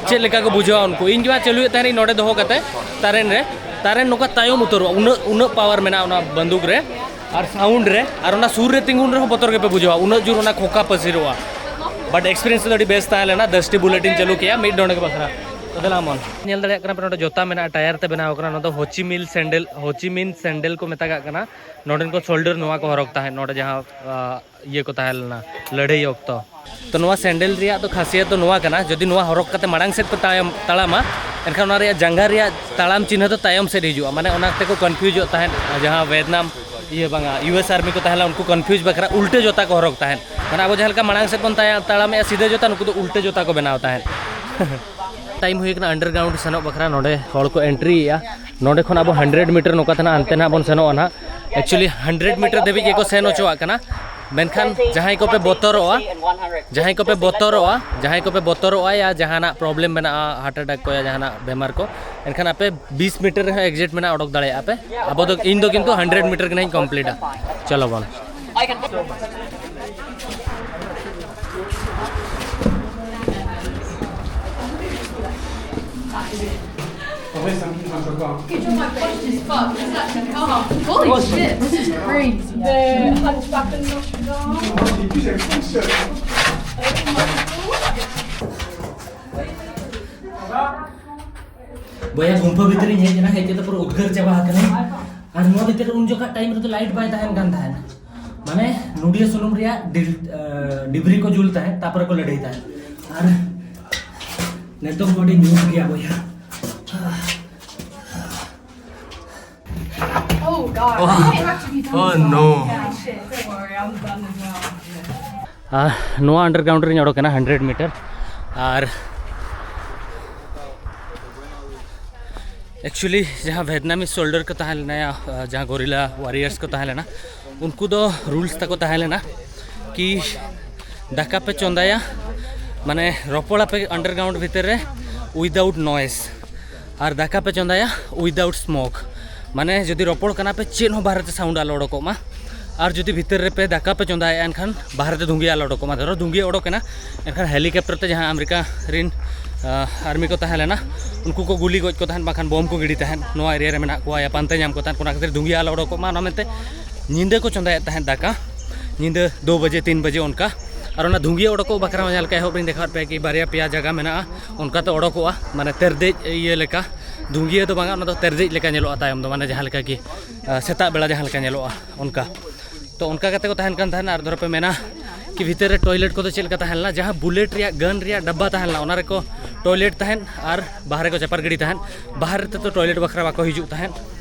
ᱪᱮᱫ ᱞᱮᱠᱟ ᱠᱚ ᱵᱩᱡᱷᱟᱹᱣᱟ ᱩᱱᱠᱩ᱾ ᱤᱧ ᱡᱚᱠᱷᱚᱱ ᱪᱟᱹᱞᱩᱭᱮᱫ ᱛᱟᱦᱮᱱᱤᱧ ᱱᱚᱰᱮ ᱫᱚᱦᱚ ᱠᱟᱛᱮ ᱛᱟᱨᱮᱱ ᱨᱮ, ᱛᱟᱨᱮᱱ ᱱᱚᱝᱠᱟ ᱛᱟᱭᱚᱢ ᱩᱛᱟᱹᱨᱚᱜᱼᱟ, ᱩᱱᱟᱹᱜ, ᱩᱱᱟᱹᱜ power ᱢᱮᱱᱟᱜᱼᱟ ᱚᱱᱟ ᱵᱟᱱᱫᱩᱠ ᱨᱮ᱾ ᱟᱨ sound ᱨᱮ, ᱟᱨ ᱚᱱᱟ ᱥᱩᱨ ᱨᱮ ᱛᱤᱸᱜᱩᱱ ᱨᱮᱦᱚᱸ ᱵᱚᱛᱚᱨ ᱜᱮᱯᱮ ᱵᱩᱡᱷᱟᱹᱣᱟ, ᱩᱱᱟᱹᱜ ᱡᱳᱨ ᱚᱱᱟ ᱠᱷᱚᱠᱟ ᱯᱟᱹᱥᱤᱨᱚᱜᱼᱟ᱾ But experience ᱫᱚ ᱟᱹᱰᱤ ᱵᱮᱥ ᱛᱟᱦᱮᱸ ᱞᱮᱱᱟ᱾ ᱫᱚᱥᱴᱤ bulletᱤᱧ ᱪᱟᱹᱞᱩ ᱠᱮᱜᱼᱟ ᱢᱤᱫ ᱰᱚᱸᱰᱮᱠ ᱵᱟᱠᱷᱨᱟ᱾ ᱫᱮᱞᱟ ᱢᱚᱱ᱾ ᱧᱮᱞ ᱫᱟᱲᱮᱭᱟᱜ ᱠᱟᱱᱟ ᱯᱮ, ᱱᱚᱰᱮ ᱡᱚᱛᱟ ᱢᱮᱱᱟᱜᱼᱟ, ᱴᱟᱭᱟᱨ ᱛᱮ ᱵᱮᱱᱟᱣ ᱠᱟᱱᱟ᱾ ᱱᱚᱣᱟ ᱫᱚ ᱦᱳᱪᱤᱢᱤᱱ ᱥᱮᱱᱰᱮᱞ, ᱦᱳᱪᱤᱢᱤᱱ ᱥᱮᱱᱰᱮᱞ ᱠᱚ ᱢᱮᱛᱟᱜᱟᱜ ᱠᱟᱱᱟ᱾ ᱱᱚᱰᱮᱱ ᱠᱚ ᱥᱳᱞᱰᱟᱨ ᱱᱚᱣᱟ ᱠᱚ ᱦᱚᱨᱚᱜ ᱛᱟᱦᱮᱸᱫ, ᱱᱚᱰᱮ ᱡᱟᱦᱟᱸ, ᱟ, ᱤᱭᱟᱹ ᱠᱚ ᱛᱟᱦᱮᱸ ᱞᱮᱱᱟ ᱞᱟᱹᱲᱦᱟᱹᱭ ᱚᱠᱛᱚ᱾ ᱛᱚ, ᱱᱚᱣᱟ ᱥᱮᱱᱰᱮᱞ ᱨᱮᱭᱟᱜ ᱫᱚ ᱠᱷᱟᱥᱤᱭᱟᱛ ᱫᱚ ᱱᱚᱣᱟ ᱠᱟᱱᱟ, ᱡᱩᱫᱤ ᱱᱚᱣᱟ ᱦᱚᱨᱚᱜ ᱠᱟᱛᱮ ᱢᱟᱲᱟᱝ ᱥᱮᱫ ᱯᱮ ᱛᱟᱭᱚᱢ, ᱛᱟᱲᱟᱢᱟ, ᱮᱱᱠᱷᱟᱱ ᱚᱱᱟ ᱨᱮᱭᱟᱜ ᱡᱟᱸᱜᱟ ᱨᱮᱭᱟᱜ ᱛᱟᱲᱟᱢ ᱪᱤᱱᱦᱟᱹ ᱫᱚ ᱛᱟᱭᱚᱢ ᱥᱮᱫ ᱦᱤᱡᱩᱜᱼᱟ᱾ ᱢᱟᱱᱮ, ᱚᱱᱟ ᱛᱮᱠᱚ ᱠᱚᱱᱯᱷᱤᱭᱩᱡᱚᱜ ᱛᱟᱦᱮᱸᱫ, ᱡᱟᱦᱟᱸ ᱵᱷᱮᱛᱱᱟᱢ, ᱤᱭᱟᱹ ᱵᱟᱝᱟ, ᱤᱭᱩ ᱮᱥ ᱟᱨᱢᱤ ᱠᱚ ᱛᱟᱦᱮᱸ ᱞᱮᱱᱟ, ᱩᱱᱠᱩ ᱠᱚᱱᱯᱷᱤᱭᱩᱡᱽ ᱵᱟᱠᱷᱨᱟ ᱩᱞᱴᱟᱹ ᱡᱚᱛᱟ ᱠᱚ ᱦᱚᱨᱚᱜ ᱛᱟᱦᱮᱸᱫ᱾ ᱢᱟᱱᱮ, ᱟᱵᱚ ᱡᱟᱦᱟᱸ ᱞᱮᱠᱟ ᱢᱟᱲᱟᱝ ᱥᱮᱫ ᱵᱚᱱ ᱛᱟᱭᱟ-, ᱛᱟᱲᱟᱢᱮᱜᱼᱟ ᱥᱤᱫᱷᱟᱹ ᱡᱚᱛᱟ, ᱱᱩᱠᱩ ᱫᱚ ᱩᱞᱴᱟᱹ ᱡᱚᱛᱟ ᱠᱚ ᱵᱮᱱᱟᱣ ᱛᱟᱦᱮᱸᱫ᱾ ᱴᱟᱭᱤᱢ ᱦᱩᱭ ᱠᱟᱱᱟ ᱟᱱᱰᱟᱨᱜᱨᱟᱣᱩᱱᱰ ᱥᱮᱱᱚᱜ ᱵᱟᱠᱷᱨᱟ᱾ ᱱᱚᱰᱮ ᱦᱚᱲ ᱠᱚ ᱮᱱᱴᱨᱤᱭᱮᱜᱼᱟ᱾ ᱱᱚᱰᱮ ᱠᱷᱚᱱ ᱟᱵᱚ ᱦᱟᱱᱰᱨᱮᱰ ᱢᱤᱴᱟᱨ ᱱᱚᱝᱠᱟ ᱛᱮ ᱱᱟᱜ ᱦᱟᱱᱛᱮ ᱱᱟᱜ ᱵᱚᱱ ᱥᱮᱱᱚᱜᱼᱟ ᱱᱟᱜ᱾ ᱮᱠᱪᱩᱭᱮᱞᱤ ᱦᱟᱱᱰᱨᱮᱰ ᱢᱤᱴᱟᱨ ᱫᱷᱟᱹᱵᱤᱡ ᱜᱮᱠᱚ ᱥᱮᱱ ᱦᱚᱪᱚᱣᱟᱜ ᱠᱟᱱᱟ, ᱢᱮᱱᱠᱷᱟᱱ ᱡᱟᱦᱟᱸᱭ ᱠᱚᱯᱮ ᱵᱚᱛᱚᱨᱚᱜᱼᱟ, ᱡᱟᱦᱟᱸᱭ ᱠᱚᱯᱮ ᱵᱚᱛᱚᱨᱚᱜᱼᱟ, ᱡᱟᱦᱟᱸᱭ ᱠᱚᱯᱮ ᱵᱚᱛᱚᱨᱚᱜᱼᱟ ᱭᱟ ᱡᱟᱦᱟᱱᱟᱜ ᱯᱨᱚᱵᱞᱮᱢ ᱢᱮᱱᱟᱜᱼᱟ, ᱦᱟᱨᱴ ᱮᱴᱮᱠ ᱠᱚ ᱭᱟ ᱡᱟᱦᱟᱱᱟᱜ ᱵᱮᱢᱟᱨ ᱠᱚ, ᱮᱱᱠᱷᱟᱱ ᱟᱯᱮ ᱵᱤᱥ ᱢᱤᱴᱟᱨ ᱨᱮᱦᱚᱸ ᱮᱠᱡᱤᱴ ᱢᱮᱱᱟᱜᱼᱟ, ᱚᱰᱚᱠ ᱫᱟᱲᱮᱭᱟᱜᱼᱟ ᱯᱮ᱾ ᱟᱵᱚ ᱫᱚ, ᱤᱧ ᱫᱚ ᱠᱤᱱᱛᱩ ᱦᱟᱱᱰᱨᱮᱰ ᱢᱤᱴᱟᱨ ᱜᱮ ᱱᱟᱜ ᱤᱧ ᱠᱚᱢᱯᱞᱤᱴᱟ᱾ ᱪᱚᱞᱚ ᱵᱚᱱ᱾ Holy shit, this is crazy. The Hunchback of Notre Dame. ᱵᱚᱭᱦᱟ, ᱜᱩᱢᱯᱷᱟᱹ ᱵᱷᱤᱛᱨᱤᱧ ᱦᱮᱡ ᱮᱱᱟ, ᱦᱮᱡ ᱠᱟᱛᱮ ᱯᱩᱨᱟᱹ ᱩᱫᱽᱜᱟᱹᱨ ᱪᱟᱵᱟ ᱟᱠᱟᱱᱟ᱾ ᱟᱨ ᱱᱚᱣᱟ ᱵᱷᱤᱛᱨᱤ ᱨᱮ ᱩᱱ ᱡᱚᱠᱷᱟᱜ ᱴᱟᱭᱤᱢ ᱨᱮᱫᱚ ᱞᱟᱭᱤᱴ ᱵᱟᱭ ᱛᱟᱦᱮᱱ ᱠᱟᱱ ᱛᱟᱦᱮᱸᱫ, ᱢᱟᱱᱮ ᱱᱚᱰᱤᱭᱟᱹ ᱥᱩᱱᱩᱢ ᱨᱮᱭᱟᱜ ᱰᱤᱞ-, ᱟᱸ, ᱰᱤᱵᱨᱤ ᱠᱚ ᱡᱩᱞ ᱛᱟᱦᱮᱸᱫ, ᱛᱟᱨᱯᱚᱨᱮ ᱠᱚ ᱞᱟᱹᱰᱷᱟᱹᱭ ᱛᱟᱦᱮᱸᱫ᱾ ᱟᱨ ᱱᱤᱛᱚᱜ ᱫᱚ ᱟᱹᱰᱤ ᱧᱩᱛ ᱜᱮᱭᱟ ᱵᱚᱭᱦᱟ᱾ Oh god. Oh. I might have to be done Oh, as well. No. Yeah, shit. Don't worry, I'm done as well. ᱟᱨ ᱱᱚᱣᱟ ᱟᱱᱰᱟᱨᱜᱨᱟᱣᱩᱱᱰ ᱨᱤᱧ ᱚᱰᱚᱠ ᱮᱱᱟ ᱦᱟᱱᱰᱨᱮᱰ ᱢᱤᱴᱟᱨ᱾ ᱟᱨ ᱮᱠᱪᱩᱭᱮᱞᱤ ᱡᱟᱦᱟᱸ ᱵᱷᱮᱛᱱᱟᱢᱤᱡ ᱥᱳᱞᱰᱟᱨ ᱠᱚ ᱛᱟᱦᱮᱸ ᱞᱮᱱᱟ, ᱡᱟᱦᱟᱸ ᱜᱚᱨᱤᱞᱟ ᱣᱟᱨᱤᱭᱟᱨᱥ ᱠᱚ ᱛᱟᱦᱮᱸ ᱞᱮᱱᱟ, ᱩᱱᱠᱩ ᱫᱚ ᱨᱩᱞᱥ ᱛᱟᱠᱚ ᱛᱟᱦᱮᱸ ᱞᱮᱱᱟ ᱠᱤ ᱫᱟᱠᱟ ᱯᱮ ᱪᱚᱸᱫᱟᱭᱟ, ᱢᱟᱱᱮ ᱨᱚᱯᱚᱲᱟᱯᱮ ᱟᱱᱰᱟᱨᱜᱨᱟᱣᱩᱱᱰ ᱵᱷᱤᱛᱤᱨ ᱨᱮ without noise, ᱟᱨ ᱫᱟᱠᱟ ᱯᱮ ᱪᱚᱸᱫᱟᱭᱟ without smoke᱾ ᱢᱟᱱᱮ ᱡᱩᱫᱤ ᱨᱚᱯᱚᱲ ᱠᱟᱱᱟ ᱯᱮ, ᱪᱮᱫ ᱦᱚᱸ ᱵᱟᱦᱨᱮ ᱛᱮ ᱥᱟᱣᱩᱱᱰ ᱟᱞᱚ ᱚᱰᱚᱠᱚᱜ ᱢᱟ᱾ ᱟᱨ ᱡᱩᱫᱤ ᱵᱷᱤᱛᱤᱨ ᱨᱮᱯᱮ ᱫᱟᱠᱟ ᱯᱮ ᱪᱚᱸᱫᱟᱭᱮᱜᱼᱟ, ᱮᱱᱠᱷᱟᱱ ᱵᱟᱦᱨᱮ ᱛᱮ ᱫᱷᱩᱝᱜᱤ ᱟᱞᱚ ᱚᱰᱚᱠᱚᱜ ᱢᱟ᱾ ᱫᱷᱚᱨᱚ ᱫᱷᱩᱝᱜᱤ ᱚᱰᱚᱠ ᱮᱱᱟ, ᱮᱱᱠᱷᱟᱱ ᱦᱮᱞᱤᱠᱚᱯᱴᱟᱨ ᱛᱮ ᱡᱟᱦᱟᱸ ᱟᱢᱮᱨᱤᱠᱟ ᱨᱮᱱ, ᱟᱸ, ᱟᱨᱢᱤ ᱠᱚ ᱛᱟᱦᱮᱸ ᱞᱮᱱᱟ, ᱩᱱᱠᱩ ᱠᱚ ᱜᱩᱞᱤ ᱜᱚᱡ ᱠᱚ ᱛᱟᱦᱮᱸᱫ, ᱵᱟᱝᱠᱷᱟᱱ ᱵᱚᱢ ᱠᱚ ᱜᱤᱰᱤ ᱛᱟᱦᱮᱸᱫ, ᱱᱚᱣᱟ ᱮᱨᱤᱭᱟ ᱨᱮ ᱢᱮᱱᱟᱜ ᱠᱚᱣᱟ ᱭᱟ ᱯᱟᱱᱛᱮ ᱧᱟᱢ ᱠᱚ ᱛᱟᱦᱮᱸᱫ᱾ ᱚᱱᱟ ᱠᱷᱟᱹᱛᱤᱨ ᱫᱷᱩᱝᱜᱤ ᱟᱞᱚ ᱚᱰᱚᱠᱚᱜ ᱢᱟ, ᱚᱱᱟ ᱢᱮᱱᱛᱮ ᱧᱤᱫᱟᱹ ᱠᱚ ᱪᱚᱸᱫᱟᱭᱮᱫ ᱛᱟᱦᱮᱸᱫ ᱫᱟᱠᱟ, ᱧᱤᱫᱟᱹ ᱫᱩ ᱵᱟᱡᱮ, ᱛᱤᱱ ᱵᱟᱡᱮ ᱚᱱᱠᱟ᱾ ᱟᱨ ᱚᱱᱟ ᱫᱷᱩᱝᱜᱤᱭᱟᱹ ᱚᱰᱚᱠᱚᱜ ᱵᱟᱠᱷᱨᱟ ᱦᱚᱸ ᱡᱟᱦᱟᱸ ᱞᱮᱠᱟ ᱮᱦᱚᱵ ᱨᱤᱧ ᱫᱮᱠᱷᱟᱣᱟᱫ ᱯᱮᱭᱟ ᱠᱤ ᱵᱟᱨᱭᱟ ᱯᱮᱭᱟ ᱡᱟᱭᱜᱟ ᱢᱮᱱᱟᱜᱼᱟ, ᱚᱱᱠᱟᱛᱮ ᱚᱰᱚᱠᱚᱜᱼᱟ, ᱢᱟᱱᱮ ᱛᱮᱨᱫᱮᱡ ᱤᱭᱟᱹ ᱞᱮᱠᱟ, ᱫᱷᱩᱝᱜᱤᱭᱟᱹ ᱫᱚ ᱵᱟᱝᱟ, ᱚᱱᱟ ᱫᱚ ᱛᱮᱨᱫᱮᱡ ᱞᱮᱠᱟ ᱧᱮᱞᱚᱜᱼᱟ ᱛᱟᱭᱚᱢ ᱫᱚ, ᱢᱟᱱᱮ ᱡᱟᱦᱟᱸ ᱞᱮᱠᱟ ᱠᱤ ᱥᱮᱛᱟᱜ ᱵᱮᱲᱟ ᱡᱟᱦᱟᱸ ᱞᱮᱠᱟ ᱧᱮᱞᱚᱜᱼᱟ ᱚᱱᱠᱟ᱾ ᱛᱚ ᱚᱱᱠᱟ ᱠᱟᱛᱮ ᱠᱚ ᱛᱟᱦᱮᱱ ᱠᱟᱱ ᱛᱟᱦᱮᱱᱟ᱾ ᱟᱨ ᱫᱷᱚᱨᱚ ᱯᱮ ᱢᱮᱱᱟ ᱠᱤ ᱵᱷᱤᱛᱟᱹᱨ ᱨᱮ ᱴᱚᱭᱞᱮᱴ ᱠᱚᱫᱚ ᱪᱮᱫ ᱞᱮᱠᱟ ᱛᱟᱦᱮᱸ ᱞᱮᱱᱟ? ᱡᱟᱦᱟᱸ ᱵᱩᱞᱮᱴ ᱨᱮᱭᱟᱜ ᱜᱟᱱ ᱨᱮᱭᱟᱜ ᱰᱟᱵᱵᱟ ᱛᱟᱦᱮᱸ ᱞᱮᱱᱟ, ᱚᱱᱟ ᱨᱮᱠᱚ ᱴᱚᱭᱞᱮᱴ ᱛᱟᱦᱮᱸᱫ, ᱟᱨ ᱵᱟᱦᱨᱮ ᱠᱚ ᱪᱟᱯᱟᱨ ᱜᱤᱰᱤ ᱛᱟᱦᱮᱸᱫ᱾ ᱵᱟᱦᱨᱮ ᱛᱮᱫᱚ ᱴᱚᱭᱞᱮᱴ ᱵᱟᱠᱷᱨᱟ ᱵᱟᱠᱚ ᱦᱤᱡᱩᱜ ᱛᱟᱦᱮᱸᱫ,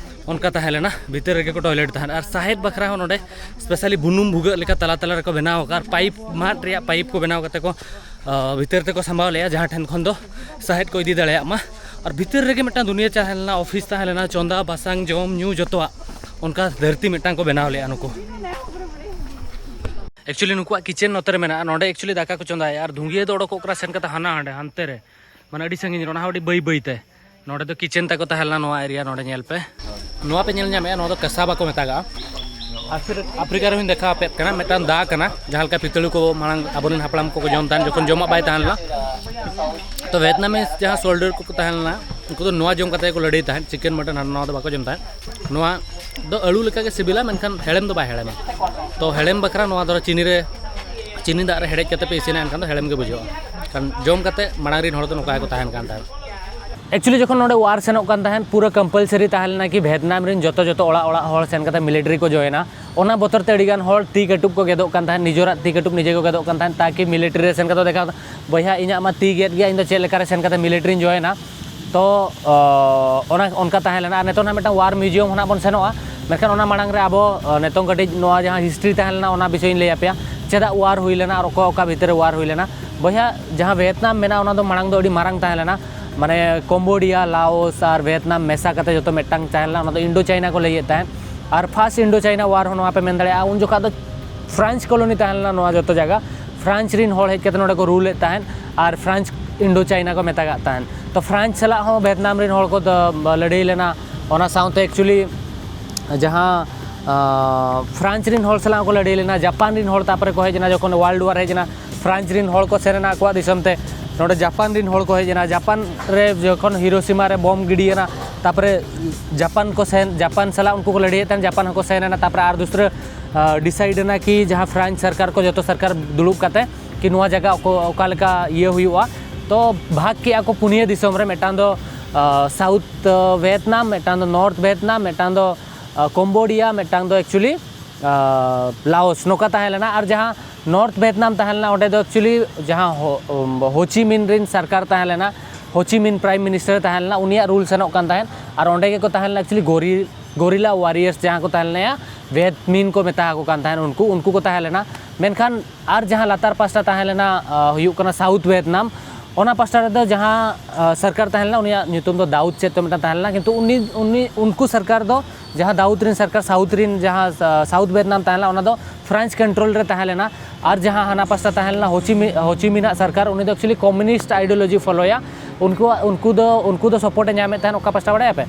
ᱚᱱᱠᱟ ᱛᱟᱦᱮᱸ ᱞᱮᱱᱟ᱾ ᱵᱷᱤᱛᱟᱹᱨ ᱨᱮᱜᱮ ᱠᱚ ᱴᱚᱭᱞᱮᱴ ᱛᱟᱦᱮᱸᱫ᱾ ᱟᱨ ᱥᱟᱦᱮᱫ ᱵᱟᱠᱷᱨᱟ ᱦᱚᱸ ᱱᱚᱰᱮ ᱥᱯᱮᱥᱟᱞᱤ ᱵᱩᱱᱩᱢ ᱵᱷᱩᱜᱟᱹᱜ ᱞᱮᱠᱟ ᱛᱟᱞᱟ ᱛᱟᱞᱟ ᱨᱮᱠᱚ ᱵᱮᱱᱟᱣ ᱟᱠᱟᱫ, ᱟᱨ ᱯᱟᱭᱤᱯ ᱢᱟᱫ ᱨᱮᱭᱟᱜ ᱯᱟᱭᱤᱯ ᱠᱚ ᱵᱮᱱᱟᱣ ᱠᱟᱛᱮ ᱠᱚ ᱵᱷᱤᱛᱟᱹᱨ ᱛᱮᱠᱚ ᱥᱟᱢᱵᱟᱣ ᱞᱮᱜᱼᱟ, ᱡᱟᱦᱟᱸ ᱴᱷᱮᱱ ᱠᱷᱚᱱ ᱫᱚ ᱥᱟᱦᱮᱫ ᱠᱚ ᱤᱫᱤ ᱫᱟᱲᱮᱭᱟᱜ ᱢᱟ᱾ ᱟᱨ ᱵᱷᱤᱛᱟᱹᱨ ᱨᱮᱜᱮ ᱢᱤᱫᱴᱟᱝ ᱫᱩᱱᱤᱭᱟᱹ ᱛᱟᱦᱮᱸ ᱞᱮᱱᱟ, ᱚᱯᱷᱤᱥ ᱛᱟᱦᱮᱸ ᱞᱮᱱᱟ, ᱪᱚᱸᱫᱟ ᱵᱟᱥᱟᱝ ᱡᱚᱢ ᱧᱩ ᱡᱚᱛᱚᱣᱟᱜ ᱚᱱᱠᱟ ᱫᱷᱟᱹᱨᱛᱤ ᱢᱤᱫᱴᱟᱝ ᱠᱚ ᱵᱮᱱᱟᱣ ᱞᱮᱜᱼᱟ ᱱᱩᱠᱩ᱾ ᱮᱠᱪᱩᱭᱮᱞᱤ ᱱᱩᱠᱩᱣᱟᱜ ᱠᱤᱪᱮᱱ ᱱᱚᱛᱮ ᱨᱮ ᱢᱮᱱᱟᱜᱼᱟ, ᱱᱚᱰᱮ ᱮᱠᱪᱩᱭᱮᱞᱤ ᱫᱟᱠᱟ ᱠᱚ ᱪᱚᱸᱫᱟᱭᱟ, ᱟᱨ ᱫᱷᱩᱝᱜᱤᱭᱟᱹ ᱫᱚ ᱚᱰᱚᱠᱚᱜ ᱠᱟᱱᱟ ᱥᱮᱱ ᱠᱟᱛᱮ ᱦᱟᱱᱟ ᱦᱟᱸᱰᱮ ᱦᱟᱱᱛᱮ ᱨᱮ, ᱢᱟᱱᱮ ᱟᱹᱰᱤ ᱥᱟᱺᱜᱤᱧ ᱨᱮ, ᱚᱱᱟ ᱦᱚᱸ ᱟᱹᱰᱤ ᱵᱟᱹᱭ ᱵᱟᱹᱭ ᱛᱮ᱾ ᱱᱚᱰᱮ ᱫᱚ ᱠᱤᱪᱮᱱ ᱛᱟᱠᱚ ᱛᱟᱦᱮᱸ ᱞᱮᱱᱟ ᱱᱚᱣᱟ ᱮᱨᱤᱭᱟ, ᱱᱚᱰᱮ ᱧᱮᱞ ᱯᱮ᱾ ᱱᱚᱣᱟ ᱯᱮ ᱧᱮᱞ ᱧᱟᱢᱮᱫᱼᱟ, ᱱᱚᱣᱟ ᱫᱚ ᱠᱟᱥᱟᱵᱟ ᱠᱚ ᱢᱮᱛᱟᱜᱟᱜᱼᱟ᱾ ᱟᱯᱷᱨᱤᱠᱟ ᱨᱮᱦᱚᱸᱧ ᱫᱮᱠᱷᱟᱣ ᱟᱯᱮᱭᱟᱜ ᱠᱟᱱᱟ, ᱢᱤᱫᱴᱟᱝ ᱫᱟ ᱠᱟᱱᱟ, ᱡᱟᱦᱟᱸ ᱞᱮᱠᱟ ᱯᱤᱛᱟᱹᱲᱤ ᱠᱚ ᱢᱟᱲᱟᱝ ᱟᱵᱚᱨᱮᱱ ᱦᱟᱯᱲᱟᱢ ᱠᱚᱠᱚ ᱡᱚᱢ ᱛᱟᱦᱮᱸᱫ, ᱡᱚᱠᱷᱚᱱ ᱡᱚᱢᱟᱜ ᱵᱟᱭ ᱛᱟᱦᱮᱸ ᱞᱮᱱᱟ᱾ ᱛᱚ ᱵᱷᱤᱭᱮᱛᱱᱟᱢᱤᱡ ᱡᱟᱦᱟᱸ ᱥᱳᱞᱰᱟᱨ ᱠᱚᱠᱚ ᱛᱟᱦᱮᱸ ᱞᱮᱱᱟ, ᱩᱱᱠᱩ ᱫᱚ ᱱᱚᱣᱟ ᱡᱚᱢ ᱠᱟᱛᱮ ᱠᱚ ᱞᱟᱹᱲᱦᱟᱹᱭ ᱛᱟᱦᱮᱸᱫ, ᱪᱤᱠᱮᱱ ᱢᱚᱴᱚᱱ ᱦᱟᱱᱟ ᱱᱚᱣᱟ ᱫᱚ ᱵᱟᱠᱚ ᱡᱚᱢ ᱛᱟᱦᱮᱸᱫ᱾ ᱱᱚᱣᱟ ᱫᱚ ᱟᱹᱞᱩ ᱞᱮᱠᱟᱜᱮ ᱥᱤᱵᱤᱞᱟ, ᱢᱮᱱᱠᱷᱟᱱ ᱦᱮᱲᱮᱢ ᱫᱚ ᱵᱟᱭ ᱦᱮᱲᱮᱢᱟ᱾ ᱛᱚ ᱦᱮᱲᱮᱢ ᱵᱟᱠᱷᱨᱟ ᱱᱚᱣᱟ ᱫᱚ ᱪᱤᱱᱤ ᱨᱮ, ᱪᱤᱱᱤ ᱫᱟᱜ ᱨᱮ ᱦᱮᱰᱮᱡ ᱠᱟᱛᱮ ᱯᱮ ᱤᱥᱤᱱᱟ, ᱮᱱᱠᱷᱟᱱ ᱫᱚ ᱦᱮᱲᱮᱢ ᱜᱮ ᱵᱩᱡᱷᱟᱹᱜᱼᱟ᱾ ᱠᱟᱨᱚᱱ ᱡᱚᱢ ᱠᱟᱛᱮ ᱢᱟᱲᱟᱝ ᱨᱮᱱ ᱦᱚᱲ ᱫᱚ ᱱᱚᱝᱠᱟ ᱜᱮᱠᱚ ᱛᱟᱦᱮᱱ ᱠᱟᱱ ᱛᱟᱦᱮᱸᱫ᱾ ᱮᱠᱪᱩᱭᱮᱞᱤ ᱡᱚᱠᱷᱚᱱ ᱱᱚᱰᱮ ᱣᱟᱨ ᱥᱮᱱᱚᱜ ᱠᱟᱱ ᱛᱟᱦᱮᱸᱫ, ᱯᱩᱨᱟᱹ ᱠᱚᱢᱯᱟᱞᱥᱟᱨᱤ ᱛᱟᱦᱮᱸ ᱞᱮᱱᱟ ᱠᱤ ᱵᱷᱤᱭᱮᱛᱱᱟᱢ ᱨᱮᱱ ᱡᱚᱛᱚ ᱡᱚᱛᱚ ᱚᱲᱟᱜ ᱚᱲᱟᱜ ᱦᱚᱲ ᱥᱮᱱ ᱠᱟᱛᱮ ᱢᱤᱞᱤᱴᱟᱨᱤ ᱠᱚ ᱡᱚᱭᱮᱱᱟ᱾ ᱚᱱᱟ ᱵᱚᱛᱚᱨ ᱛᱮ ᱟᱹᱰᱤ ᱜᱟᱱ ᱦᱚᱲ ᱛᱤ ᱠᱟᱹᱴᱩᱵ ᱠᱚ ᱜᱮᱫᱚᱜ ᱠᱟᱱ ᱛᱟᱦᱮᱸᱫ, ᱱᱤᱡᱮᱨᱟᱜ ᱛᱤ ᱠᱟᱹᱴᱩᱵ ᱱᱤᱡᱮ ᱠᱚ ᱜᱮᱫᱚᱜ ᱠᱟᱱ ᱛᱟᱦᱮᱸᱫ, ᱛᱟᱠᱤ ᱢᱤᱞᱤᱴᱟᱨᱤ ᱨᱮ ᱥᱮᱱ ᱠᱟᱛᱮ ᱫᱮᱠᱷᱟᱣ, ᱵᱚᱭᱦᱟ, ᱤᱧᱟᱹᱜ ᱢᱟ ᱛᱤ ᱜᱮᱫ ᱜᱮᱭᱟ, ᱤᱧ ᱫᱚ ᱪᱮᱫ ᱞᱮᱠᱟ ᱨᱮ ᱥᱮᱱ ᱠᱟᱛᱮ ᱢᱤᱞᱤᱴᱟᱨᱤᱧ ᱡᱚᱭᱮᱱᱟ? ᱛᱚ ᱚ, ᱚᱱᱟ ᱚᱱᱠᱟ ᱛᱟᱦᱮᱸ ᱞᱮᱱᱟ᱾ ᱟᱨ ᱱᱤᱛᱚᱜ ᱱᱟᱜ ᱢᱤᱫᱴᱟᱝ ᱣᱟᱨ ᱢᱤᱭᱩᱡᱤᱭᱟᱢ ᱦᱚᱸ ᱱᱟᱜ ᱵᱚᱱ ᱥᱮᱱᱚᱜᱼᱟ, ᱢᱮᱱᱠᱷᱟᱱ ᱚᱱᱟ ᱢᱟᱲᱟᱝ ᱨᱮ ᱟᱵᱚ ᱚ, ᱱᱤᱛᱚᱝ ᱠᱟᱹᱴᱤᱡ ᱱᱚᱣᱟ ᱡᱟᱦᱟᱸ ᱦᱤᱥᱴᱨᱤ ᱛᱟᱦᱮᱸ ᱞᱮᱱᱟ, ᱚᱱᱟ ᱵᱤᱥᱚᱭ ᱤᱧ ᱞᱟᱹᱭ ᱟᱯᱮᱭᱟ, ᱪᱮᱫᱟᱜ ᱣᱟᱨ ᱦᱩᱭ ᱞᱮᱱᱟ ᱟᱨ ᱚᱠᱟ ᱚᱠᱟ ᱵᱷᱤᱛᱤᱨ ᱨᱮ ᱣᱟᱨ ᱦᱩᱭ ᱞᱮᱱᱟ᱾ ᱵᱚᱭᱦᱟ, ᱡᱟᱦᱟᱸ ᱵᱷᱤᱭᱮᱛᱱᱟᱢ ᱢᱮᱱᱟᱜᱼᱟ, ᱚᱱᱟ ᱫᱚ ᱢᱟᱲᱟᱝ ᱫᱚ ᱟᱹᱰᱤ ᱢᱟᱨᱟᱝ ᱛᱟᱦᱮᱸ ᱞᱮᱱᱟ, ᱢᱟᱱᱮ ᱠᱚᱢᱵᱳᱰᱤᱭᱟ, ᱞᱟᱣᱳᱥ ᱟᱨ ᱵᱷᱤᱭᱮᱛᱱᱟᱢ ᱢᱮᱥᱟ ᱠᱟᱛᱮ ᱡᱚᱛᱚ ᱢᱤᱫᱴᱟᱝ ᱛᱟᱦᱮᱸ ᱞᱮᱱᱟ᱾ ᱚᱱᱟ ᱫᱚ ᱤᱱᱰᱳ ᱪᱟᱭᱱᱟ ᱠᱚ ᱞᱟᱹᱭᱮᱫ ᱛᱟᱦᱮᱸᱫ᱾ ᱟᱨ ᱯᱷᱟᱨᱥᱴ ᱤᱱᱰᱳ ᱪᱟᱭᱱᱟ ᱣᱟᱨ ᱦᱚᱸ ᱱᱚᱣᱟ ᱯᱮ ᱢᱮᱱ ᱫᱟᱲᱮᱭᱟᱜᱼᱟ, ᱩᱱ ᱡᱚᱠᱷᱟᱜ ᱫᱚ ᱯᱷᱨᱟᱱᱥ ᱠᱚᱞᱳᱱᱤ ᱛᱟᱦᱮᱸ ᱞᱮᱱᱟ ᱱᱚᱣᱟ ᱡᱚᱛᱚ ᱡᱟᱭᱜᱟ᱾ ᱯᱷᱨᱟᱱᱥ ᱨᱮᱱ ᱦᱚᱲ ᱦᱮᱡ ᱠᱟᱛᱮ ᱱᱚᱰᱮ ᱠᱚ ᱨᱩᱞᱮᱫ ᱛᱟᱦᱮᱸᱫ ᱟᱨ ᱯᱷᱨᱟᱱᱥ ᱤᱱᱰᱳ ᱪᱟᱭᱱᱟ ᱠᱚ ᱢᱮᱛᱟᱜᱟᱜ ᱛᱟᱦᱮᱸᱫ᱾ ᱛᱚ ᱯᱷᱨᱟᱱᱥ ᱥᱟᱞᱟᱜ ᱦᱚᱸ ᱵᱷᱤᱭᱮᱛᱱᱟᱢ ᱨᱮᱱ ᱦᱚᱲ ᱠᱚ ᱫᱚ ᱞᱟᱹᱲᱦᱟᱹᱭ ᱞᱮᱱᱟ᱾ ᱚᱱᱟ ᱥᱟᱶᱛᱮ ᱮᱠᱪᱩᱭᱮᱞᱤ ᱡᱟᱦᱟᱸ ᱟᱸ, ᱯᱷᱨᱟᱱᱥ ᱨᱮᱱ ᱦᱚᱲ ᱥᱟᱞᱟᱜ ᱦᱚᱸᱠᱚ ᱞᱟᱹᱲᱦᱟᱹᱭ ᱞᱮᱱᱟ, ᱡᱟᱯᱟᱱ ᱨᱮᱱ ᱦᱚᱲ ᱛᱟᱨᱯᱚᱨᱮ ᱠᱚ ᱦᱮᱡ ᱮᱱᱟ, ᱡᱚᱠᱷᱚᱱ ᱣᱟᱨᱞᱰ ᱣᱟᱨ ᱦᱮᱡ ᱮᱱᱟ, ᱯᱷᱨᱟᱱᱥ ᱨᱮᱱ ᱦᱚᱲ ᱠᱚ ᱥᱮᱱ ᱮᱱᱟ ᱟᱠᱚᱣᱟᱜ ᱫᱤᱥᱚᱢ ᱛᱮ, ᱱᱚᱰᱮ ᱡᱟᱯᱟᱱ ᱨᱮᱱ ᱦᱚᱲ ᱠᱚ ᱦᱮᱡ ᱮᱱᱟ᱾ ᱡᱟᱯᱟᱱ ᱨᱮ ᱡᱚᱠᱷᱚᱱ ᱦᱤᱨᱳᱥᱤᱢᱟ ᱨᱮ ᱵᱚᱢ ᱜᱤᱰᱤᱭᱮᱱᱟ, ᱛᱟᱨᱯᱚᱨᱮ ᱡᱟᱯᱟᱱ ᱠᱚ ᱥᱮᱱ, ᱡᱟᱯᱟᱱ ᱥᱟᱞᱟᱜ ᱩᱱᱠᱩ ᱠᱚ ᱞᱟᱹᱲᱦᱟᱹᱭᱮᱫ ᱛᱟᱦᱮᱱ, ᱡᱟᱯᱟᱱ ᱦᱚᱸᱠᱚ ᱥᱮᱱ ᱮᱱᱟ᱾ ᱛᱟᱨᱯᱚᱨᱮ ᱟᱨ ᱫᱩᱥᱨᱟᱹ ᱰᱤᱥᱟᱭᱤᱰ ᱮᱱᱟ ᱠᱤ ᱡᱟᱦᱟᱸ ᱯᱷᱨᱟᱱᱥ ᱥᱚᱨᱠᱟᱨ ᱠᱚ ᱡᱚᱛᱚ ᱥᱚᱨᱠᱟᱨ ᱫᱩᱲᱩᱵ ᱠᱟᱛᱮ ᱠᱤ ᱱᱚᱣᱟ ᱡᱟᱭᱜᱟ ᱚᱠᱟ ᱞᱮᱠᱟ ᱤᱭᱟᱹ ᱦᱩᱭᱩᱜᱼᱟ᱾ ᱛᱚ ᱵᱷᱟᱜᱽ ᱠᱮᱜᱼᱟ ᱠᱚ ᱯᱩᱱᱭᱟᱹ ᱫᱤᱥᱚᱢ ᱨᱮ, ᱢᱤᱫᱴᱟᱝ ᱫᱚ ᱥᱟᱣᱩᱛᱷ ᱵᱷᱤᱭᱮᱛᱱᱟᱢ, ᱢᱤᱫᱴᱟᱝ ᱫᱚ ᱱᱚᱨᱛᱷ ᱵᱷᱤᱭᱮᱛᱱᱟᱢ, ᱢᱤᱫᱴᱟᱝ ᱫᱚ ᱠᱚᱢᱵᱳᱰᱤᱭᱟ, ᱢᱤᱫᱴᱟᱝ ᱫᱚ ᱮᱠᱪᱩᱭᱮᱞᱤ ᱞᱟᱣᱳᱥ, ᱱᱚᱝᱠᱟ ᱛᱟᱦᱮᱸ ᱞᱮᱱᱟ᱾ ᱟᱨ ᱡᱟᱦᱟᱸ ᱱᱚᱨᱛᱷ ᱵᱷᱤᱭᱮᱛᱱᱟᱢ ᱛᱟᱦᱮᱸ ᱞᱮᱱᱟ, ᱚᱸᱰᱮ ᱫᱚ ᱮᱠᱪᱩᱭᱮᱞᱤ ᱡᱟᱦᱟᱸ ᱦᱳ- ᱩᱢ, ᱦᱳᱪᱤ ᱢᱤᱱ ᱨᱮᱱ ᱥᱚᱨᱠᱟᱨ ᱛᱟᱦᱮᱸ ᱞᱮᱱᱟ, ᱦᱳᱪᱤ ᱢᱤᱱ ᱯᱨᱟᱭᱤᱢ ᱢᱤᱱᱤᱥᱴᱟᱨ ᱛᱟᱦᱮᱸ ᱞᱮᱱᱟ, ᱩᱱᱤᱭᱟᱜ ᱨᱩᱞ ᱥᱮᱱᱚᱜ ᱠᱟᱱ ᱛᱟᱦᱮᱸᱫ᱾ ᱟᱨ ᱚᱸᱰᱮ ᱜᱮᱠᱚ ᱛᱟᱦᱮᱸ ᱞᱮᱱᱟ ᱮᱠᱪᱩᱭᱮᱞᱤ ᱜᱚᱨᱤ ᱜᱚᱨᱤᱞᱟ ᱣᱟᱨᱤᱭᱟᱨᱥ ᱡᱟᱦᱟᱸ ᱠᱚ ᱛᱟᱦᱮᱸ ᱞᱮᱱᱟ, ᱵᱷᱤᱭᱮᱛ ᱢᱤᱱ ᱠᱚ ᱢᱮᱛᱟ ᱟᱠᱚ ᱠᱟᱱ ᱛᱟᱦᱮᱸᱫ, ᱩᱱᱠᱩ ᱩᱱᱠᱩ ᱠᱚ ᱛᱟᱦᱮᱸ ᱞᱮᱱᱟ᱾ ᱢᱮᱱᱠᱷᱟᱱ ᱟᱨ ᱡᱟᱦᱟᱸ ᱞᱟᱛᱟᱨ ᱯᱟᱥᱴᱟ ᱛᱟᱦᱮᱸ ᱞᱮᱱᱟ, ᱦᱩᱭᱩᱜ ᱠᱟᱱᱟ ᱥᱟᱣᱩᱛᱷ ᱵᱷᱤᱭᱮᱛᱱᱟᱢ, ᱚᱱᱟ ᱯᱟᱥᱴᱟ ᱨᱮᱫᱚ ᱡᱟᱦᱟᱸ ᱥᱚᱨᱠᱟᱨ ᱛᱟᱦᱮᱸ ᱞᱮᱱᱟ, ᱩᱱᱤᱭᱟᱜ ᱧᱩᱛᱩᱢ ᱫᱚ ᱫᱟᱣᱩᱫ ᱪᱮᱫ ᱛᱚ ᱢᱤᱫᱴᱟᱝ ᱛᱟᱦᱮᱸ ᱞᱮᱱᱟ, ᱠᱤᱱᱛᱩ ᱩᱱᱤ ᱩᱱᱤ ᱩᱱᱠᱩ ᱥᱚᱨᱠᱟᱨ ᱫᱚ, ᱡᱟᱦᱟᱸ ᱫᱟᱣᱩᱫ ᱨᱮᱱ ᱥᱚᱨᱠᱟᱨ, ᱥᱟᱣᱩᱛᱷ ᱨᱮᱱ ᱡᱟᱦᱟᱸ ᱥᱟᱣᱩᱛᱷ ᱵᱷᱤᱭᱮᱛᱱᱟᱢ ᱛᱟᱦᱮᱸ ᱞᱮᱱᱟ, ᱚᱱᱟ ᱫᱚ ᱯᱷᱨᱟᱱᱥ ᱠᱚᱱᱴᱨᱳᱞ ᱨᱮ ᱛᱟᱦᱮᱸ ᱞᱮᱱᱟ᱾ ᱟᱨ ᱡᱟᱦᱟᱸ ᱦᱟᱱᱟ ᱯᱟᱥᱴᱟ ᱛᱟᱦᱮᱸ ᱞᱮᱱᱟ ᱦᱳᱪᱤ ᱢᱤ- ᱦᱳᱪᱤ ᱢᱤᱱᱟᱜ ᱥᱚᱨᱠᱟᱨ, ᱩᱱᱤ ᱫᱚ ᱮᱠᱪᱩᱭᱮᱞᱤ ᱠᱚᱢᱭᱩᱱᱤᱥᱴ ᱟᱭᱰᱤᱭᱳᱞᱚᱡᱤ ᱯᱷᱚᱞᱳᱭᱟ᱾ ᱩᱱᱠᱩᱣᱟᱜ ᱩᱱᱠᱩ ᱫᱚ ᱩᱱᱠᱩ ᱫᱚ ᱥᱟᱯᱳᱨᱴ ᱮ ᱧᱟᱢᱮᱫ ᱛᱟᱦᱮᱸᱫ ᱚᱠᱟ ᱯᱟᱥᱴᱟ ᱵᱟᱲᱟᱭᱟᱯᱮ?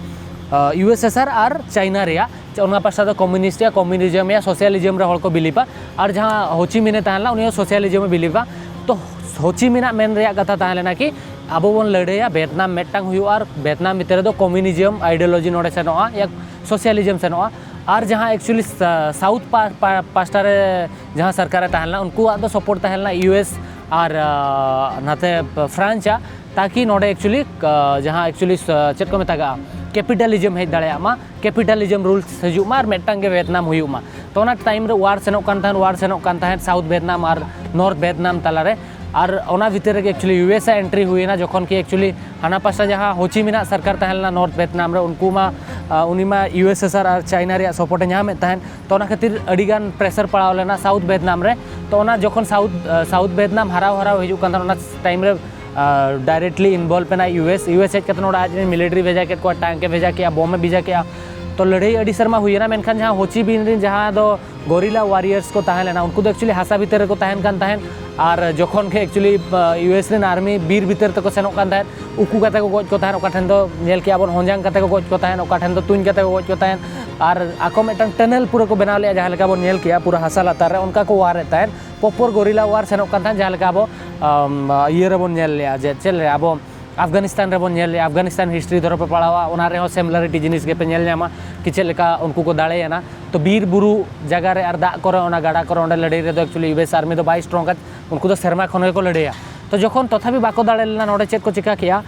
ᱤᱭᱩ ᱮᱥ ᱮᱥ ᱟᱨ ᱟᱨ ᱪᱟᱭᱱᱟ ᱨᱮᱭᱟᱜ᱾ ᱚᱱᱟ ᱯᱟᱥᱴᱟ ᱫᱚ ᱠᱚᱢᱭᱩᱱᱤᱥᱴ ᱭᱟ, ᱠᱚᱢᱭᱩᱱᱤᱡᱚᱢ ᱭᱟ, ᱥᱳᱥᱤᱭᱟᱞᱤᱡᱚᱢ ᱨᱮ ᱦᱚᱲ ᱠᱚ ᱵᱤᱞᱤᱵᱟ᱾ ᱟᱨ ᱡᱟᱦᱟᱸ ᱦᱳᱪᱤ ᱢᱤᱱᱮ ᱛᱟᱦᱮᱸ ᱞᱮᱱᱟ, ᱩᱱᱤ ᱦᱚᱸ ᱥᱳᱥᱤᱭᱟᱞᱤᱡᱚᱢ ᱮ ᱵᱤᱞᱤᱵᱟ᱾ ᱛᱚ ᱦᱳᱪᱤ ᱢᱤᱱᱟᱜ ᱢᱮᱱ ᱨᱮᱭᱟᱜ ᱠᱟᱛᱷᱟ ᱛᱟᱦᱮᱸ ᱞᱮᱱᱟ ᱠᱤ ᱟᱵᱚ ᱵᱚᱱ ᱞᱟᱹᱲᱦᱟᱹᱭᱟ, ᱵᱷᱤᱭᱮᱛᱱᱟᱢ ᱢᱤᱫᱴᱟᱝ ᱦᱩᱭᱩᱜᱼᱟ, ᱟᱨ ᱵᱷᱤᱭᱮᱛᱱᱟᱢ ᱵᱷᱤᱛᱤᱨ ᱨᱮᱫᱚ ᱠᱚᱢᱭᱩᱱᱤᱡᱚᱢ ᱟᱭᱰᱤᱭᱳᱞᱚᱡᱤ ᱱᱚᱰᱮ ᱥᱮᱱᱚᱜᱼᱟ, ᱭᱟ ᱥᱳᱥᱤᱭᱟᱞᱤᱡᱚᱢ ᱥᱮᱱᱚᱜᱼᱟ᱾ ᱟᱨ ᱡᱟᱦᱟᱸ ᱮᱠᱪᱩᱭᱮᱞᱤ ᱥᱟᱣᱩᱛᱷ ᱯᱟ- ᱯᱟ- ᱯᱟᱥᱴᱟ ᱨᱮ ᱡᱟᱦᱟᱸ ᱥᱚᱨᱠᱟᱨᱮ ᱛᱟᱦᱮᱸ ᱞᱮᱱᱟ, ᱩᱱᱠᱩᱣᱟᱜ ᱫᱚ ᱥᱟᱯᱳᱨᱴ ᱛᱟᱦᱮᱸ ᱞᱮᱱᱟ ᱤᱭᱩ ᱮᱥ ᱟᱨ ᱱᱟᱛᱮ ᱯᱷᱨᱟᱱᱥ ᱟᱜ, ᱛᱟᱠᱤ ᱱᱚᱰᱮ ᱮᱠᱪᱩᱭᱮᱞᱤ ᱡᱟᱦᱟᱸ ᱮᱠᱪᱩᱭᱮᱞᱤ ᱪᱮᱫ ᱠᱚ ᱢᱮᱛᱟᱜᱟᱜᱼᱟ, ᱠᱮᱯᱤᱴᱟᱞᱤᱡᱚᱢ ᱦᱮᱡ ᱫᱟᱲᱮᱭᱟᱜ ᱢᱟ, ᱠᱮᱯᱤᱴᱟᱞᱤᱡᱚᱢ ᱨᱩᱞᱥ ᱦᱤᱡᱩᱜ ᱢᱟ ᱟᱨ ᱢᱤᱫᱴᱟᱝ ᱜᱮ ᱵᱷᱤᱭᱮᱛᱱᱟᱢ ᱦᱩᱭᱩᱜ ᱢᱟ᱾ ᱛᱚ ᱚᱱᱟ ᱴᱟᱭᱤᱢ ᱨᱮ ᱣᱟᱨ ᱥᱮᱱᱚᱜ ᱠᱟᱱ ᱛᱟᱦᱮᱸᱫ, ᱣᱟᱨ ᱥᱮᱱᱚᱜ ᱠᱟᱱ ᱛᱟᱦᱮᱸᱫ ᱥᱟᱣᱩᱛᱷ ᱵᱷᱤᱭᱮᱛᱱᱟᱢ ᱟᱨ ᱱᱚᱨᱛᱷ ᱵᱷᱤᱭᱮᱛᱱᱟᱢ ᱛᱟᱞᱟᱨᱮ᱾ ᱟᱨ ᱚᱱᱟ ᱵᱷᱤᱛᱤᱨ ᱨᱮᱜᱮ ᱮᱠᱪᱩᱭᱮᱞᱤ ᱤᱭᱩ ᱮᱥ ᱟᱜ ᱮᱱᱴᱨᱤ ᱦᱩᱭᱮᱱᱟ, ᱡᱚᱠᱷᱚᱱ ᱠᱤ ᱮᱠᱪᱩᱭᱮᱞᱤ ᱦᱟᱱᱟ ᱯᱟᱥᱴᱟ ᱡᱟᱦᱟᱸ ᱦᱳᱪᱤ ᱢᱤᱱᱟᱜ ᱥᱚᱨᱠᱟᱨ ᱛᱟᱦᱮᱸ ᱞᱮᱱᱟ ᱱᱚᱨᱛᱷ ᱵᱷᱤᱭᱮᱛᱱᱟᱢ ᱨᱮ, ᱩᱱᱠᱩ ᱢᱟ ᱩᱱᱤ ᱢᱟ ᱤᱭᱩ ᱮᱥ ᱮᱥ ᱟᱨ ᱟᱨ ᱪᱟᱭᱱᱟ ᱨᱮᱭᱟᱜ ᱥᱟᱯᱳᱨᱴ ᱮ ᱧᱟᱢᱮᱫ ᱛᱟᱦᱮᱸᱫ᱾ ᱛᱚ ᱚᱱᱟ ᱠᱷᱟᱹᱛᱤᱨ ᱟᱹᱰᱤ ᱜᱟᱱ ᱯᱨᱮᱥᱟᱨ ᱯᱟᱲᱟᱣ ᱞᱮᱱᱟ ᱥᱟᱣᱩᱛᱷ ᱵᱷᱤᱭᱮᱛᱱᱟᱢ ᱨᱮ᱾ ᱛᱚ ᱚᱱᱟ ᱡᱚᱠᱷᱚᱱ ᱥᱟᱣᱩᱛᱷ ᱥᱟᱣᱩᱛᱷ ᱵᱷᱤᱭᱮᱛᱱᱟᱢ ᱦᱟᱨᱟᱣ ᱦᱟᱨᱟᱣ ᱦᱤᱡᱩᱜ ᱠᱟᱱ ᱛᱟᱦᱮᱸᱫ, ᱚᱱᱟ ᱴᱟᱭᱤᱢ ᱨᱮ ᱰᱟᱭᱨᱮᱠᱴᱞᱤ ᱤᱱᱵᱚᱞᱵᱷ ᱮᱱᱟ ᱤᱭᱩ ᱮᱥ᱾ ᱤᱭᱩ ᱮᱥ ᱦᱮᱡ ᱠᱟᱛᱮ ᱱᱚᱰᱮ ᱟᱡ ᱨᱮᱱ ᱢᱤᱞᱤᱴᱟᱨᱤ ᱵᱷᱮᱡᱟ ᱠᱮᱫ ᱠᱚᱣᱟ, ᱴᱟᱝᱠ ᱮ ᱵᱷᱮᱡᱟ ᱠᱮᱫᱼᱟ, ᱵᱚᱢ ᱮ ᱵᱷᱮᱡᱟ ᱠᱮᱫᱼᱟ᱾ ᱛᱚ ᱞᱟᱹᱲᱦᱟᱹᱭ ᱟᱹᱰᱤ ᱥᱮᱨᱢᱟ ᱦᱩᱭᱮᱱᱟ, ᱢᱮᱱᱠᱷᱟᱱ ᱡᱟᱦᱟᱸ ᱦᱳᱪᱤ ᱢᱤᱱ ᱨᱮᱱ ᱡᱟᱦᱟᱸ ᱫᱚ ᱜᱚᱨᱤᱞᱟ ᱣᱟᱨᱤᱭᱟᱨᱥ ᱠᱚ ᱛᱟᱦᱮᱸ ᱞᱮᱱᱟ, ᱩᱱᱠᱩ ᱫᱚ ᱮᱠᱪᱩᱭᱮᱞᱤ ᱦᱟᱥᱟ ᱵᱷᱤᱛᱟᱹᱨ ᱨᱮᱠᱚ ᱛᱟᱦᱮᱱ ᱠᱟᱱ ᱛᱟᱦᱮᱸᱫ᱾ ᱟᱨ ᱡᱚᱠᱷᱚᱱ ᱜᱮ ᱮᱠᱪᱩᱭᱮᱞᱤ ᱤᱭᱩ ᱮᱥ ᱨᱮᱱ ᱟᱨᱢᱤ ᱵᱤᱨ ᱵᱷᱤᱛᱟᱹᱨ ᱛᱮᱠᱚ ᱥᱮᱱᱚᱜ ᱠᱟᱱ ᱛᱟᱦᱮᱸᱫ, ᱩᱠᱩ ᱠᱟᱛᱮ ᱠᱚ ᱜᱚᱡ ᱠᱚ ᱛᱟᱦᱮᱸᱫ, ᱚᱠᱟ ᱴᱷᱮᱱ ᱫᱚ ᱧᱮᱞ ᱠᱮᱜᱼᱟ ᱵᱚᱱ ᱦᱚᱸᱡᱟᱝ ᱠᱟᱛᱮ ᱠᱚ ᱜᱚᱡ ᱠᱚ ᱛᱟᱦᱮᱸᱫ, ᱚᱠᱟ ᱴᱷᱮᱱ ᱫᱚ ᱛᱩᱧ ᱠᱟᱛᱮ ᱠᱚ ᱜᱚᱡ ᱠᱚ ᱛᱟᱦᱮᱸᱫ᱾ ᱟᱨ ᱟᱠᱚ ᱢᱤᱫᱴᱟᱝ ᱴᱟᱱᱮᱞ ᱯᱩᱨᱟᱹ ᱠᱚ ᱵᱮᱱᱟᱣ ᱞᱮᱜᱼᱟ, ᱡᱟᱦᱟᱸ ᱞᱮᱠᱟ ᱵᱚᱱ ᱧᱮᱞ ᱠᱮᱜᱼᱟ ᱯᱩᱨᱟᱹ ᱦᱟᱥᱟ ᱞᱟᱛᱟᱨ ᱨᱮ, ᱚᱱᱠᱟ ᱠᱚ ᱣᱟᱨ ᱮᱫ ᱛᱟᱦᱮᱸᱫ᱾ ᱯᱚᱯᱚᱨ ᱜᱚᱨᱤᱞᱟ ᱣᱟᱨ ᱥᱮᱱᱚᱜ ᱠᱟᱱ ᱛᱟᱦᱮᱸᱫ, ᱡᱟᱦᱟᱸ ᱞᱮᱠᱟ ᱟᱵᱚ ᱟᱢ, ᱤᱭᱟᱹ ᱨᱮᱵᱚᱱ ᱧᱮᱞ ᱞᱮᱜᱼᱟ, ᱡᱮ ᱪᱮᱫ ᱞᱮ ᱟᱵᱚ ᱟᱯᱷᱜᱟᱱᱤᱥᱛᱟᱱ ᱨᱮᱵᱚᱱ ᱧᱮᱞ ᱞᱮᱜᱼᱟ, ᱟᱯᱷᱜᱟᱱᱤᱥᱛᱟᱱ ᱦᱤᱥᱴᱨᱤ ᱫᱷᱚᱨᱚ ᱯᱮ ᱯᱟᱲᱦᱟᱣᱟ, ᱚᱱᱟ ᱨᱮᱦᱚᱸ ᱥᱤᱢᱤᱞᱟᱨᱤᱴᱤ ᱡᱤᱱᱤᱥ ᱜᱮᱯᱮ ᱧᱮᱞ ᱧᱟᱢᱟ, ᱠᱤ ᱪᱮᱫ ᱞᱮᱠᱟ ᱩᱱᱠᱩ ᱠᱚ ᱫᱟᱲᱮᱭᱮᱱᱟ᱾ ᱛᱚ ᱵᱤᱨ ᱵᱩᱨᱩ ᱡᱟᱭᱜᱟ ᱨᱮ ᱟᱨ ᱫᱟᱜ ᱠᱚᱨᱮ ᱚᱱᱟ ᱜᱟᱰᱟ ᱠᱚᱨᱮ ᱚᱸᱰᱮ ᱞᱟᱹᱲᱦᱟᱹᱭ ᱨᱮᱫᱚ ᱮᱠᱪᱩᱭᱮᱞᱤ ᱤᱭᱩ ᱮᱥ ᱟᱨᱢᱤ ᱫᱚ ᱵᱟᱭ ᱥᱴᱨᱚᱝ ᱟ, ᱩᱱᱠᱩ ᱫᱚ ᱥᱮᱨᱢᱟ ᱠᱷᱚᱱ ᱜᱮᱠᱚ ᱞᱟᱹᱲᱦᱟᱹᱭᱟ᱾ ᱛᱚ ᱡᱚᱠᱷᱚᱱ ᱛᱚᱛᱷᱟᱯᱤ ᱵᱟᱠᱚ ᱫᱟᱲᱮ ᱞᱮᱱᱟ, ᱱᱚᱰᱮ ᱪᱮᱫ ᱠᱚ ᱪᱤᱠᱟ ᱠᱮᱜᱼᱟ?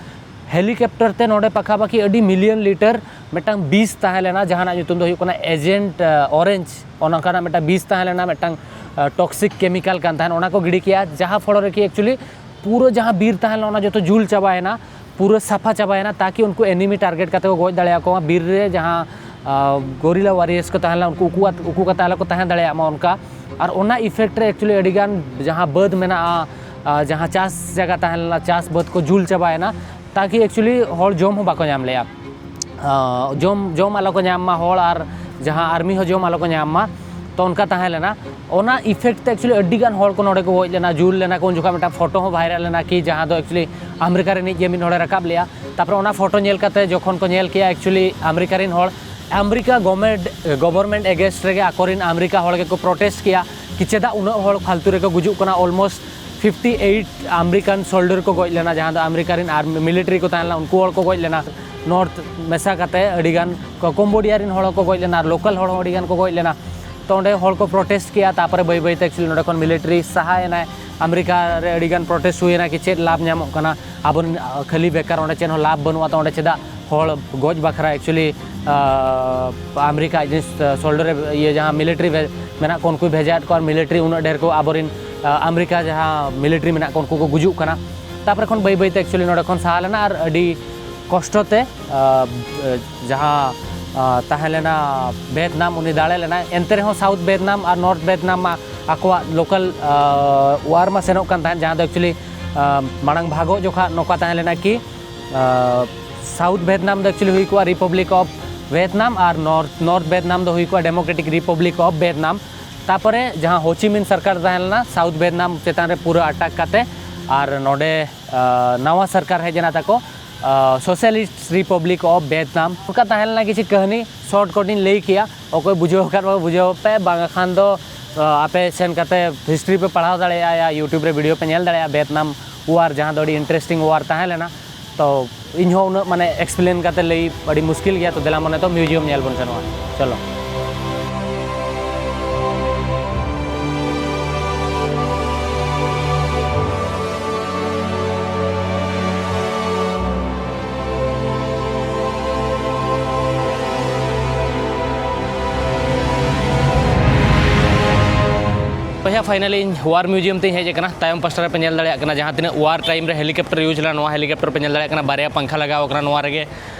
ᱦᱮᱞᱤᱠᱚᱯᱴᱟᱨ ᱛᱮ ᱱᱚᱰᱮ ᱯᱟᱠᱟᱯᱟᱠᱤ ᱟᱹᱰᱤ ᱢᱤᱞᱤᱭᱚᱱ ᱞᱤᱴᱟᱨ ᱢᱤᱫᱴᱟᱝ ᱵᱤᱥ ᱛᱟᱦᱮᱸ ᱞᱮᱱᱟ, ᱡᱟᱦᱟᱱᱟᱜ ᱧᱩᱛᱩᱢ ᱫᱚ ᱦᱩᱭᱩᱜ ᱠᱟᱱᱟ ᱮᱡᱮᱱᱴ ᱚᱨᱮᱧᱡᱽ, ᱚᱱᱠᱟᱱᱟᱜ ᱢᱤᱫᱴᱟᱝ ᱵᱤᱥ ᱛᱟᱦᱮᱸ ᱞᱮᱱᱟ, ᱢᱤᱫᱴᱟᱝ ᱴᱚᱠᱥᱤᱠ ᱠᱮᱢᱤᱠᱟᱞ ᱠᱟᱱ ᱛᱟᱦᱮᱸᱫ, ᱚᱱᱟ ᱠᱚ ᱜᱤᱰᱤ ᱠᱮᱜᱼᱟ, ᱡᱟᱦᱟᱸ ᱯᱷᱚᱲᱚ ᱨᱮᱠᱤ ᱮᱠᱪᱩᱭᱮᱞᱤ ᱯᱩᱨᱟᱹ ᱡᱟᱦᱟᱸ ᱵᱤᱨ ᱛᱟᱦᱮᱸ ᱞᱮᱱᱟ ᱚᱱᱟ ᱡᱚᱛᱚ ᱡᱩᱞ ᱪᱟᱵᱟᱭᱮᱱᱟ, ᱯᱩᱨᱟᱹ ᱥᱟᱯᱷᱟ ᱪᱟᱵᱟᱭᱮᱱᱟ, ᱛᱟᱠᱤ ᱩᱱᱠᱩ ᱮᱱᱤᱢᱤ ᱴᱟᱨᱜᱮᱴ ᱠᱟᱛᱮ ᱠᱚ ᱜᱚᱡ ᱫᱟᱲᱮᱭᱟᱠᱚᱣᱟ ᱵᱤᱨ ᱨᱮ ᱡᱟᱦᱟᱸ ᱜᱚᱨᱤᱞᱟ ᱣᱟᱨᱤᱭᱟᱨᱥ ᱠᱚ ᱛᱟᱦᱮᱸ ᱞᱮᱱᱟ, ᱩᱱᱠᱩ ᱩᱠᱩ ᱟᱛ- ᱩᱠᱩ ᱠᱟᱛᱮ ᱟᱞᱚ ᱠᱚ ᱛᱟᱦᱮᱸ ᱫᱟᱲᱮᱭᱟᱜ ᱢᱟ ᱚᱱᱠᱟ᱾ ᱟᱨ ᱚᱱᱟ ᱤᱯᱷᱮᱠᱴ ᱨᱮ ᱮᱠᱪᱩᱭᱮᱞᱤ ᱟᱹᱰᱤᱜᱟᱱ ᱡᱟᱦᱟᱸ ᱵᱟᱹᱫᱽ ᱢᱮᱱᱟᱜᱼᱟ, ᱟᱨ ᱡᱟᱦᱟᱸ ᱪᱟᱥ ᱡᱟᱭᱜᱟ ᱛᱟᱦᱮᱸ ᱞᱮᱱᱟ, ᱪᱟᱥ ᱵᱟᱹᱫᱽ ᱠᱚ ᱡᱩᱞ ᱪᱟᱵᱟᱭᱮᱱᱟ, ᱛᱟᱠᱤ ᱮᱠᱪᱩᱭᱮᱞᱤ ᱦᱚᱲ ᱡᱚᱢ ᱦᱚᱸ ᱵᱟᱠᱚ ᱧᱟᱢ ᱞᱮᱜᱼᱟ᱾ ᱟᱨ ᱡᱚᱢ ᱡᱚᱢ ᱟᱞᱚ ᱠᱚ ᱧᱟᱢ ᱢᱟ ᱦᱚᱲ, ᱟᱨ ᱡᱟᱦᱟᱸ ᱟᱨᱢᱤ ᱦᱚᱸ ᱡᱚᱢ ᱟᱞᱚ ᱠᱚ ᱧᱟᱢ ᱢᱟ, ᱛᱚ ᱚᱱᱠᱟ ᱛᱟᱦᱮᱸ ᱞᱮᱱᱟ᱾ ᱚᱱᱟ ᱤᱯᱷᱮᱠᱴ ᱛᱮ ᱮᱠᱪᱩᱭᱮᱞᱤ ᱟᱹᱰᱤ ᱜᱟᱱ ᱦᱚᱲ ᱠᱚ ᱱᱚᱰᱮ ᱠᱚ ᱜᱚᱡ ᱞᱮᱱᱟ, ᱡᱩᱞ ᱞᱮᱱᱟ ᱠᱚ᱾ ᱩᱱ ᱡᱚᱠᱷᱚᱱ ᱢᱤᱫᱴᱟᱝ ᱯᱷᱳᱴᱳ ᱦᱚᱸ ᱵᱷᱟᱭᱨᱟᱞ ᱞᱮᱱᱟ, ᱠᱤ ᱡᱟᱦᱟᱸ ᱫᱚ ᱮᱠᱪᱩᱭᱮᱞᱤ ᱟᱢᱮᱨᱤᱠᱟ ᱨᱤᱱᱤᱡ ᱜᱮ ᱢᱤᱫ ᱦᱚᱲᱮ ᱨᱟᱠᱟᱵ ᱞᱮᱜᱼᱟ᱾ ᱛᱟᱨᱯᱚᱨᱮ ᱚᱱᱟ ᱯᱷᱳᱴᱳ ᱧᱮᱞ ᱠᱟᱛᱮ ᱡᱚᱠᱷᱚᱱ ᱠᱚ ᱧᱮᱞ ᱠᱮᱜᱼᱟ ᱮᱠᱪᱩᱭᱮᱞᱤ ᱟᱢᱮᱨᱤᱠᱟ ᱨᱤᱱ ᱦᱚᱲ, ᱟᱢᱮᱨᱤᱠᱟ ᱜᱚᱵᱷᱚᱨᱱᱢᱮᱱᱴ ᱜᱚᱵᱷᱚᱨᱱᱢᱮᱱᱴ ᱮᱜᱮᱱᱥᱴ ᱨᱮᱜᱮ ᱟᱠᱚᱨᱮᱱ ᱟᱢᱮᱨᱤᱠᱟ ᱦᱚᱲ ᱜᱮᱠᱚ ᱯᱨᱚᱴᱮᱥᱴ ᱠᱮᱜᱼᱟ, ᱠᱤ ᱪᱮᱫᱟᱜ ᱩᱱᱟᱹᱜ ᱦᱚᱲ ᱯᱷᱟᱞᱛᱩ ᱨᱮᱠᱚ ᱜᱩᱡᱩᱜ ᱠᱟᱱᱟ᱾ ᱚᱞᱢᱳᱥᱴ ᱯᱷᱤᱯᱴᱤ ᱮᱭᱤᱴ ᱟᱢᱮᱨᱤᱠᱟᱱ ᱥᱳᱞᱰᱟᱨ ᱠᱚ ᱜᱚᱡ ᱞᱮᱱᱟ, ᱡᱟᱦᱟᱸ ᱫᱚ ᱟᱢᱮᱨᱤᱠᱟ ᱨᱤᱱ ᱟᱨ ᱢᱤᱞᱤᱴᱟᱨᱤ ᱠᱚ ᱛᱟᱦᱮᱸ ᱞᱮᱱᱟ, ᱩᱱᱠᱩ ᱦᱚᱲ ᱠᱚ ᱜᱚᱡ ᱞᱮᱱᱟ᱾ ᱱᱚᱨᱛᱷ ᱢᱮᱥᱟ ᱠᱟᱛᱮ ᱟᱹᱰᱤ ᱜᱟᱱ ᱠᱚ-, ᱠᱚᱢᱵᱳᱰᱤᱭᱟ ᱨᱤᱱ ᱦᱚᱲ ᱦᱚᱸᱠᱚ ᱜᱚᱡ ᱞᱮᱱᱟ, ᱟᱨ ᱞᱳᱠᱟᱞ ᱦᱚᱲ ᱦᱚᱸ ᱟᱹᱰᱤ ᱜᱟᱱ ᱠᱚ ᱜᱚᱡ ᱞᱮᱱᱟ᱾ ᱛᱚ ᱚᱸᱰᱮ ᱦᱚᱲ ᱠᱚ ᱯᱨᱚᱴᱮᱥᱴ ᱠᱮᱜᱼᱟ, ᱛᱟᱨᱯᱚᱨᱮ ᱵᱟᱹᱭ ᱵᱟᱹᱭ ᱛᱮ ᱮᱠᱪᱩᱭᱮᱞᱤ ᱱᱚᱰᱮ ᱠᱷᱚᱱ ᱢᱤᱞᱤᱴᱟᱨᱤ ᱥᱟᱦᱟᱭᱮᱱᱟᱭ᱾ ᱟᱢᱮᱨᱤᱠᱟ ᱨᱮ ᱟᱹᱰᱤ ᱜᱟᱱ ᱯᱨᱚᱴᱮᱥᱴ ᱦᱩᱭᱮᱱᱟ, ᱠᱤ ᱪᱮᱫ ᱞᱟᱵᱷ ᱧᱟᱢᱚᱜ ᱠᱟᱱᱟ, ᱟᱵᱚᱨᱮᱱ ᱠᱷᱟᱹᱞᱤ ᱵᱮᱠᱟᱨ ᱚᱸᱰᱮ ᱪᱮᱫ ᱦᱚᱸ ᱞᱟᱵᱷ ᱵᱟᱹᱱᱩᱜᱼᱟ, ᱛᱚ ᱚᱸᱰᱮ ᱪᱮᱫᱟᱜ ᱦᱚᱲ ᱜᱚᱡ ᱵᱟᱠᱷᱨᱟ ᱮᱠᱪᱩᱭᱮᱞᱤ ᱟᱢᱮᱨᱤᱠᱟ ᱡᱤᱱᱤᱥ ᱥᱳᱞᱰᱟᱨ ᱤᱭᱟᱹ ᱡᱟᱦᱟᱸ ᱢᱤᱞᱤᱴᱟᱨᱤ ᱢᱮᱱᱟᱜ ᱠᱚ ᱩᱱᱠᱩᱭ ᱵᱷᱮᱡᱟᱭᱮᱫ ᱠᱚᱣᱟ, ᱟᱨ ᱢᱤᱞᱤᱴᱟᱨᱤ ᱩᱱᱟᱹᱜ ᱰᱷᱮᱨ ᱠᱚ ᱟᱵᱚᱨᱮᱱ ᱟᱢᱮᱨᱤᱠᱟ ᱡᱟᱦᱟᱸ ᱢᱤᱞᱤᱴᱟᱨᱤ ᱢᱮᱱᱟᱜ ᱠᱚ ᱩᱱᱠᱩ ᱠᱚ ᱜᱩᱡᱩᱜ ᱠᱟᱱᱟ᱾ ᱛᱟᱨᱯᱚᱨᱮ ᱠᱷᱚᱱ ᱵᱟᱹᱭ ᱵᱟᱹᱭ ᱛᱮ ᱮᱠᱪᱩᱭᱮᱞᱤ ᱱᱚᱰᱮ ᱠᱷᱚᱱ ᱥᱟᱦᱟ ᱞᱮᱱᱟ, ᱟᱨ ᱟᱹᱰᱤ ᱠᱚᱥᱴᱚ ᱛᱮ ᱡᱟᱦᱟᱸ ᱛᱟᱦᱮᱸ ᱞᱮᱱᱟ ᱵᱷᱮᱛᱱᱟᱢ, ᱩᱱᱤ ᱫᱟᱲᱮ ᱞᱮᱱᱟᱭ᱾ ᱮᱱᱛᱮ ᱨᱮᱦᱚᱸ ᱥᱟᱣᱩᱛᱷ ᱵᱷᱮᱛᱱᱟᱢ ᱟᱨ ᱱᱚᱨᱛᱷ ᱵᱷᱮᱛᱱᱟᱢ ᱢᱟ ᱟᱠᱚᱣᱟᱜ ᱞᱳᱠᱟᱞ ᱣᱟᱨ ᱢᱟ ᱥᱮᱱᱚᱜ ᱠᱟᱱ ᱛᱟᱦᱮᱸᱫ, ᱡᱟᱦᱟᱸ ᱫᱚ ᱮᱠᱪᱩᱭᱮᱞᱤ ᱢᱟᱲᱟᱝ ᱵᱷᱟᱜᱚᱜ ᱡᱚᱠᱷᱟ ᱱᱚᱝᱠᱟ ᱛᱟᱦᱮᱸ ᱞᱮᱱᱟ ᱠᱤ ᱥᱟᱣᱩᱛᱷ ᱵᱷᱮᱛᱱᱟᱢ ᱫᱚ ᱮᱠᱪᱩᱭᱮᱞᱤ ᱦᱩᱭ ᱠᱚᱜᱼᱟ republic of ᱵᱷᱮᱛᱱᱟᱢ, R north north ᱵᱷᱮᱛᱱᱟᱢ ᱫᱚ ᱦᱩᱭ ᱠᱚᱜᱼᱟ ᱰᱮᱢᱳᱠᱨᱮᱴᱤᱠ ᱨᱤᱯᱟᱵᱽᱞᱤᱠ ᱚᱯᱷ ᱵᱷᱮᱛᱱᱟᱢ᱾ ᱛᱟᱨᱯᱚᱨᱮ ᱡᱟᱦᱟᱸ ᱦᱳᱪᱤᱢᱤᱱ ᱥᱚᱨᱠᱟᱨ ᱛᱟᱦᱮᱸ ᱞᱮᱱᱟ ᱥᱟᱣᱩᱛᱷ ᱵᱷᱮᱛᱱᱟᱢ ᱪᱮᱛᱟᱱ ᱨᱮ ᱯᱩᱨᱟᱹ ᱟᱴᱟᱠ ᱠᱟᱛᱮ, ᱟᱨ ᱱᱚᱰᱮ ᱱᱟᱣᱟ ᱥᱚᱨᱠᱟᱨ ᱦᱮᱡ ᱮᱱᱟ ᱛᱟᱠᱚ, ᱥᱳᱥᱤᱭᱟᱞᱤᱥᱴ ᱨᱤᱯᱟᱵᱽᱞᱤᱠ ᱚᱯᱷ ᱵᱷᱮᱛᱱᱟᱢ᱾ ᱚᱱᱠᱟ ᱛᱟᱦᱮᱸ ᱞᱮᱱᱟ ᱠᱤᱪᱷᱩ ᱠᱟᱹᱦᱱᱤ, ᱥᱚᱨᱴ ᱠᱚᱴ ᱤᱧ ᱞᱟᱹᱭ ᱠᱮᱜᱼᱟ᱾ ᱚᱠᱚᱭ ᱵᱩᱡᱷᱟᱹᱣ ᱟᱠᱟᱫ ᱵᱟᱠᱚ ᱵᱩᱡᱷᱟᱹᱣ ᱯᱮ, ᱵᱟᱝᱠᱷᱟᱱ ᱫᱚ ᱟᱯᱮ ᱥᱮᱱ ᱠᱟᱛᱮ ᱦᱤᱥᱴᱨᱤ ᱯᱮ ᱯᱟᱲᱦᱟᱣ ᱫᱟᱲᱮᱭᱟᱜᱼᱟ, ᱭᱩᱴᱩᱵᱽ ᱨᱮ ᱵᱷᱤᱰᱤᱭᱳ ᱯᱮ ᱧᱮᱞ ᱫᱟᱲᱮᱭᱟᱜᱼᱟ, ᱵᱷᱮᱛᱱᱟᱢ ᱣᱟᱨ ᱡᱟᱦᱟᱸ ᱫᱚ ᱟᱹᱰᱤ ᱤᱱᱴᱟᱨᱮᱥᱴᱤᱝ ᱣᱟᱨ ᱛᱟᱦᱮᱸ ᱞᱮᱱᱟ᱾ ᱛᱚ ᱤᱧ ᱦᱚᱸ ᱩᱱᱟᱹᱜ ᱢᱟᱱᱮ explain ᱠᱟᱛᱮ ᱞᱟᱹᱭ ᱟᱹᱰᱤ ᱢᱩᱥᱠᱤᱞ ᱜᱮᱭᱟ᱾ ᱛᱚ ᱫᱮᱞᱟ ᱢᱚᱱᱮ ᱛᱚ museum ᱧᱮᱞ ᱵᱚᱱ ᱥᱮᱱᱚᱜᱼᱟ, ᱪᱚᱞᱚ᱾ ᱵᱚᱭᱦᱟ, finally ᱤᱧ war museum ᱛᱮᱧ ᱦᱮᱡ ᱟᱠᱟᱱᱟ᱾ ᱛᱟᱭᱚᱢ ᱯᱟᱥᱴᱟ ᱨᱮ ᱯᱮ ᱧᱮᱞ ᱫᱟᱲᱮᱭᱟᱜ ᱠᱟᱱᱟ ᱡᱟᱦᱟᱸ ᱛᱤᱱᱟᱹᱜ war time ᱨᱮ helicopter use ᱞᱮᱱᱟ, ᱱᱚᱣᱟ helicopter ᱯᱮ ᱧᱮᱞ ᱫᱟᱲᱮᱭᱟᱜ ᱠᱟᱱᱟ, ᱵᱟᱨᱭᱟ ᱯᱟᱝᱠᱷᱟ ᱞᱟᱜᱟᱣ ᱟᱠᱟᱱᱟ ᱱᱚᱣᱟ ᱨᱮᱜᱮ᱾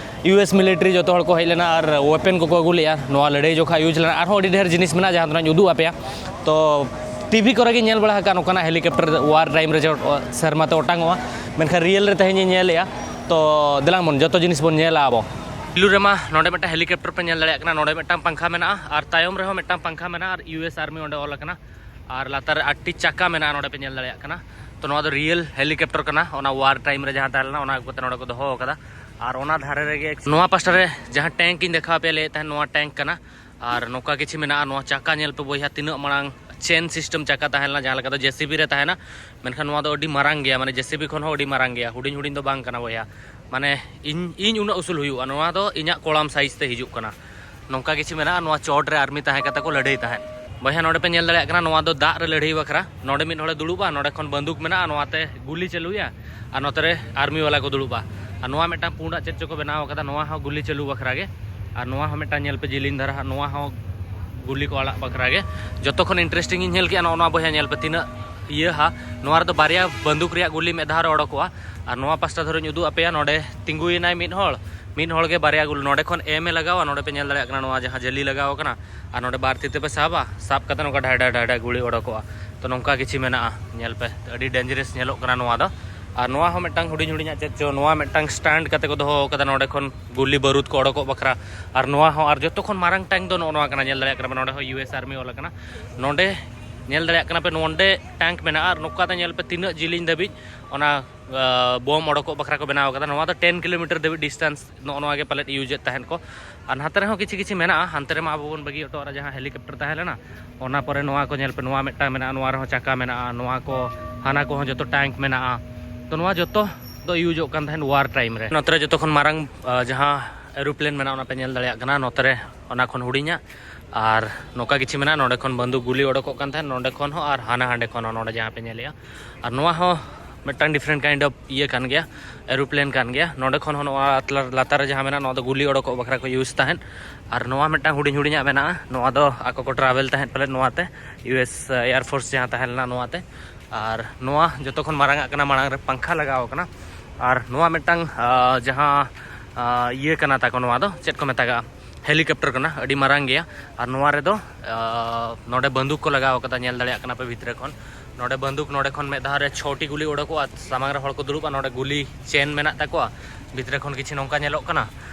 US military ᱡᱚᱛᱚ ᱦᱚᱲ ᱠᱚ ᱦᱮᱡ ᱞᱮᱱᱟ ᱟᱨ weapon ᱠᱚᱠᱚ ᱟᱹᱜᱩ ᱞᱮᱜᱼᱟ, ᱱᱚᱣᱟ ᱞᱟᱹᱲᱦᱟᱹᱭ ᱡᱚᱠᱷᱟ use ᱞᱮᱱᱟ᱾ ᱟᱨᱦᱚᱸ ᱟᱹᱰᱤ ᱰᱷᱮᱨ ᱡᱤᱱᱤᱥ ᱢᱮᱱᱟᱜᱼᱟ ᱡᱟᱦᱟᱸ ᱫᱚᱧ ᱩᱫᱩᱜ ᱟᱯᱮᱭᱟ᱾ ᱛᱚ TV ᱠᱚᱨᱮ ᱜᱮ ᱧᱮᱞ ᱵᱟᱲᱟ ᱟᱠᱟᱫ ᱱᱚᱝᱠᱟᱱᱟᱜ helicopter war time ᱨᱮ ᱡᱚ-, ᱥᱮᱨᱢᱟ ᱛᱮ ᱚᱴᱟᱝᱚᱜᱼᱟ, ᱢᱮᱱᱠᱷᱟᱱ real ᱨᱮ ᱛᱮᱦᱮᱧ ᱤᱧ ᱧᱮᱞᱮᱜᱼᱟ᱾ ᱛᱚ ᱫᱮᱞᱟ ᱵᱚᱱ ᱡᱚᱛᱚ ᱡᱤᱱᱤᱥ ᱵᱚᱱ ᱧᱮᱞᱟ ᱟᱵᱚ᱾ ᱯᱩᱭᱞᱩ ᱨᱮᱢᱟ ᱱᱚᱰᱮ ᱢᱤᱫᱴᱟᱝ helicopter ᱯᱮ ᱧᱮᱞ ᱫᱟᱲᱮᱭᱟᱜ ᱠᱟᱱᱟ, ᱱᱚᱰᱮ ᱢᱤᱫᱴᱟᱝ ᱯᱟᱝᱠᱷᱟ ᱢᱮᱱᱟᱜᱼᱟ ᱟᱨ ᱛᱟᱭᱚᱢ ᱨᱮᱦᱚᱸ ᱢᱤᱫᱴᱟᱝ ᱯᱟᱝᱠᱷᱟ ᱢᱮᱱᱟᱜᱼᱟ ᱟᱨ US Army ᱚᱸᱰᱮ ᱚᱞ ᱟᱠᱟᱱᱟ᱾ ᱟᱨ ᱞᱟᱛᱟᱨ ᱨᱮ ᱟᱴᱴᱤ ᱪᱟᱠᱟ ᱢᱮᱱᱟᱜᱼᱟ, ᱱᱚᱰᱮ ᱯᱮ ᱧᱮᱞ ᱫᱟᱲᱮᱭᱟᱜ ᱠᱟᱱᱟ᱾ ᱛᱚ ᱱᱚᱣᱟ ᱫᱚ real helicopter ᱠᱟᱱᱟ, ᱚᱱᱟ war time ᱨᱮ ᱡᱟᱦᱟᱸ ᱛᱟᱦᱮᱸ ᱞᱮᱱᱟ ᱚᱱᱟ ᱟᱹᱜᱩ ᱠᱟᱛᱮ ᱱᱚᱰᱮ ᱠᱚ ᱫᱚᱦᱚ ᱟᱠᱟᱫᱟ᱾ ᱟᱨ ᱚᱱᱟ ᱫᱷᱟᱨᱮ ᱨᱮᱜᱮ ᱱᱚᱣᱟ ᱯᱟᱥᱴᱟ ᱨᱮ ᱡᱟᱦᱟᱸ tank ᱤᱧ ᱫᱮᱠᱷᱟᱣ ᱟᱯᱮᱭᱟ ᱞᱟᱹᱭᱮᱫ ᱛᱟᱦᱮᱸᱫ, ᱱᱚᱣᱟ tank ᱠᱟᱱᱟ᱾ ᱟᱨ ᱱᱚᱝᱠᱟ ᱠᱤᱪᱷᱩ ᱢᱮᱱᱟᱜᱼᱟ, ᱱᱚᱣᱟ ᱪᱟᱠᱟ ᱧᱮᱞ ᱯᱮ ᱵᱚᱭᱦᱟ, ᱛᱤᱱᱟᱹᱜ ᱢᱟᱲᱟᱝ chain system ᱪᱟᱠᱟ ᱛᱟᱦᱮᱸ ᱞᱮᱱᱟ, ᱡᱟᱦᱟᱸ ᱞᱮᱠᱟ ᱫᱚ JCB ᱨᱮ ᱛᱟᱦᱮᱱᱟ, ᱢᱮᱱᱠᱷᱟᱱ ᱱᱚᱣᱟ ᱫᱚ ᱟᱹᱰᱤ ᱢᱟᱨᱟᱝ ᱜᱮᱭᱟ, ᱢᱟᱱᱮ JCB ᱠᱷᱚᱱ ᱦᱚᱸ ᱟᱹᱰᱤ ᱢᱟᱨᱟᱝ ᱜᱮᱭᱟ, ᱦᱩᱰᱤᱧ ᱦᱩᱰᱤᱧ ᱫᱚ ᱵᱟᱝ ᱠᱟᱱᱟ ᱵᱚᱭᱦᱟ᱾ ᱢᱟᱱᱮ ᱤᱧ, ᱤᱧ ᱩᱱᱟᱹᱜ ᱩᱥᱩᱞ ᱦᱩᱭᱩᱜᱼᱟ, ᱱᱚᱣᱟ ᱫᱚ ᱤᱧᱟᱹᱜ ᱠᱚᱲᱟᱢ size ᱛᱮ ᱦᱤᱡᱩᱜ ᱠᱟᱱᱟ᱾ ᱱᱚᱝᱠᱟ ᱠᱤᱪᱷᱩ ᱢᱮᱱᱟᱜᱼᱟ, ᱱᱚᱣᱟ ᱪᱚᱴ ᱨᱮ army ᱛᱟᱦᱮᱸ ᱠᱟᱛᱮ ᱠᱚ ᱞᱟᱹᱲᱦᱟᱹᱭ ᱛᱟᱦᱮᱸᱫ᱾ ᱵᱚᱭᱦᱟ, ᱱᱚᱰᱮ ᱯᱮ ᱧᱮᱞ ᱫᱟᱲᱮᱭᱟᱜ ᱠᱟᱱᱟ, ᱱᱚᱣᱟ ᱫᱚ ᱫᱟᱜ ᱨᱮ ᱞᱟᱹᱲᱦᱟᱹᱭ ᱵᱟᱠᱷᱨᱟ᱾ ᱱᱚᱰᱮ ᱢᱤᱫ ᱦᱚᱲᱮ ᱫᱩᱲᱩᱵᱼᱟ, ᱱᱚᱰᱮ ᱠᱷᱚᱱ ᱵᱟᱱᱫᱩᱠ ᱢᱮᱱᱟᱜᱼᱟ, ᱱᱚᱣᱟᱛᱮ ᱜᱩᱞᱤ ᱪᱟᱹᱞᱩᱭᱟ, ᱟᱨ ᱱᱚᱛᱮ ᱨᱮ army ᱵᱟᱞᱟ ᱠᱚ ᱫᱩᱲᱩᱵᱼᱟ᱾ ᱟᱨ ᱱᱚᱣᱟ ᱢᱤᱫᱴᱟᱝ ᱯᱩᱸᱰᱟᱜ ᱪᱮᱫ ᱪᱚᱠᱚ ᱵᱮᱱᱟᱣ ᱟᱠᱟᱫᱟ, ᱱᱚᱣᱟ ᱦᱚᱸ ᱜᱩᱞᱤ ᱪᱟᱹᱞᱩ ᱵᱟᱠᱷᱨᱟ ᱜᱮ᱾ ᱟᱨ ᱱᱚᱣᱟ ᱦᱚᱸ ᱢᱤᱫᱴᱟᱝ ᱧᱮᱞ ᱯᱮ ᱡᱤᱞᱤᱧ ᱫᱷᱟᱨᱟ ᱦᱟᱸᱜ, ᱱᱚᱣᱟ ᱦᱚᱸ ᱜᱩᱞᱤ ᱠᱚ ᱟᱲᱟᱜ ᱵᱟᱠᱷᱨᱟ ᱜᱮ᱾ ᱡᱚᱛᱚ ᱠᱷᱚᱱ interesting ᱤᱧ ᱧᱮᱞ ᱠᱮᱜᱼᱟ ᱱᱚᱜᱼᱚ ᱱᱚᱣᱟ ᱵᱚᱭᱦᱟ, ᱧᱮᱞ ᱯᱮ ᱛᱤᱱᱟᱹᱜ ᱤᱭᱟᱹ ᱦᱟ᱾ ᱱᱚᱣᱟ ᱨᱮᱫᱚ ᱵᱟᱨᱭᱟ ᱵᱟᱱᱫᱩᱠ ᱨᱮᱭᱟᱜ ᱜᱩᱞᱤ ᱢᱤᱫ ᱫᱷᱟᱣ ᱨᱮ ᱚᱰᱚᱠᱚᱜᱼᱟ᱾ ᱟᱨ ᱱᱚᱣᱟ ᱯᱟᱥᱴᱟ ᱫᱷᱚᱨᱮᱧ ᱩᱫᱩᱜ ᱟᱯᱮᱭᱟ, ᱱᱚᱰᱮ ᱛᱤᱸᱜᱩᱭᱮᱱᱟᱭ ᱢᱤᱫ ᱦᱚᱲ, ᱢᱤᱫ ᱦᱚᱲ ᱜᱮ ᱵᱟᱨᱭᱟ ᱜᱩᱞᱤ, ᱱᱚᱰᱮ ᱠᱷᱚᱱ aim ᱮ ᱞᱟᱜᱟᱣᱟ, ᱱᱚᱰᱮ ᱯᱮ ᱧᱮᱞ ᱫᱟᱲᱮᱭᱟᱜ ᱠᱟᱱᱟ ᱱᱚᱣᱟ ᱡᱟᱦᱟᱸ ᱡᱟᱹᱞᱤ ᱞᱟᱜᱟᱣ ᱠᱟᱱᱟ, ᱟᱨ ᱱᱚᱰᱮ ᱵᱟᱨ ᱛᱤ ᱛᱮᱯᱮ ᱥᱟᱵᱟ, ᱥᱟᱵ ᱠᱟᱛᱮ ᱱᱚᱝᱠᱟ ᱰᱷᱟᱭ ᱰᱷᱟᱭ ᱰᱷᱟᱭ ᱰᱷᱟᱭ ᱜᱩᱞᱤ ᱚᱰᱚᱠᱚᱜᱼᱟ᱾ ᱛᱚ ᱱᱚᱝᱠᱟ ᱠᱤᱪᱷᱤ ᱢᱮᱱᱟᱜᱼᱟ, ᱧᱮᱞ ᱯᱮ ᱟᱹᱰᱤ dangerous ᱧᱮᱞᱚᱜ ᱠᱟᱱᱟ ᱱᱚᱣᱟ ᱫᱚ᱾ ᱟᱨ ᱱᱚᱣᱟ ᱦᱚᱸ ᱢᱤᱫᱴᱟᱝ ᱦᱩᱰᱤᱧ ᱦᱩᱰᱤᱧᱟᱜ ᱪᱮᱫ ᱪᱚ, ᱱᱚᱣᱟ ᱢᱤᱫᱴᱟᱝ stand ᱠᱟᱛᱮ ᱠᱚ ᱫᱚᱦᱚ ᱟᱠᱟᱫᱟ ᱱᱚᱰᱮ ᱠᱷᱚᱱ ᱜᱩᱞᱤ ᱵᱟᱹᱨᱩᱫ ᱠᱚ ᱚᱰᱚᱠᱚᱜ ᱵᱟᱠᱷᱨᱟ᱾ ᱟᱨ ᱱᱚᱣᱟ ᱦᱚᱸ, ᱟᱨ ᱡᱚᱛᱚ ᱠᱷᱚᱱ ᱢᱟᱨᱟᱝ tank ᱫᱚ ᱱᱚᱜᱼᱚ ᱱᱚᱣᱟ ᱠᱟᱱᱟ, ᱧᱮᱞ ᱫᱟᱲᱮᱭᱟᱜ ᱠᱟᱱᱟ ᱯᱮ ᱱᱚᱰᱮ ᱦᱚᱸ US Army ᱚᱞ ᱟᱠᱟᱱᱟ᱾ ᱱᱚᱰᱮ ᱧᱮᱞ ᱫᱟᱲᱮᱭᱟᱜ ᱠᱟᱱᱟ ᱯᱮ ᱱᱚᱰᱮ tank ᱢᱮᱱᱟᱜᱼᱟ, ᱟᱨ ᱱᱚᱝᱠᱟ ᱛᱮ ᱧᱮᱞ ᱯᱮ ᱛᱤᱱᱟᱹᱜ ᱡᱤᱞᱤᱧ ᱫᱷᱟᱹᱵᱤᱡ ᱚᱱᱟ ᱵᱳᱢ ᱚᱰᱚᱠᱚᱜ ᱵᱟᱠᱷᱨᱟ ᱠᱚ ᱵᱮᱱᱟᱣ ᱟᱠᱟᱫᱟ᱾ ᱱᱚᱣᱟ ᱫᱚ ten kilometer ᱫᱷᱟᱹᱵᱤᱡ distance ᱱᱚᱜᱼᱚ ᱱᱚᱣᱟ ᱜᱮ ᱯᱟᱞᱮᱫ use ᱮᱫ ᱛᱟᱦᱮᱸᱫ ᱠᱚ᱾ ᱟᱨ ᱱᱟᱛᱮ ᱨᱮᱦᱚᱸ ᱠᱤᱪᱷᱤ ᱠᱤᱪᱷᱤ ᱢᱮᱱᱟᱜᱼᱟ, ᱦᱟᱱᱛᱮ ᱨᱮᱢᱟ ᱟᱵᱚ ᱵᱚᱱ ᱵᱟᱹᱜᱤ ᱦᱚᱴᱚ ᱟᱜ ᱡᱟᱦᱟᱸ helicopter ᱛᱟᱦᱮᱸ ᱞᱮᱱᱟ, ᱚᱱᱟ ᱯᱚᱨᱮ ᱱᱚᱣᱟ ᱠᱚ ᱧᱮᱞ ᱯᱮ, ᱱᱚᱣᱟ ᱢᱤᱫᱴᱟᱝ ᱢᱮᱱᱟᱜᱼᱟ, ᱱᱚᱣᱟ ᱨᱮᱦᱚᱸ ᱪᱟᱠᱟ ᱢᱮᱱᱟᱜᱼᱟ, ᱱᱚᱣᱟ ᱠᱚ ᱦᱟᱱᱟ ᱠᱚᱦᱚᱸ ᱡᱚᱛᱚ tank ᱢᱮᱱᱟᱜᱼᱟ᱾ ᱛᱚ ᱱᱚᱣᱟ ᱡᱚᱛᱚ ᱫᱚ ᱤᱭᱩᱡᱚᱜ ᱠᱟᱱ ᱛᱟᱦᱮᱸᱫ ᱣᱟᱨ ᱴᱟᱭᱤᱢ ᱨᱮ᱾ ᱱᱚᱛᱮ ᱨᱮ ᱡᱚᱛᱚ ᱠᱷᱚᱱ ᱢᱟᱨᱟᱝ, ᱟᱸ, ᱡᱟᱦᱟᱸ ᱮᱨᱳᱯᱞᱮᱱ ᱢᱮᱱᱟᱜᱼᱟ, ᱚᱱᱟ ᱯᱮ ᱧᱮᱞ ᱫᱟᱲᱮᱭᱟᱜ ᱠᱟᱱᱟ᱾ ᱱᱚᱛᱮ ᱨᱮ ᱚᱱᱟ ᱠᱷᱚᱱ ᱦᱩᱰᱤᱧᱟᱜ, ᱟᱨ ᱱᱚᱝᱠᱟ ᱠᱤᱪᱷᱩ ᱢᱮᱱᱟᱜᱼᱟ᱾ ᱱᱚᱸᱰᱮ ᱠᱷᱚᱱ ᱵᱟᱱᱫᱩᱠ ᱜᱩᱞᱤ ᱚᱰᱚᱠᱚᱜ ᱠᱟᱱ ᱛᱟᱦᱮᱸᱫ, ᱱᱚᱸᱰᱮ ᱠᱷᱚᱱ ᱦᱚᱸ ᱟᱨ ᱦᱟᱱᱟ ᱦᱟᱸᱰᱮ ᱠᱷᱚᱱ ᱦᱚᱸ, ᱱᱚᱸᱰᱮ ᱡᱟᱦᱟᱸ ᱯᱮ ᱧᱮᱞᱮᱜᱼᱟ᱾ ᱟᱨ ᱱᱚᱣᱟ ᱦᱚᱸ ᱢᱤᱫᱴᱟᱝ different kind of ᱤᱭᱟᱹ ᱠᱟᱱ ᱜᱮᱭᱟ, ᱮᱨᱳᱯᱞᱮᱱ ᱠᱟᱱ ᱜᱮᱭᱟ᱾ ᱱᱚᱸᱰᱮ ᱠᱷᱚᱱ ᱦᱚᱸ ᱱᱚᱣᱟ ᱞᱟᱛᱟᱨ, ᱞᱟᱛᱟᱨ ᱨᱮ ᱡᱟᱦᱟᱸ ᱢᱮᱱᱟᱜᱼᱟ, ᱱᱚᱣᱟ ᱫᱚ ᱜᱩᱞᱤ ᱚᱰᱚᱠᱚᱜ ᱵᱟᱠᱷᱨᱟ ᱠᱚ ᱤᱭᱩᱡᱽ ᱛᱟᱦᱮᱸᱫ᱾ ᱟᱨ ᱱᱚᱣᱟ ᱢᱤᱫᱴᱟᱝ ᱦᱩᱰᱤᱧ ᱦᱩᱰᱤᱧᱟᱜ ᱢᱮᱱᱟᱜᱼᱟ, ᱱᱚᱣᱟ ᱫᱚ ᱟᱠᱚ ᱠᱚ ᱴᱨᱟᱵᱷᱮᱞ ᱛᱟᱦᱮᱸᱫ ᱯᱟᱞᱮᱫ ᱱᱚᱣᱟᱛᱮ, ᱤᱭᱩ ᱮᱥ ᱮᱭᱟᱨ ᱯᱷᱳᱨᱥ ᱡᱟᱦᱟᱸ ᱛᱟᱦᱮᱸ ᱞᱮᱱᱟ ᱱᱚᱣᱟᱛᱮ᱾ ᱟᱨ ᱱᱚᱣᱟ ᱡᱚᱛᱚ ᱠᱷᱚᱱ ᱢᱟᱨᱟᱝ ᱟᱜ ᱠᱟᱱᱟ, ᱢᱟᱲᱟᱝ ᱨᱮ ᱯᱟᱝᱠᱷᱟ ᱞᱟᱜᱟᱣ ᱠᱟᱱᱟ᱾ ᱟᱨ ᱱᱚᱣᱟ ᱢᱤᱫᱴᱟᱝ, ᱟᱸ, ᱡᱟᱦᱟᱸ, ᱟᱸ, ᱤᱭᱟᱹ ᱠᱟᱱᱟ ᱛᱟᱠᱚ, ᱱᱚᱣᱟ ᱫᱚ ᱪᱮᱫ ᱠᱚ ᱢᱮᱛᱟᱜᱟᱜᱼᱟ, ᱦᱮᱞᱤᱠᱚᱯᱴᱟᱨ ᱠᱟᱱᱟ, ᱟᱹᱰᱤ ᱢᱟᱨᱟᱝ ᱜᱮᱭᱟ᱾ ᱟᱨ ᱱᱚᱣᱟ ᱨᱮᱫᱚ, ᱟᱸ, ᱱᱚᱰᱮ ᱵᱟᱱᱫᱩᱠ ᱠᱚ ᱞᱟᱜᱟᱣ ᱠᱟᱫᱟ, ᱧᱮᱞ ᱫᱟᱲᱮᱭᱟᱜ ᱠᱟᱱᱟ ᱯᱮ ᱵᱷᱤᱛᱨᱤ ᱠᱷᱚᱱ᱾ ᱱᱚᱰᱮ ᱵᱟᱱᱫᱩᱠ, ᱱᱚᱰᱮ ᱠᱷᱚᱱ ᱢᱤᱫ ᱫᱷᱟᱣ ᱨᱮ ᱪᱷᱚᱴᱤ ᱜᱩᱞᱤ ᱚᱰᱚᱠᱚᱜᱼᱟ, ᱥᱟᱢᱟᱝ ᱨᱮ ᱦᱚᱲ ᱠᱚ ᱫᱩᱲᱩᱵᱼᱟ, ᱱᱚᱰᱮ ᱜᱩᱞᱤ ᱪᱮᱱ ᱢᱮᱱᱟᱜ ᱛᱟᱠᱚᱣᱟ, ᱵᱷᱤᱛᱨᱤ ᱠᱷᱚᱱ ᱠᱤᱪᱷᱩ ᱱᱚᱝᱠᱟ ᱧᱮᱞᱚᱜ ᱠᱟᱱᱟ᱾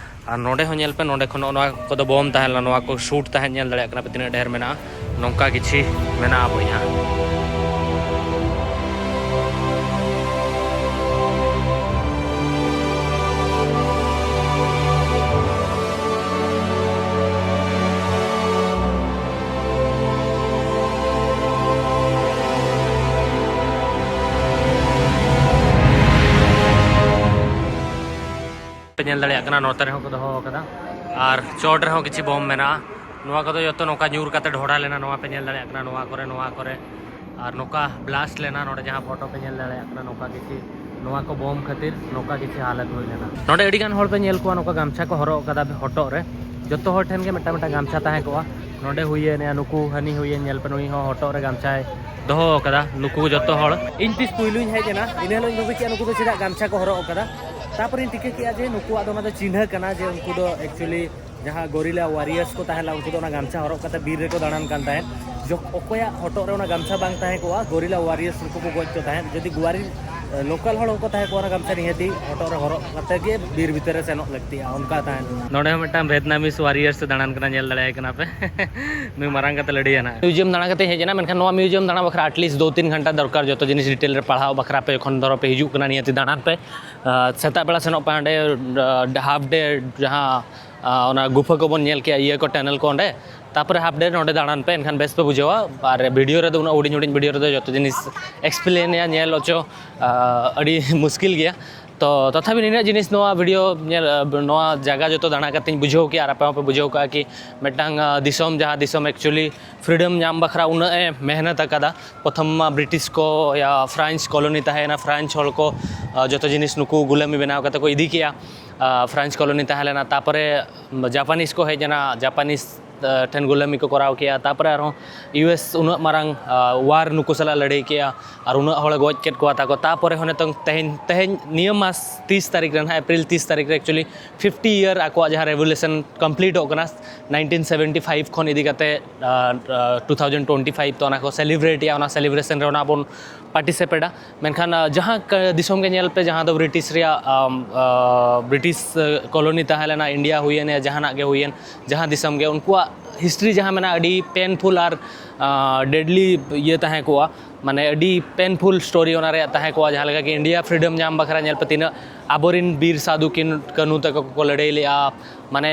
ᱟᱨ ᱱᱚᱰᱮ ᱦᱚᱸ ᱧᱮᱞ ᱯᱮ, ᱱᱚᱰᱮ ᱠᱷᱚᱱ ᱱᱚᱜᱼᱚ ᱱᱚᱣᱟ ᱠᱚᱫᱚ ᱵᱳᱢ ᱛᱟᱦᱮᱸ ᱞᱮᱱᱟ, ᱱᱚᱣᱟ ᱠᱚ ᱥᱩᱴ ᱛᱟᱦᱮᱸᱫ, ᱧᱮᱞ ᱫᱟᱲᱮᱭᱟᱜ ᱠᱟᱱᱟ ᱯᱮ ᱛᱤᱱᱟᱹᱜ ᱰᱷᱮᱨ ᱢᱮᱱᱟᱜᱼᱟ, ᱱᱚᱝᱠᱟ ᱠᱤᱪᱷᱩ ᱢᱮᱱᱟᱜᱼᱟ ᱵᱚᱭᱦᱟ᱾ ᱯᱮ ᱧᱮᱞ ᱫᱟᱲᱮᱭᱟᱜ ᱠᱟᱱᱟ, ᱱᱚᱛᱮ ᱨᱮᱦᱚᱸ ᱠᱚ ᱫᱚᱦᱚ ᱟᱠᱟᱫᱟ᱾ ᱟᱨ ᱪᱚᱴ ᱨᱮᱦᱚᱸ ᱠᱤᱪᱷᱩ ᱵᱳᱢ ᱢᱮᱱᱟᱜᱼᱟ᱾ ᱱᱚᱣᱟ ᱠᱚᱫᱚ ᱡᱚᱛᱚ ᱱᱚᱝᱠᱟ ᱧᱩᱨ ᱠᱟᱛᱮ ᱰᱷᱚᱰᱟ ᱞᱮᱱᱟ, ᱱᱚᱣᱟ ᱯᱮ ᱧᱮᱞ ᱫᱟᱲᱮᱭᱟᱜ ᱠᱟᱱᱟ, ᱱᱚᱣᱟ ᱠᱚᱨᱮ, ᱱᱚᱣᱟ ᱠᱚᱨᱮ᱾ ᱟᱨ ᱱᱚᱝᱠᱟ ᱵᱞᱟᱥᱴ ᱞᱮᱱᱟ, ᱱᱚᱰᱮ ᱡᱟᱦᱟᱸ ᱯᱷᱳᱴᱳ ᱯᱮ ᱧᱮᱞ ᱫᱟᱲᱮᱭᱟᱜ ᱠᱟᱱᱟ, ᱱᱚᱝᱠᱟ ᱠᱤᱪᱷᱩ, ᱱᱚᱣᱟ ᱠᱚ ᱵᱳᱢ ᱠᱷᱟᱹᱛᱤᱨ ᱱᱚᱝᱠᱟ ᱠᱤᱪᱷᱩ ᱦᱟᱞᱚᱛ ᱦᱩᱭ ᱞᱮᱱᱟ᱾ ᱱᱚᱰᱮ ᱟᱹᱰᱤ ᱜᱟᱱ ᱦᱚᱲ ᱯᱮ ᱧᱮᱞ ᱠᱚᱣᱟ, ᱱᱚᱝᱠᱟ ᱜᱟᱢᱪᱷᱟ ᱠᱚ ᱦᱚᱨᱚᱜ ᱟᱠᱟᱫᱟ ᱦᱚᱴᱚᱜ ᱨᱮ, ᱡᱚᱛᱚ ᱦᱚᱲ ᱴᱷᱮᱱ ᱜᱮ ᱢᱤᱫᱴᱟᱝ ᱢᱤᱫᱴᱟᱝ ᱜᱟᱢᱪᱷᱟ ᱛᱟᱦᱮᱸ ᱠᱚᱜᱼᱟ᱾ ᱱᱚᱰᱮ ᱦᱩᱭᱮᱱ, ᱱᱩᱠᱩ ᱦᱟᱹᱱᱤ ᱦᱩᱭᱮᱱ, ᱧᱮᱞ ᱯᱮ, ᱱᱩᱭ ᱦᱚᱸ ᱦᱚᱴᱚᱜ ᱨᱮ ᱜᱟᱢᱪᱷᱟᱭ ᱫᱚᱦᱚ ᱟᱠᱟᱫᱟ᱾ ᱱᱩᱠᱩ ᱡᱚᱛᱚ ᱦᱚᱲ, ᱤᱧ ᱛᱤᱥ ᱯᱩᱭᱞᱩᱧ ᱦᱮᱡ ᱮᱱᱟ, ᱤᱱᱟᱹ ᱦᱤᱞᱳᱜ ᱤᱧ ᱵᱷᱟᱵᱤ ᱠᱮᱜᱼᱟ ᱱᱩᱠᱩ ᱫᱚ ᱪᱮᱫᱟᱜ ᱜᱟᱢᱪᱷᱟ ᱠᱚ ᱦᱚᱨᱚᱜ ᱟᱠᱟᱫᱟ᱾ ᱛᱟᱨᱯᱚᱨᱮᱧ ᱴᱷᱤᱠᱟᱹ ᱠᱮᱜᱼᱟ ᱡᱮ ᱱᱩᱠᱩᱣᱟᱜ ᱫᱚ ᱚᱱᱟ ᱫᱚ ᱪᱤᱱᱦᱟᱹ ᱠᱟᱱᱟ, ᱡᱮ ᱩᱱᱠᱩ ᱫᱚ actually ᱡᱟᱦᱟᱸ ᱜᱚᱨᱤᱞᱟ ᱣᱟᱨᱤᱭᱟᱨᱥ ᱠᱚ ᱛᱟᱦᱮᱸ ᱞᱮᱱᱟ, ᱩᱱᱠᱩ ᱫᱚ ᱚᱱᱟ ᱜᱟᱢᱪᱷᱟ ᱦᱚᱨᱚᱜ ᱠᱟᱛᱮ ᱵᱤᱨ ᱨᱮᱠᱚ ᱫᱟᱬᱟᱱ ᱠᱟᱱ ᱛᱟᱦᱮᱸᱫ᱾ ᱡᱚᱠ-, ᱚᱠᱚᱭᱟᱜ ᱦᱚᱴᱚᱜ ᱨᱮ ᱚᱱᱟ ᱜᱟᱢᱪᱷᱟ ᱵᱟᱝ ᱛᱟᱦᱮᱸ ᱠᱚᱜᱼᱟ, ᱜᱚᱨᱤᱞᱟ ᱣᱟᱨᱤᱭᱟᱨᱥ ᱩᱱᱠᱩ ᱠᱚ ᱜᱚᱡ ᱠᱚ ᱛᱟᱦᱮᱸᱫ᱾ ᱡᱩᱫᱤ ᱜᱚᱣᱟᱨᱤ, ᱞᱳᱠᱟᱞ ᱦᱚᱲ ᱦᱚᱸᱠᱚ ᱛᱟᱦᱮᱸ ᱠᱚᱜᱼᱟ ᱚᱱᱟ ᱜᱟᱢᱪᱷᱟ, ᱱᱤᱦᱟᱹᱛᱤ ᱦᱚᱴᱚᱜ ᱨᱮ ᱦᱚᱨᱚᱜ ᱠᱟᱛᱮ ᱜᱮ ᱵᱤᱨ ᱵᱷᱤᱛᱟᱹᱨ ᱨᱮ ᱥᱮᱱᱚᱜ ᱞᱟᱹᱠᱛᱤᱜᱼᱟ, ᱚᱱᱠᱟ ᱛᱟᱦᱮᱸ ᱞᱮᱱᱟ᱾ ᱱᱚᱰᱮ ᱦᱚᱸ ᱢᱤᱫᱴᱟᱝ ᱵᱷᱮᱛᱱᱟᱢᱤᱥ ᱣᱟᱨᱤᱭᱟᱨᱥ ᱮ ᱫᱟᱬᱟᱱ ᱠᱟᱱᱟ, ᱧᱮᱞ ᱫᱟᱲᱮᱭᱟᱭ ᱠᱟᱱᱟ ᱯᱮ᱾ ᱱᱩᱭ ᱢᱟᱨᱟᱝ ᱠᱟᱛᱮ ᱞᱟᱹᱲᱦᱟᱹᱭᱟ ᱱᱟᱜ᱾ ᱢᱤᱭᱩᱡᱤᱭᱟᱢ ᱫᱟᱬᱟ ᱠᱟᱛᱮ ᱦᱮᱡ ᱮᱱᱟ, ᱢᱮᱱᱠᱷᱟᱱ ᱱᱚᱣᱟ ᱢᱤᱭᱩᱡᱤᱭᱟᱢ ᱫᱟᱬᱟ ᱵᱟᱠᱷᱨᱟ at least ᱫᱩ ᱛᱤᱱ ᱜᱷᱚᱱᱴᱟ ᱫᱚᱨᱠᱟᱨ, ᱡᱚᱛᱚ ᱡᱤᱱᱤᱥ ᱰᱤᱴᱮᱞ ᱨᱮ ᱯᱟᱲᱦᱟᱣ ᱵᱟᱠᱷᱨᱟ ᱯᱮ᱾ ᱡᱚᱠᱷᱚᱱ ᱫᱷᱚᱨᱚ ᱯᱮ ᱦᱤᱡᱩᱜ ᱠᱟᱱᱟ, ᱱᱤᱦᱟᱹᱛᱤ ᱫᱟᱬᱟᱱ ᱯᱮ᱾ ᱟᱨ ᱥᱮᱛᱟᱜ ᱵᱮᱲᱟ ᱥᱮᱱᱚᱜ ᱯᱮ ᱦᱟᱸᱰᱮ, ᱟᱨ, half day ᱡᱟᱦᱟᱸ, ᱟᱨ, ᱚᱱᱟ ᱜᱩᱯᱷᱟᱹ ᱠᱚᱵᱚᱱ ᱧᱮᱞ ᱠᱮᱜᱼᱟ, ᱤᱭᱟᱹ ᱠᱚ, ᱴᱟᱱᱮᱞ ᱠᱚ ᱚᱸᱰᱮ, ᱛᱟᱯᱚᱨᱮ half day ᱱᱚᱰᱮ ᱫᱟᱬᱟᱱ ᱯᱮ, ᱮᱱᱠᱷᱟᱱ ᱵᱮᱥ ᱯᱮ ᱵᱩᱡᱷᱟᱹᱣᱟ᱾ ᱟᱨ ᱵᱷᱤᱰᱤᱭᱳ ᱨᱮᱫᱚ, ᱩᱱᱟᱹᱜ ᱦᱩᱰᱤᱧ ᱦᱩᱰᱤᱧ ᱵᱷᱤᱰᱤᱭᱳ ᱨᱮᱫᱚ ᱡᱚᱛᱚ ᱡᱤᱱᱤᱥ ᱮᱠᱥᱯᱞᱮᱱ ᱮᱭᱟ, ᱧᱮᱞ ᱦᱚᱪᱚ ᱟᱹᱰᱤ ᱢᱩᱥᱠᱤᱞ ᱜᱮᱭᱟ᱾ ᱛᱚ ᱛᱚᱛᱷᱟᱯᱤ ᱱᱤᱱᱟᱹᱜ ᱡᱤᱱᱤᱥ ᱱᱚᱣᱟ ᱵᱷᱤᱰᱤᱭᱳ ᱧᱮᱞ, ᱱᱚᱣᱟ ᱡᱟᱭᱜᱟ ᱡᱚᱛᱚ ᱫᱟᱬᱟ ᱠᱟᱛᱮᱧ ᱵᱩᱡᱷᱟᱹᱣ ᱠᱮᱜᱼᱟ, ᱟᱨ ᱟᱯᱮ ᱦᱚᱸᱯᱮ ᱵᱩᱡᱷᱟᱹᱣ ᱠᱟᱜᱼᱟ ᱠᱤ ᱢᱤᱫᱴᱟᱝ ᱫᱤᱥᱚᱢ, ᱡᱟᱦᱟᱸ ᱫᱤᱥᱚᱢ ᱮᱠᱪᱩᱭᱮᱞᱤ ᱯᱷᱨᱤᱰᱚᱢ ᱧᱟᱢ ᱵᱟᱠᱷᱨᱟ ᱩᱱᱟᱹᱜ ᱮ ᱢᱮᱦᱱᱚᱛ ᱟᱠᱟᱫᱟ᱾ ᱯᱨᱚᱛᱷᱚᱢ ᱢᱟ ᱵᱨᱤᱴᱤᱥ ᱠᱚ ᱭᱟ ᱯᱷᱨᱟᱱᱥ ᱠᱚᱞᱚᱱᱤ ᱛᱟᱦᱮᱸᱭᱮᱱᱟ, ᱯᱷᱨᱟᱱᱥ ᱦᱚᱲ ᱠᱚ ᱡᱚᱛᱚ ᱡᱤᱱᱤᱥ ᱱᱩᱠᱩ ᱜᱩᱞᱟᱹᱢᱤ ᱵᱮᱱᱟᱣ ᱠᱟᱛᱮ ᱠᱚ ᱤᱫᱤ ᱠᱮᱜᱼᱟ᱾ ᱯᱷᱨᱟᱱᱥ ᱠᱚᱞᱚᱱᱤ ᱛᱟᱦᱮᱸ ᱞᱮᱱᱟ, ᱛᱟᱨᱯᱚᱨᱮ ᱡᱟᱯᱟᱱᱤᱥ ᱠᱚ ᱦᱮᱡ ᱮᱱᱟ, ᱡᱟᱯᱟᱱᱤᱥ ᱴᱷᱮᱱ ᱜᱩᱞᱟᱹᱢᱤ ᱠᱚ ᱠᱚᱨᱟᱣ ᱠᱮᱜᱼᱟ᱾ ᱛᱟᱨᱯᱚᱨᱮ ᱟᱨᱦᱚᱸ ᱤᱭᱩ ᱮᱥ ᱩᱱᱟᱹᱜ ᱢᱟᱨᱟᱝ ᱣᱟᱨ ᱱᱩᱠᱩ ᱥᱟᱞᱟᱜ ᱞᱟᱹᱲᱦᱟᱹᱭ ᱠᱮᱜᱼᱟ, ᱟᱨ ᱩᱱᱟᱹᱜ ᱦᱚᱲ ᱜᱚᱡ ᱠᱮᱫ ᱠᱚᱣᱟ ᱛᱟᱠᱚ᱾ ᱛᱟᱨᱯᱚᱨᱮ ᱦᱚᱸ ᱱᱤᱛᱚᱝ ᱛᱮᱦᱮᱧ, ᱛᱮᱦᱮᱧ ᱱᱤᱭᱟᱹ ᱢᱟᱥ ᱛᱤᱥ ᱛᱟᱹᱨᱤᱠᱷ ᱨᱮ ᱱᱟᱦᱟᱜ, ᱮᱯᱨᱤᱞ ᱛᱤᱥ ᱛᱟᱹᱨᱤᱠᱷ ᱨᱮ ᱮᱠᱪᱩᱭᱮᱞᱤ ᱯᱷᱤᱯᱴᱤ ᱤᱭᱟᱨ ᱟᱠᱚᱣᱟᱜ ᱡᱟᱦᱟᱸ ᱨᱮᱵᱷᱚᱞᱩᱥᱚᱱ ᱠᱚᱢᱯᱞᱤᱴᱚᱜ ᱠᱟᱱᱟ, ᱱᱟᱭᱤᱱᱴᱤᱱ ᱥᱮᱵᱷᱮᱱᱴᱤ ᱯᱷᱟᱭᱤᱵᱷ ᱠᱷᱚᱱ ᱤᱫᱤ ᱠᱟᱛᱮ ᱴᱩ ᱛᱷᱟᱣᱡᱮᱱᱰ ᱴᱩᱭᱮᱱᱴᱤ ᱯᱷᱟᱭᱤᱵᱷ᱾ ᱛᱚ ᱚᱱᱟ ᱠᱚ ᱥᱮᱞᱤᱵᱨᱮᱴ ᱮᱜᱼᱟ, ᱚᱱᱟ ᱥᱮᱞᱤᱵᱨᱮᱥᱚᱱ ᱨᱮ ᱚᱱᱟ ᱵᱚᱱ ᱯᱟᱨᱴᱤᱥᱤᱯᱮᱴᱟ᱾ ᱢᱮᱱᱠᱷᱟᱱ ᱡᱟᱦᱟᱸ ᱫᱤᱥᱚᱢ ᱜᱮ ᱧᱮᱞ ᱯᱮ, ᱡᱟᱦᱟᱸ ᱫᱚ ᱵᱨᱤᱴᱤᱥ ᱨᱮᱭᱟᱜ ᱵᱨᱤᱴᱤᱥ ᱠᱚᱞᱚᱱᱤ ᱛᱟᱦᱮᱸ ᱞᱮᱱᱟ, ᱤᱱᱰᱤᱭᱟ ᱦᱩᱭᱮᱱ ᱭᱟ ᱡᱟᱦᱟᱱᱟᱜ ᱜᱮ ᱦᱩᱭᱮᱱ, ᱡᱟᱦᱟᱸ ᱫᱤᱥᱚᱢ ᱜᱮ, ᱩᱱᱠᱩᱣᱟᱜ ᱦᱤᱥᱴᱨᱤ ᱡᱟᱦᱟᱸ ᱢᱮᱱᱟᱜᱼᱟ, ᱟᱹᱰᱤ ᱯᱮᱱᱯᱷᱩᱞ ᱟᱨ ᱰᱮᱰᱞᱤ ᱤᱭᱟᱹ ᱛᱟᱦᱮᱸ ᱠᱚᱜᱼᱟ, ᱢᱟᱱᱮ ᱟᱹᱰᱤ ᱯᱮᱱᱯᱷᱩᱞ ᱥᱴᱳᱨᱤ ᱚᱱᱟ ᱨᱮᱭᱟᱜ ᱛᱟᱦᱮᱸ ᱠᱚᱜᱼᱟ᱾ ᱡᱟᱦᱟᱸ ᱞᱮᱠᱟ ᱠᱤ ᱤᱱᱰᱤᱭᱟ ᱯᱷᱨᱤᱰᱚᱢ ᱧᱟᱢ ᱵᱟᱠᱷᱨᱟ ᱧᱮᱞ ᱯᱮ, ᱛᱤᱱᱟᱹᱜ ᱟᱵᱚᱨᱮᱱ ᱵᱤᱨ ᱥᱟᱹᱫᱷᱩ ᱠᱤᱱ ᱠᱟᱹᱱᱩ ᱛᱟᱠᱚ ᱠᱚ ᱞᱟᱹᱲᱦᱟᱹᱭ ᱞᱮᱜᱼᱟ, ᱢᱟᱱᱮ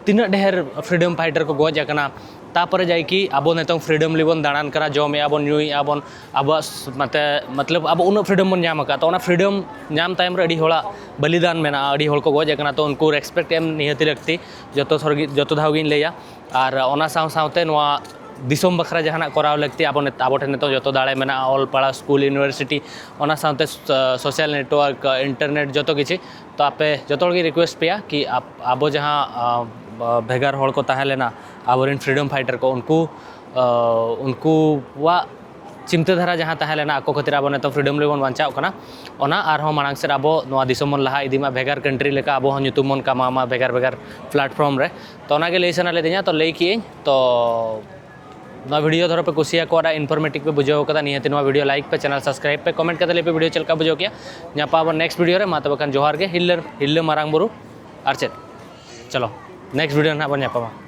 ᱛᱤᱱᱟᱹᱜ ᱰᱷᱮᱨ ᱯᱷᱨᱤᱰᱚᱢ ᱯᱷᱟᱭᱴᱟᱨ ᱠᱚ ᱜᱚᱡ ᱟᱠᱟᱱᱟ᱾ ᱛᱟᱯᱚᱨᱮ ᱡᱟᱭᱠᱤ ᱟᱵᱚ ᱱᱤᱛᱚᱝ ᱯᱷᱨᱤᱰᱚᱢᱞᱤ ᱵᱚᱱ ᱫᱟᱬᱟᱱ ᱠᱟᱱᱟ, ᱡᱚᱢᱮᱜᱼᱟ ᱵᱚᱱ, ᱧᱩᱭᱮᱜᱼᱟ ᱵᱚᱱ, ᱟᱵᱚᱣᱟᱜ ᱢᱟᱛᱮ ᱢᱚᱛᱞᱚᱵ ᱟᱵᱚ ᱩᱱᱟᱹᱜ ᱯᱷᱨᱤᱰᱚᱢ ᱵᱚᱱ ᱧᱟᱢ ᱟᱠᱟᱫ᱾ ᱛᱚ ᱚᱱᱟ ᱯᱷᱨᱤᱰᱚᱢ ᱧᱟᱢ ᱛᱟᱭᱚᱢ ᱨᱮ ᱟᱹᱰᱤ ᱦᱚᱲᱟᱜ ᱵᱚᱞᱤᱫᱟᱱ ᱢᱮᱱᱟᱜᱼᱟ, ᱟᱹᱰᱤ ᱦᱚᱲ ᱠᱚ ᱜᱚᱡ ᱟᱠᱟᱱᱟ᱾ ᱛᱚ ᱩᱱᱠᱩ ᱨᱮᱥᱯᱮᱠᱴ ᱮᱢ ᱱᱤᱦᱟᱹᱛᱤ ᱞᱟᱹᱠᱛᱤ, ᱡᱚᱛᱚ ᱥᱚᱨᱜᱤ ᱡᱚᱛᱚ ᱫᱷᱟᱣ ᱜᱤᱧ ᱞᱟᱹᱭᱟ᱾ ᱟᱨ ᱚᱱᱟ ᱥᱟᱶ ᱥᱟᱶᱛᱮ ᱱᱚᱣᱟ ᱫᱤᱥᱚᱢ ᱵᱟᱠᱷᱨᱟ ᱡᱟᱦᱟᱱᱟᱜ ᱠᱚᱨᱟᱣ ᱞᱟᱹᱠᱛᱤ, ᱟᱵᱚ ᱱᱤᱛ ᱟᱵᱚ ᱴᱷᱮᱱ ᱱᱤᱛᱚᱜ ᱡᱚᱛᱚ ᱫᱟᱲᱮ ᱢᱮᱱᱟᱜᱼᱟ, ᱚᱞ ᱯᱟᱲᱦᱟᱣ, ᱥᱠᱩᱞ, ᱤᱭᱩᱱᱤᱵᱷᱟᱨᱥᱤᱴᱤ, ᱚᱱᱟ ᱥᱟᱶᱛᱮ ᱥᱳᱥᱟᱞ ᱱᱮᱴᱣᱟᱨᱠ, ᱤᱱᱴᱟᱨᱱᱮᱴ, ᱡᱚᱛᱚ ᱠᱤᱪᱷᱩ᱾ ᱛᱚ ᱟᱯᱮ ᱡᱚᱛᱚ ᱦᱚᱲ ᱜᱮ ᱨᱤᱠᱩᱭᱮᱥᱴ ᱯᱮᱭᱟ ᱠᱤ ᱟᱵᱚ ᱡᱟᱦᱟᱸ ᱵᱷᱮᱜᱟᱨ ᱦᱚᱲ ᱠᱚ ᱛᱟᱦᱮᱸ ᱞᱮᱱᱟ, ᱟᱵᱚᱨᱮᱱ ᱯᱷᱨᱤᱰᱚᱢ ᱯᱷᱟᱭᱴᱟᱨ ᱠᱚ, ᱩᱱᱠᱩ ᱩᱱᱠᱩᱣᱟᱜ ᱪᱤᱱᱛᱟᱹ ᱫᱷᱟᱨᱟ ᱡᱟᱦᱟᱸ ᱛᱟᱦᱮᱸ ᱞᱮᱱᱟ, ᱟᱠᱚ ᱠᱷᱟᱹᱛᱤᱨ ᱟᱵᱚ ᱱᱤᱛᱚᱜ ᱯᱷᱨᱤᱰᱚᱢ ᱨᱮᱵᱚᱱ ᱵᱟᱧᱪᱟᱣ ᱠᱟᱱᱟ, ᱚᱱᱟ ᱟᱨᱦᱚᱸ ᱢᱟᱲᱟᱝ ᱥᱮᱫ ᱟᱵᱚ ᱱᱚᱣᱟ ᱫᱤᱥᱚᱢ ᱵᱚᱱ ᱞᱟᱦᱟ ᱤᱫᱤ ᱢᱟ, ᱵᱷᱮᱜᱟᱨ ᱠᱟᱱᱴᱨᱤ ᱞᱮᱠᱟ ᱟᱵᱚ ᱦᱚᱸ ᱧᱩᱛᱩᱢ ᱵᱚᱱ ᱠᱟᱢᱟᱣ ᱢᱟ ᱵᱷᱮᱜᱟᱨ ᱵᱷᱮᱜᱟᱨ ᱯᱞᱟᱴᱯᱷᱚᱨᱢ ᱨᱮ᱾ ᱛᱚ ᱚᱱᱟᱜᱮ ᱞᱟᱹᱭ ᱥᱟᱱᱟ ᱞᱤᱫᱤᱧᱟ, ᱛᱚ ᱞᱟᱹᱭ ᱠᱮᱜᱼᱟᱹᱧ᱾ ᱛᱚ ᱱᱚᱣᱟ ᱵᱷᱤᱰᱤᱭᱳ ᱫᱷᱚᱨᱚ ᱯᱮ ᱠᱩᱥᱤᱭᱟᱠᱚᱣᱟ, ᱟᱨ ᱤᱱᱯᱷᱚᱨᱢᱮᱴᱤᱵᱷ ᱯᱮ ᱵᱩᱡᱷᱟᱹᱣ ᱠᱟᱫᱟ, ᱱᱤᱦᱟᱹᱛ ᱱᱚᱣᱟ ᱵᱷᱤᱰᱤᱭᱳ ᱞᱟᱭᱤᱠ ᱯᱮ, ᱪᱮᱱᱮᱞ ᱥᱟᱵᱥᱠᱨᱟᱭᱤᱵ ᱯᱮ, ᱠᱚᱢᱮᱱᱴ ᱠᱟᱛᱮ ᱞᱟᱹᱭ ᱯᱮ ᱵᱷᱤᱰᱤᱭᱳ ᱪᱮᱫ ᱞᱮᱠᱟ ᱵᱩᱡᱷᱟᱹᱣ ᱠᱮᱜᱼᱟ᱾ ᱧᱟᱯᱟᱢ ᱟᱵᱚᱱ ᱱᱮᱠᱥᱴ ᱵᱷᱤᱰᱤᱭᱳ ᱨᱮ᱾ ᱢᱟ ᱛᱚᱵᱮ ᱠᱷᱟᱱ ᱡᱚᱦᱟᱨ ᱜᱮ, ᱦᱤᱨᱞᱟᱹ ᱦᱤᱨᱞᱟᱹ ᱢᱟᱨᱟᱝ ᱵᱩᱨᱩ ᱟᱨ ᱪᱮᱫ᱾ ᱪᱚᱞᱚ ᱱᱮᱠᱥᱴ ᱵᱷᱤᱰᱤᱭᱳ ᱨᱮ ᱱᱟᱦᱟᱜ ᱵᱚᱱ ᱧᱟᱯᱟᱢᱟ᱾